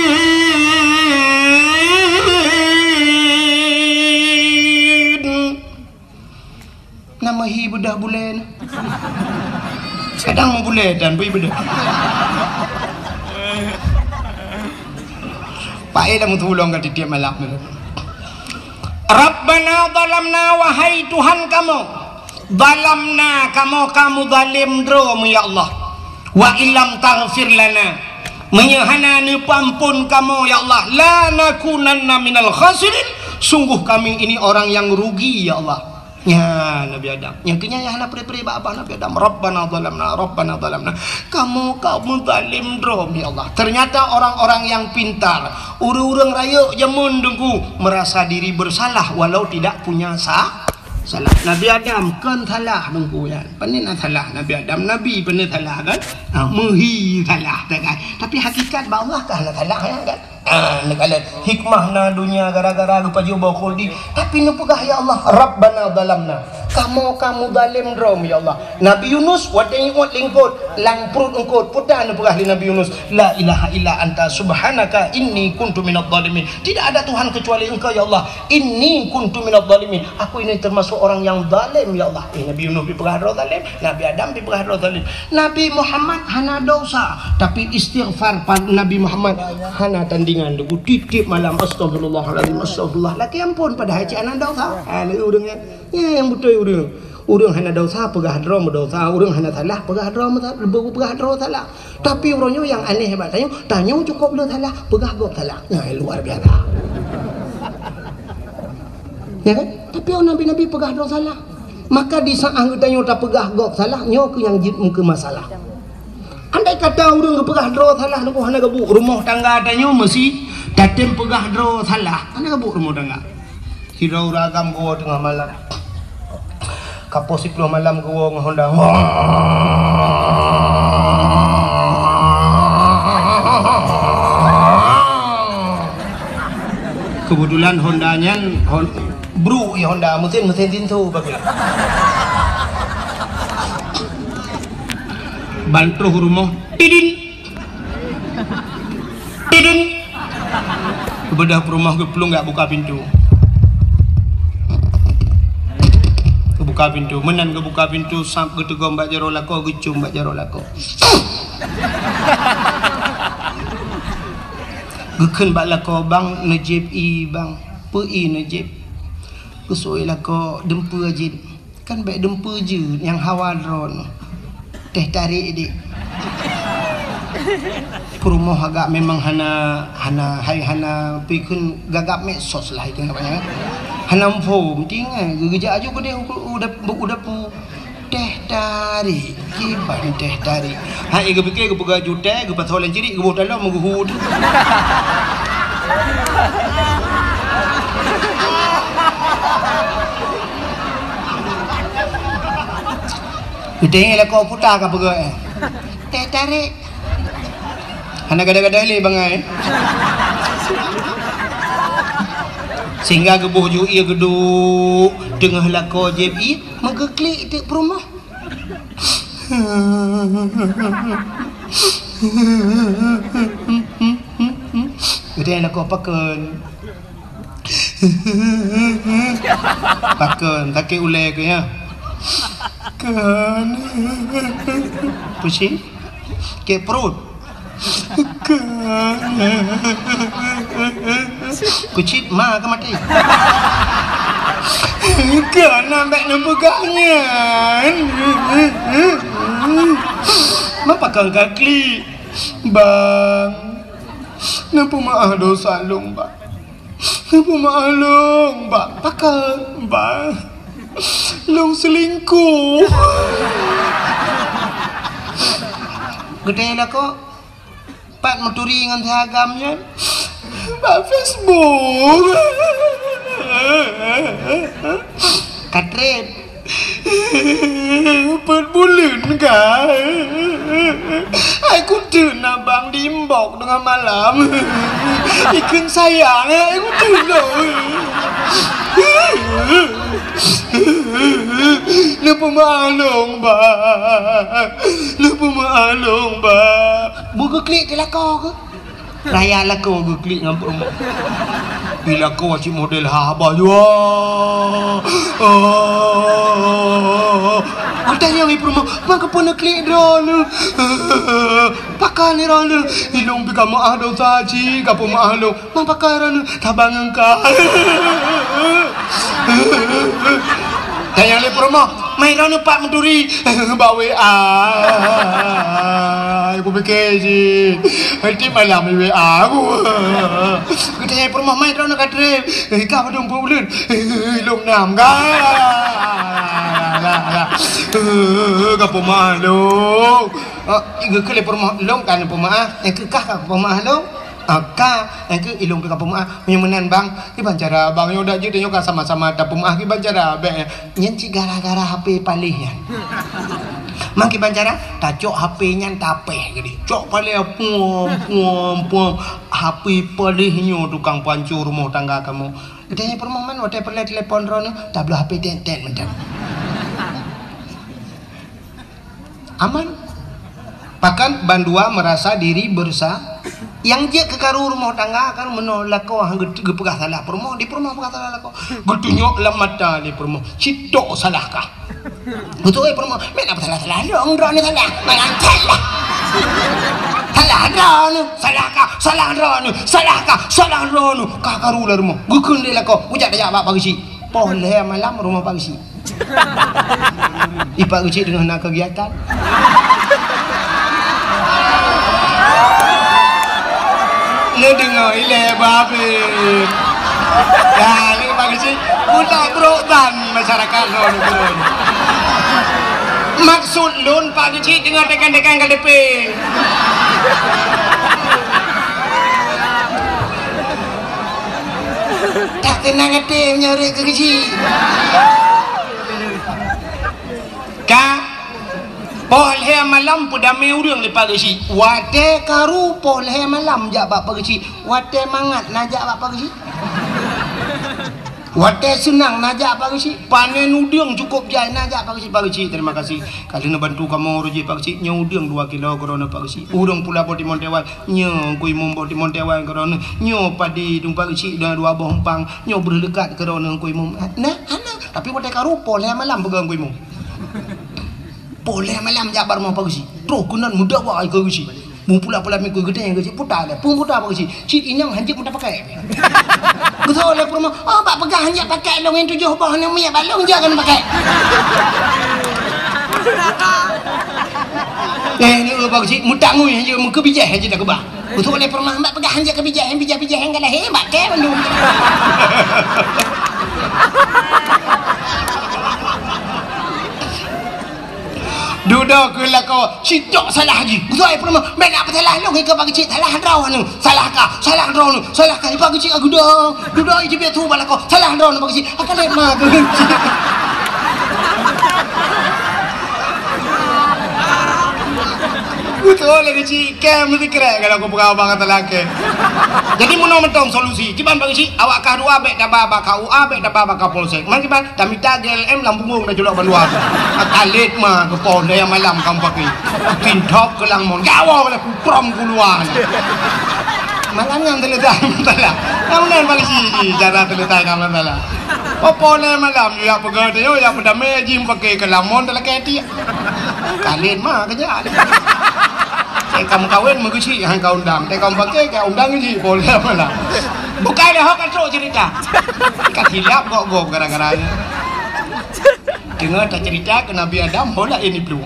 Na meuhi beudôh bulèe na. Kadang meubulèe dan bui beudôh. Paéh lam tulông ka tiep-tiep malam tu. Rabbana zalamna, wahai Tuhan kamoe, zalamna, kamoe ka meuzalim droe, ya Allah. Wa illam taghfir lana, meunyoe hana neupeuampôn kamoe, ya Allah, lanakunanna minal khasirin, sungguh kami ini orang yang rugi, ya Allah. Nyan Nabi Adam. Nyang keunyan nyang hana pré-pré bak babah Nabi Adam. Rabbana zalamna, Rabbana zalamna. Kamoe ka meuzalim droe, ya Allah. Ternyata orang-orang yang pintar, ureueng-ureueng rayeuk jameun Teungku, merasa diri bersalah walau tidak punya sa-, salah. Nabi Adam kon salah Teungku nyan. Pane na salah Nabi Adam, Nabi pane salah kan? Ha, meuhi salah, kan? Tapi hakikat bak Allah ka hana salah, ya kan? Ah, neukalon hikmah na donya gara-gara geupajoh boh khuldi, tapi neupeugah, "Ya Allah, Rabbana zalamna." Kamoe ka meuzalim droe, ya Allah. Nabi Yunus watèe jiuet lé eungkôt, lam pruet eungkôt, peue ta neupeugah lé Nabi Yunus, "La ilaha illa anta subhanaka inni kuntu minadh dhalimin." Tidak ada Tuhan kecuali Engkau, ya Allah. Inni kuntu minadh dhalimin. Aku ini termasuk orang yang zalim, ya Allah. Eh, Nabi Yunus dipeugah droe zalim, Nabi Adam dipeugah droe zalim. Nabi Muhammad hana dosa, tapi istighfar pa-, Nabi Muhammad hana tandingan. Teungku tiep-tiep malam, "Astagfirullahalazim, astagfirullah." Lakèe ampôn padahai cit hana dosa. Ha, lé ureueng nyan. Nyan nyang beutôi ureueng. Ureueng hana dosa peugah droe meudosa, ureueng hana salah peugah droe meusa-, peugah droe salah. Tapi uroe nyoe nyang aneh bak tanyoe, tanyoe cukôp le salah, peugah gob salah. Nyan luar biasa. Ya kan? Tapi nabi-nabi peugah droe salah. Maka di saat geutanyoe tapeugah gob salah, nyoe keuh nyang jeuet meukeue masalah. Andai kata ureueng geupeugah droe salah, Teungku, hana geubuet rumoh tangga tanyoe meusi tatem peugah droe salah, hana geubuet rumoh tangga. Sidroe ureueng agam geuwoe teungoh malam. Ka poh siplôh malam geuwoe ngon honda. Keubeutulan honda nyan hon-, bruk, ya, honda, meusén, meusén tinso pakai. Ban troh rumoh, tidin. Tidin. Geubeudôh peurumoh geuplueng jak buka pintoe. Geubuka pintoe, meunan geubuka pintoe, sab geuteugom bak jaroe lakoe, geucôm bak jaroe lakoe. Geukheun bak lakoe, "Bang, neujieb ie, Bang." "Peue ie neujieb?" "Geusui lakoe, dumpeue jieb." "Kan bèk dumpeue jeuet, nyang hawa droeneuh. Teh tarék dék." Peurumoh agak memang hana, hana, hai hana pikun gagap medsos lah itu namanya. Hana info, penting eh, geujak aju keudeh u, u, u dapu. Teh tarik, kiban teh tarik. Hai geupike geupeugah aju teh, geupasoe lam cirik, geuboh dalam, geuhut. Geutanyong lakoe puta ka peugah, eh. Teh tarik. Hana gada-gada lé bangai. Sehingga geuboh ju ie geuduek teungoh lakoe jieb ie, meugeuklik teuk peurumoh. Geutanyong lakoe pakon. Pakon, sakét ulèe keuh nyan? Kon. Pusing? Sakét pruet? Kon. Kucit ma ka maté. Kon, bèk neupeugah nyan. Ma pakon ka klik? Bang, neupeumaáh dosa lôn, Bang. Neupeumaáh lôn, Bang. Pakon, Bang? Lôn seulingkoh. Geutanyong lakoe, pat meuturi ngon si agam nyan? Bak Facebook. Ka treb. Peuet buleuen ka. Hai kuteun abang di inbox teungoh malam. Ikheun sayang, hai kuteun lôn. Neupeumaáh lôn, Bang. Neupeumaáh lôn, Bang. Beu geuklik di lakoe keuh? Raya lakoe geuklik ngon peurumoh. Di lakoe cit model haba jua. Oh. Watèe nyan i peurumoh, "Ma keupeue neuklik droeneuh? Pakon droeneuh? Ilôn pih ka meuáh dosa cit, ka peumeuáh lôn. Ma pakon droeneuh? Saban ngon ka." Tanyong lé peurumoh, "Mai droeneuh pat meuturi?" "Bak W A." Kupike cit. Tiep malam i W A ku. Geutanyong peurumoh, "Mai droeneuh ka treb?" "Ka padum peuet buleuen?" "Lôn nam ka." Ka peumeuáh lôn. Oh, geukheun lé peurumoh, "Lôn ka neupeumaáh." "Nyang keu kah ka peumeuáh lôn?" "Ah, ka." "Nyang keu ilôn pih ka peumeuáh." "Meunyoe meunan, Bang, kiban cara, Bang, nyoe dak jeuet nyoe ka sama-sama tapeumeuáh, kiban cara bèk nyan?" "Nyan cit gara-gara H P paléh nyan." "Ma kiban cara?" "Tacok H P nyan tapéh keudéh. Cok paléh puom, puom, puom. H P paléh nyoe tukang pancô rumoh tangga kamoe." Geutanyong peurumoh, "Man watèe peureulèe telepon droeneuh, tabloe H P tét-tét mantong." Aman. Pakon bandua meurasa diri beursa. Nyang jeuet keu karu rumoh tangga kan meunoe lakoe han geu-, geupeugah salah peurumoh, di peurumoh peugah salah lakoe. Geutunyok lam mata lé peurumoh, "Cit tok salah kah?" Beutôi peurumoh, "Meunan salah-salah lôn, droeneuh salah. Meunan salah. Salah droeneuh, salah kah, salah droeneuh, salah kah, salah droeneuh." Ka karu lam rumoh. Geukheun lé lakoe, "Kujak tajak bak Pak Geuchik." Poh lhèe malam rumoh Pak Geuchik. I Pak Geuchik teungoh na keugiatan. Neudeungoe ilèe babeh. Dah, lé Pak Geuchik, buta brok tan masyarakat lôn keudroe. Maksud lôn Pak Geuchik teungoh tekan-tekan K T P. Tak tenang até meunyoe rhot keu Geuchik. Ka poh lhèe malam peudamé ureueng lé Pak Geuchik. Watèe karu poh lhèe malam jak bak Pak Geuchik. Watèe mangat na jak bak Pak Geuchik. Watèe seunang na jak Pak Geuchik. Panen udeueng cukôp jai na jak Pak Geuchik. "Pak Geuchik, terima kasih. Ka lheueh neubantu kamoe rôh jih Pak Geuchik. Nyoe udeueng dua kilo keu droeneuh Pak Geuchik. Ureueng pula boh timon teuwan. Nyoe Teungku Imum boh timon teuwan keu droeneuh. Nyoe padi dum Pak Geuchik dua, dua boh umpang. Nyoe breuh leukat keu droeneuh Teungku Imum." Nah, hana. Tapi watèe karu poh lhèe malam peugah Teungku Imum. Poh lhèe malam jak bak rumoh Pak Geuchik. Troh keunan meudawa keu Geuchik. Meupula-pula miku geutanyong Geuchik, "Peue dah, peue dah Pak Geuchik?" "Cit inong hanjeuet meuta pakai." Geutanyong lé peurumoh, "Oh, bak peugah hanjeuet pakai lôn nyang tujoh boh aneuk miet bak lôn jak keuneuk pakai." Eh, ni, eh, bak keuchik, mutangui hanya, meukeubijéh hanya tak keubah. Beutôi lé peurumahan, bak peugah hanya keubijéh, bijéh-bijéh nyang galak, eh, bak kée bandum. Dudoe keu lakoe, sitok salah jih. Beutôi lé peurumahan, bèk na peusalah lôn, ikeu bak keuchik, salah droeneuh, salah ka, salah droeneuh, salah ka, bak keuchik, dudoe, dudoe, ijeuet tu bak lakoe, salah droeneuh bak keuchik. Akan lé ma keuchik. Beutôi lé keuchik, kém meusikrek kalau kupeugah bang kata lagèe. Jadi meunoe mantong solusi. Kiban bang keuchik, awak kah dua bèk taba bak K U A, bèk taba bak Kapolsek. Man kiban, tamita G L M lam punggong dah culok bandua. Akan lé ma keu pon daya malam kamoe pakai. Tintop keu lam mon. Gawa oleh kuprom keuluar. Malam nyan teuletai masalah. Nyang meunan polisi jih cara teuletai ka masalah. Popo lé malam, ya peugah dia, ya peudamé jih pakai keu lamon dalam keti. Kalin ma kerja. Saya kamu kawin meugeusik hang ka undang. Saya kamu pakai ka undang jih, popo lé malam. Bukan dah hok ka trok cerita. Ka silap gok-gok gara-gara ni. Dengar tak cerita ke Nabi Adam, hola ini belum.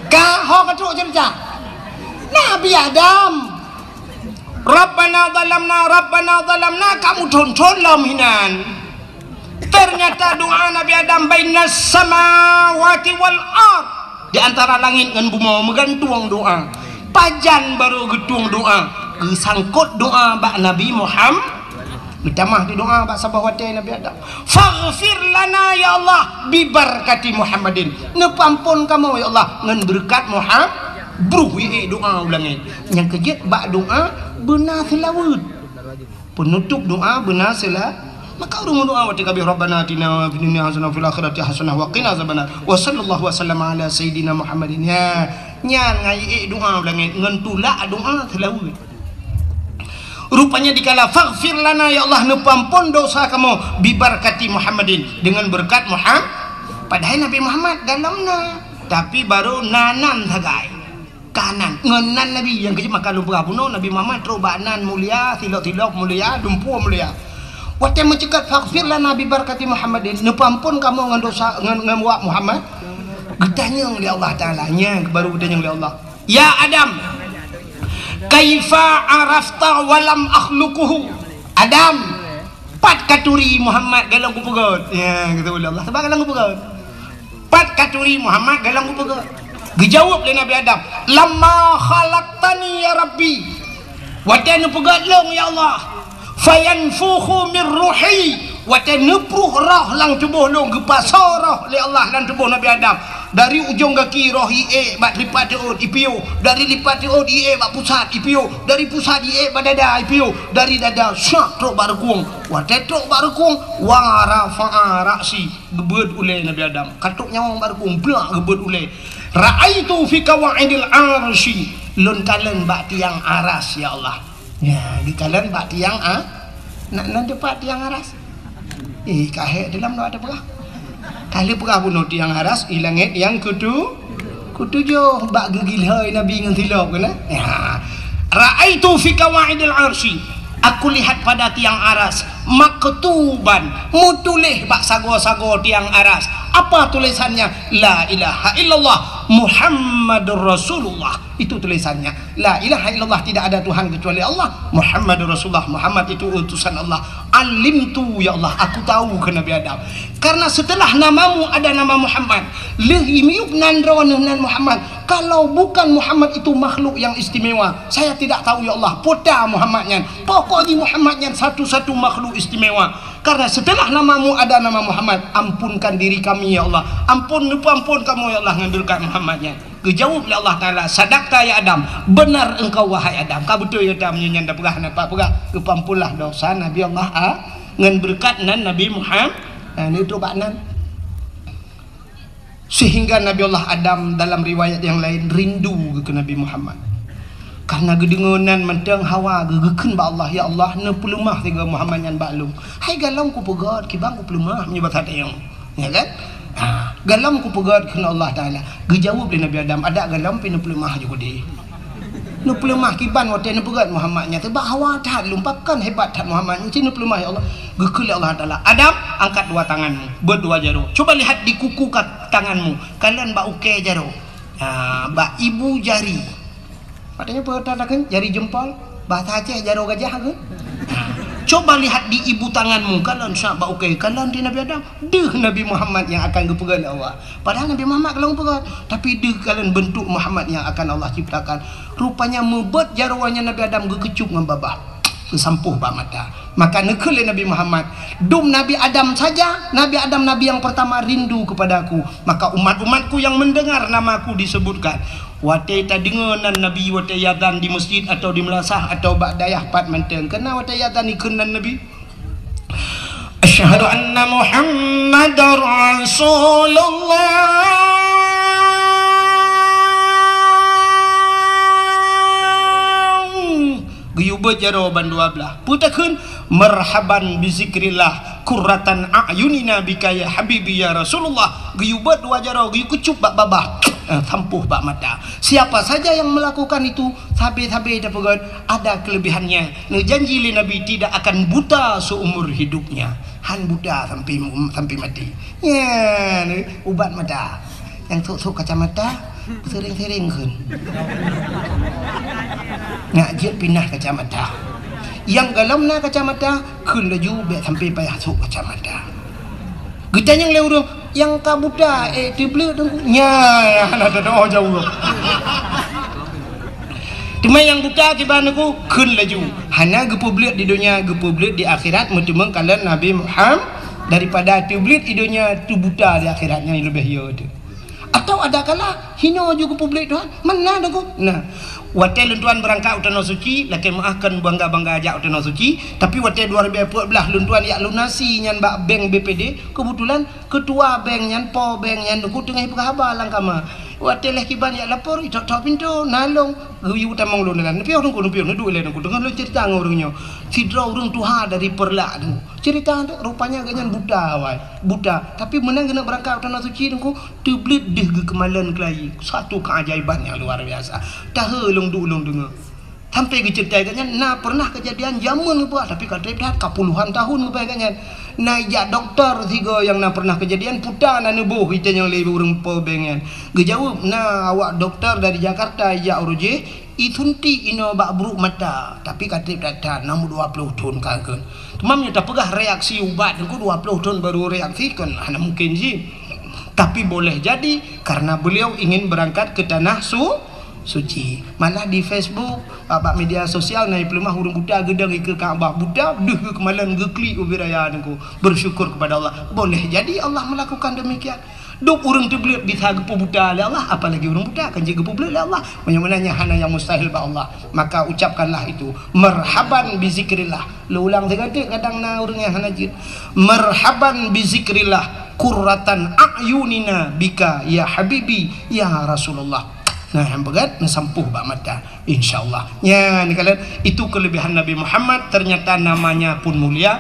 Ka hok ka trok cerita. Nabi Adam Rabbana zalamna, Rabbana zalamna, kamu thon-thon lom hinan. Ternyata doa Nabi Adam bainas samawati wal ard, di antara langit ngon bumoe meugantung doa. Pajan barô geutueng doa, geusangkot doa bak Nabi Muhammad. Geutamah di doa bak saboh watèe Nabi Adam. Faghfir lana ya Allah bibarakati Muhammadin. Neupeuampon kamoe ya Allah ngon beureukat Muhammad. Bruh ié doa u langét. Nyang keujeuet bak doa beuna seulaweuet. Peunutôp doa beuna seula-, maka ureueng meudoa watèe ka abéh, "Rabbana atina fid dunya hasanah wa fil akhirati hasanah wa qina azabannar." Wa sallallahu wa sallama ala sayyidina Muhammadin. Ya, nyan ngon ié doa u langét ngon tulak doa seulaweuet. Rupanya dikala, "Faghfir lana, ya Allah, neupeuampon dosa kamoe, bibarakati Muhammadin, dengan berkat Muhammad." Padahai Nabi Muhammad galom na, tapi barô na nan sagai. Ka nan, ngon nan Nabi, nyang keujeuet maka lôn peugah bunoe, Nabi Muhammad trok bak nan mulia, silop-silop mulia, dumpeue mulia. Watèe meuceukat, "Faghfir lana bibarakati Muhammadin," neupeuampon kamoe ngon dosa, ngon, ngon wak Muhammad. Geutanyong lé Allah Taala, nyan baru geutanyong lé Allah. "Ya Adam, kaifa arafta wa lam akhluquhu?" Adam, pat katuri Muhammad galom kupeugöt? Ya, geutanyong lé Allah, sabab galom kupeugöt. Pat katuri Muhammad galom kupeugöt? Geujaweueb lé Nabi Adam, "Lamma khalaqtani ya Rabbi." Watèe neupeugöt lôn, ya Allah. "Fayanfukhu min ruhi." Watèe neupruh roh lam tuboh lôn, geupasoe roh lé Allah lam tuboh Nabi Adam. Dari ujong gaki roh ié bak lipat teuôt ipiôh, dari lipat teuôt ié bak pusat ipiôh, dari pusat ié bak dada ipiôh, dari dada syak trok bak reukung. Watèe trok bak reukung, wa rafa'a ra'si, geubeuet ulèe Nabi Adam. Ka trok nyawöng bak reukung, blak geubeuet ulèe. Ra'aitu fi qawaidil arsy, lôn kalon bak tiang aras, ya Allah. Ya, geukalon bak tiang a-, na, nan teumpat tiang aras. Eh, ka hék dalam doa teupeugah. Ka lheueh peugah bunoe tiang aras, i langét nyang keutu-, keutujoh bak geugilhôi Nabi ngon silop keunan. Ya. Ra'aitu fi qawaidil arsy. Aku lihat pada tiang aras, maktuban, meutuléh bak sagoe-sagoe tiang aras. Apa tulisannya? La ilaha illallah Muhammadur Rasulullah. Itu tulisannya. La ilaha illallah, tidak ada Tuhan kecuali Allah. Muhammadur Rasulullah, Muhammad itu utusan Allah. Alimtu, ya Allah, aku tahu, kheun Nabi Adam. Karena setelah namamu ada nama Muhammad, lheueh miyueb nan droeneuh nan Muhammad. Kalau bukan Muhammad itu makhluk yang istimewa, saya tidak tahu, ya Allah, peue ta Muhammad nyan. Pokok jih Muhammad nyan satu-satu makhluk istimewa. Karena setelah namamu ada nama Muhammad, ampunkan diri kami, ya Allah. Ampun, neupeuampon kamoe, ya Allah, ngon beureukat Muhammad nyan. Geujaweueb lé Allah Taala, "Sadaqta ya Adam, benar engkau wahai Adam." Ka beutôi gata meunyoe nyan tapeugah, na pat peugah, geupeuampunlah dosa Nabi Allah a-, ngon beureukat nan Nabi Muhammad, na, neutrok bak nan. Sehingga Nabi Allah Adam dalam riwayat yang lain rindu keu Nabi Muhammad. Karena geudeungoe nan mantong hawa geu-, geukheun bak Allah, "Ya Allah, neupeuleumah sigoe Muhammad nyan bak lôn." Hai galom kupeugöt, kiban kupeuleumah meunyoe basa tayong. Ya kan? Ha, galom kupeugöt kheun Allah Taala. Geujaweueb lé Nabi Adam, "Adak galom pih neupeuleumah ju keudéh." Neupeuleumah kiban watèe neupeugöt Muhammad nyan, sabab hawa that lôn, pakon hebat that Muhammad nyan, ci neupeuleumah, ya Allah. Geukheun lé Allah Taala, "Adam, angkat dua tanganmu, beuet dua jaroe. Coba lihat di kuku ka-, tanganmu, kalon bak ukèe jaroe." Ah, bak ibu jari. Padahai peue kata takheun? Jari jempol. Bahasa Aceh jaroe gajah ke? Ah. Coba lihat di ibu tanganmu, kalon syak bak ukée, kalon di Nabi Adam. Deuh Nabi Muhammad nyang akan geupeugét lé Allah. Padahai Nabi Muhammad ka lheueh geupeugét, tapi deuh kalon bentuk Muhammad nyang akan Allah ciptakan. Rupanya meubeuet jaroe nyan Nabi Adam geukeucup ngon babah. Geusampôh bak mata. Maka neukheun lé Nabi Muhammad, "Dum Nabi Adam saja, Nabi Adam nabi yang pertama rindu kepada aku. Maka umat-umatku yang mendengar nama aku disebutkan." Watée tadeungoe nan Nabi watée azan di masjid atau di meulasah atau bak dayah pat mantong. Keunan watée azan ikheun nan Nabi, "Asyhadu anna Muhammadar Rasulullah." Geuyue beuet jaroe bandua blaih. Peue takheun? "Marhaban bi zikrillah, qurratan a'yunina bika ya habibi ya Rasulullah." Geuyue beuet dua jaroe, geuyue keucup bak babah. Eh, sampôh bak mata. Siapa saja yang melakukan itu, sabe-sabe tapeugét, ada kelebihannya. Neujanji lé Nabi tidak akan buta seumur hidupnya. Han buta sampai, sampai mati. Nyan ubat mata. Nyang sôk-sôk kacamata, sering-sering kheun. Nak jeuet pinah kacamata. Nyang golom na kacamata, kheun laju bék sampai payah sôk kacamata. Geutanyong lé ureuëng, "Nyang ka buta, eh, teubleuet Teungku?" Nyan, hana teudoa jaweueb. Teuma nyang buta kiban Teungku, kheun laju. Hana geupeubleuet di donya, geupeubleuet di akhirat, meuteumé kalon Nabi Muhammad daripada teubleuet di donya, teubuta di akhirat, nyan leubeh yo teuh. Atau ada kala hino ju geupeubleuet Tuhan, mana Teungku? Nah, watée lôn tuan beurangkat u Tanoh Suci, lakée meuáh kon bangga-bangga jak u Tanoh Suci, tapi watée dua ribu empat belas lôn tuan jak lunasi nyan bak bank B P D, keubeutulan keutua bank nyan, po bank nyan Teungku teungoh peugah haba lam kama. Watée lheueh kiban jak lapor, itok-tok pintoe, na lôn, geuyue tamong lôn nyan. Neupiôh Teungku, neupiôh, neuduek ilée Teungku, teungoh lôn cerita ngon ureuëng nyoe. Sidroe ureuëng tuha dari Peureulak Teungku. Cerita tu rupanya gobnyan buta awai, buta. Tapi meunan geuneuk beurangkat u Tanoh Suci Teungku, teubleuet deuh geukeumalon keulayi. Satu keajaiban nyang luar biasa. Tahe lôn duek lôn deungoe. Sampai geuceurita gobnyan na pernah keujadian jameun geupeugah, tapi ka treb that ka puluhan tahun geupeugah gobnyan. Na ijak dokto sigoe nyang na pernah keujadian, peue na neuboh itanyong lé ureuëng po bank nyan. Geujaweueb, na awak dokto dari Jakarta ijak uroe jih, isuntik inoe bak brok mata, tapi ka treb that-that, na umur dua puluh thon ka kheun. Teuma meunyoe tapeugah reaksi ubat Teungku dua puluh thon baru reaksi, kon hana mungkin jih. Tapi boleh jadi karena beliau ingin berangkat ke tanah su-, suci. Malah di Facebook, bak media sosial na peuleumah ureuëng buta geudong ikeue Ka'bah buta, deuh geukeumalon geuklik ubit raya Teungku. Bersyukur kepada Allah. Boleh jadi Allah melakukan demikian. Dum ureuëng teubleuet bisa geupeubuta lé Allah, apalagi ureuëng buta kan jeuet geupeubleuet lé Allah. Meunyoe meunan nyan hana nyang mustahil bak Allah, maka ucapkanlah itu, "Marhaban bi zikrillah." Lôn ulang sigoe teuk, kadang na ureuëng nyang hana jeuet. "Marhaban bi zikrillah, qurratan a'yunina bika ya habibi ya Rasulullah." Nah, nyang peugét neusampôh bak mata, insya Allah. Nyan, kalon, itu kelebihan Nabi Muhammad, ternyata namanya pun mulia.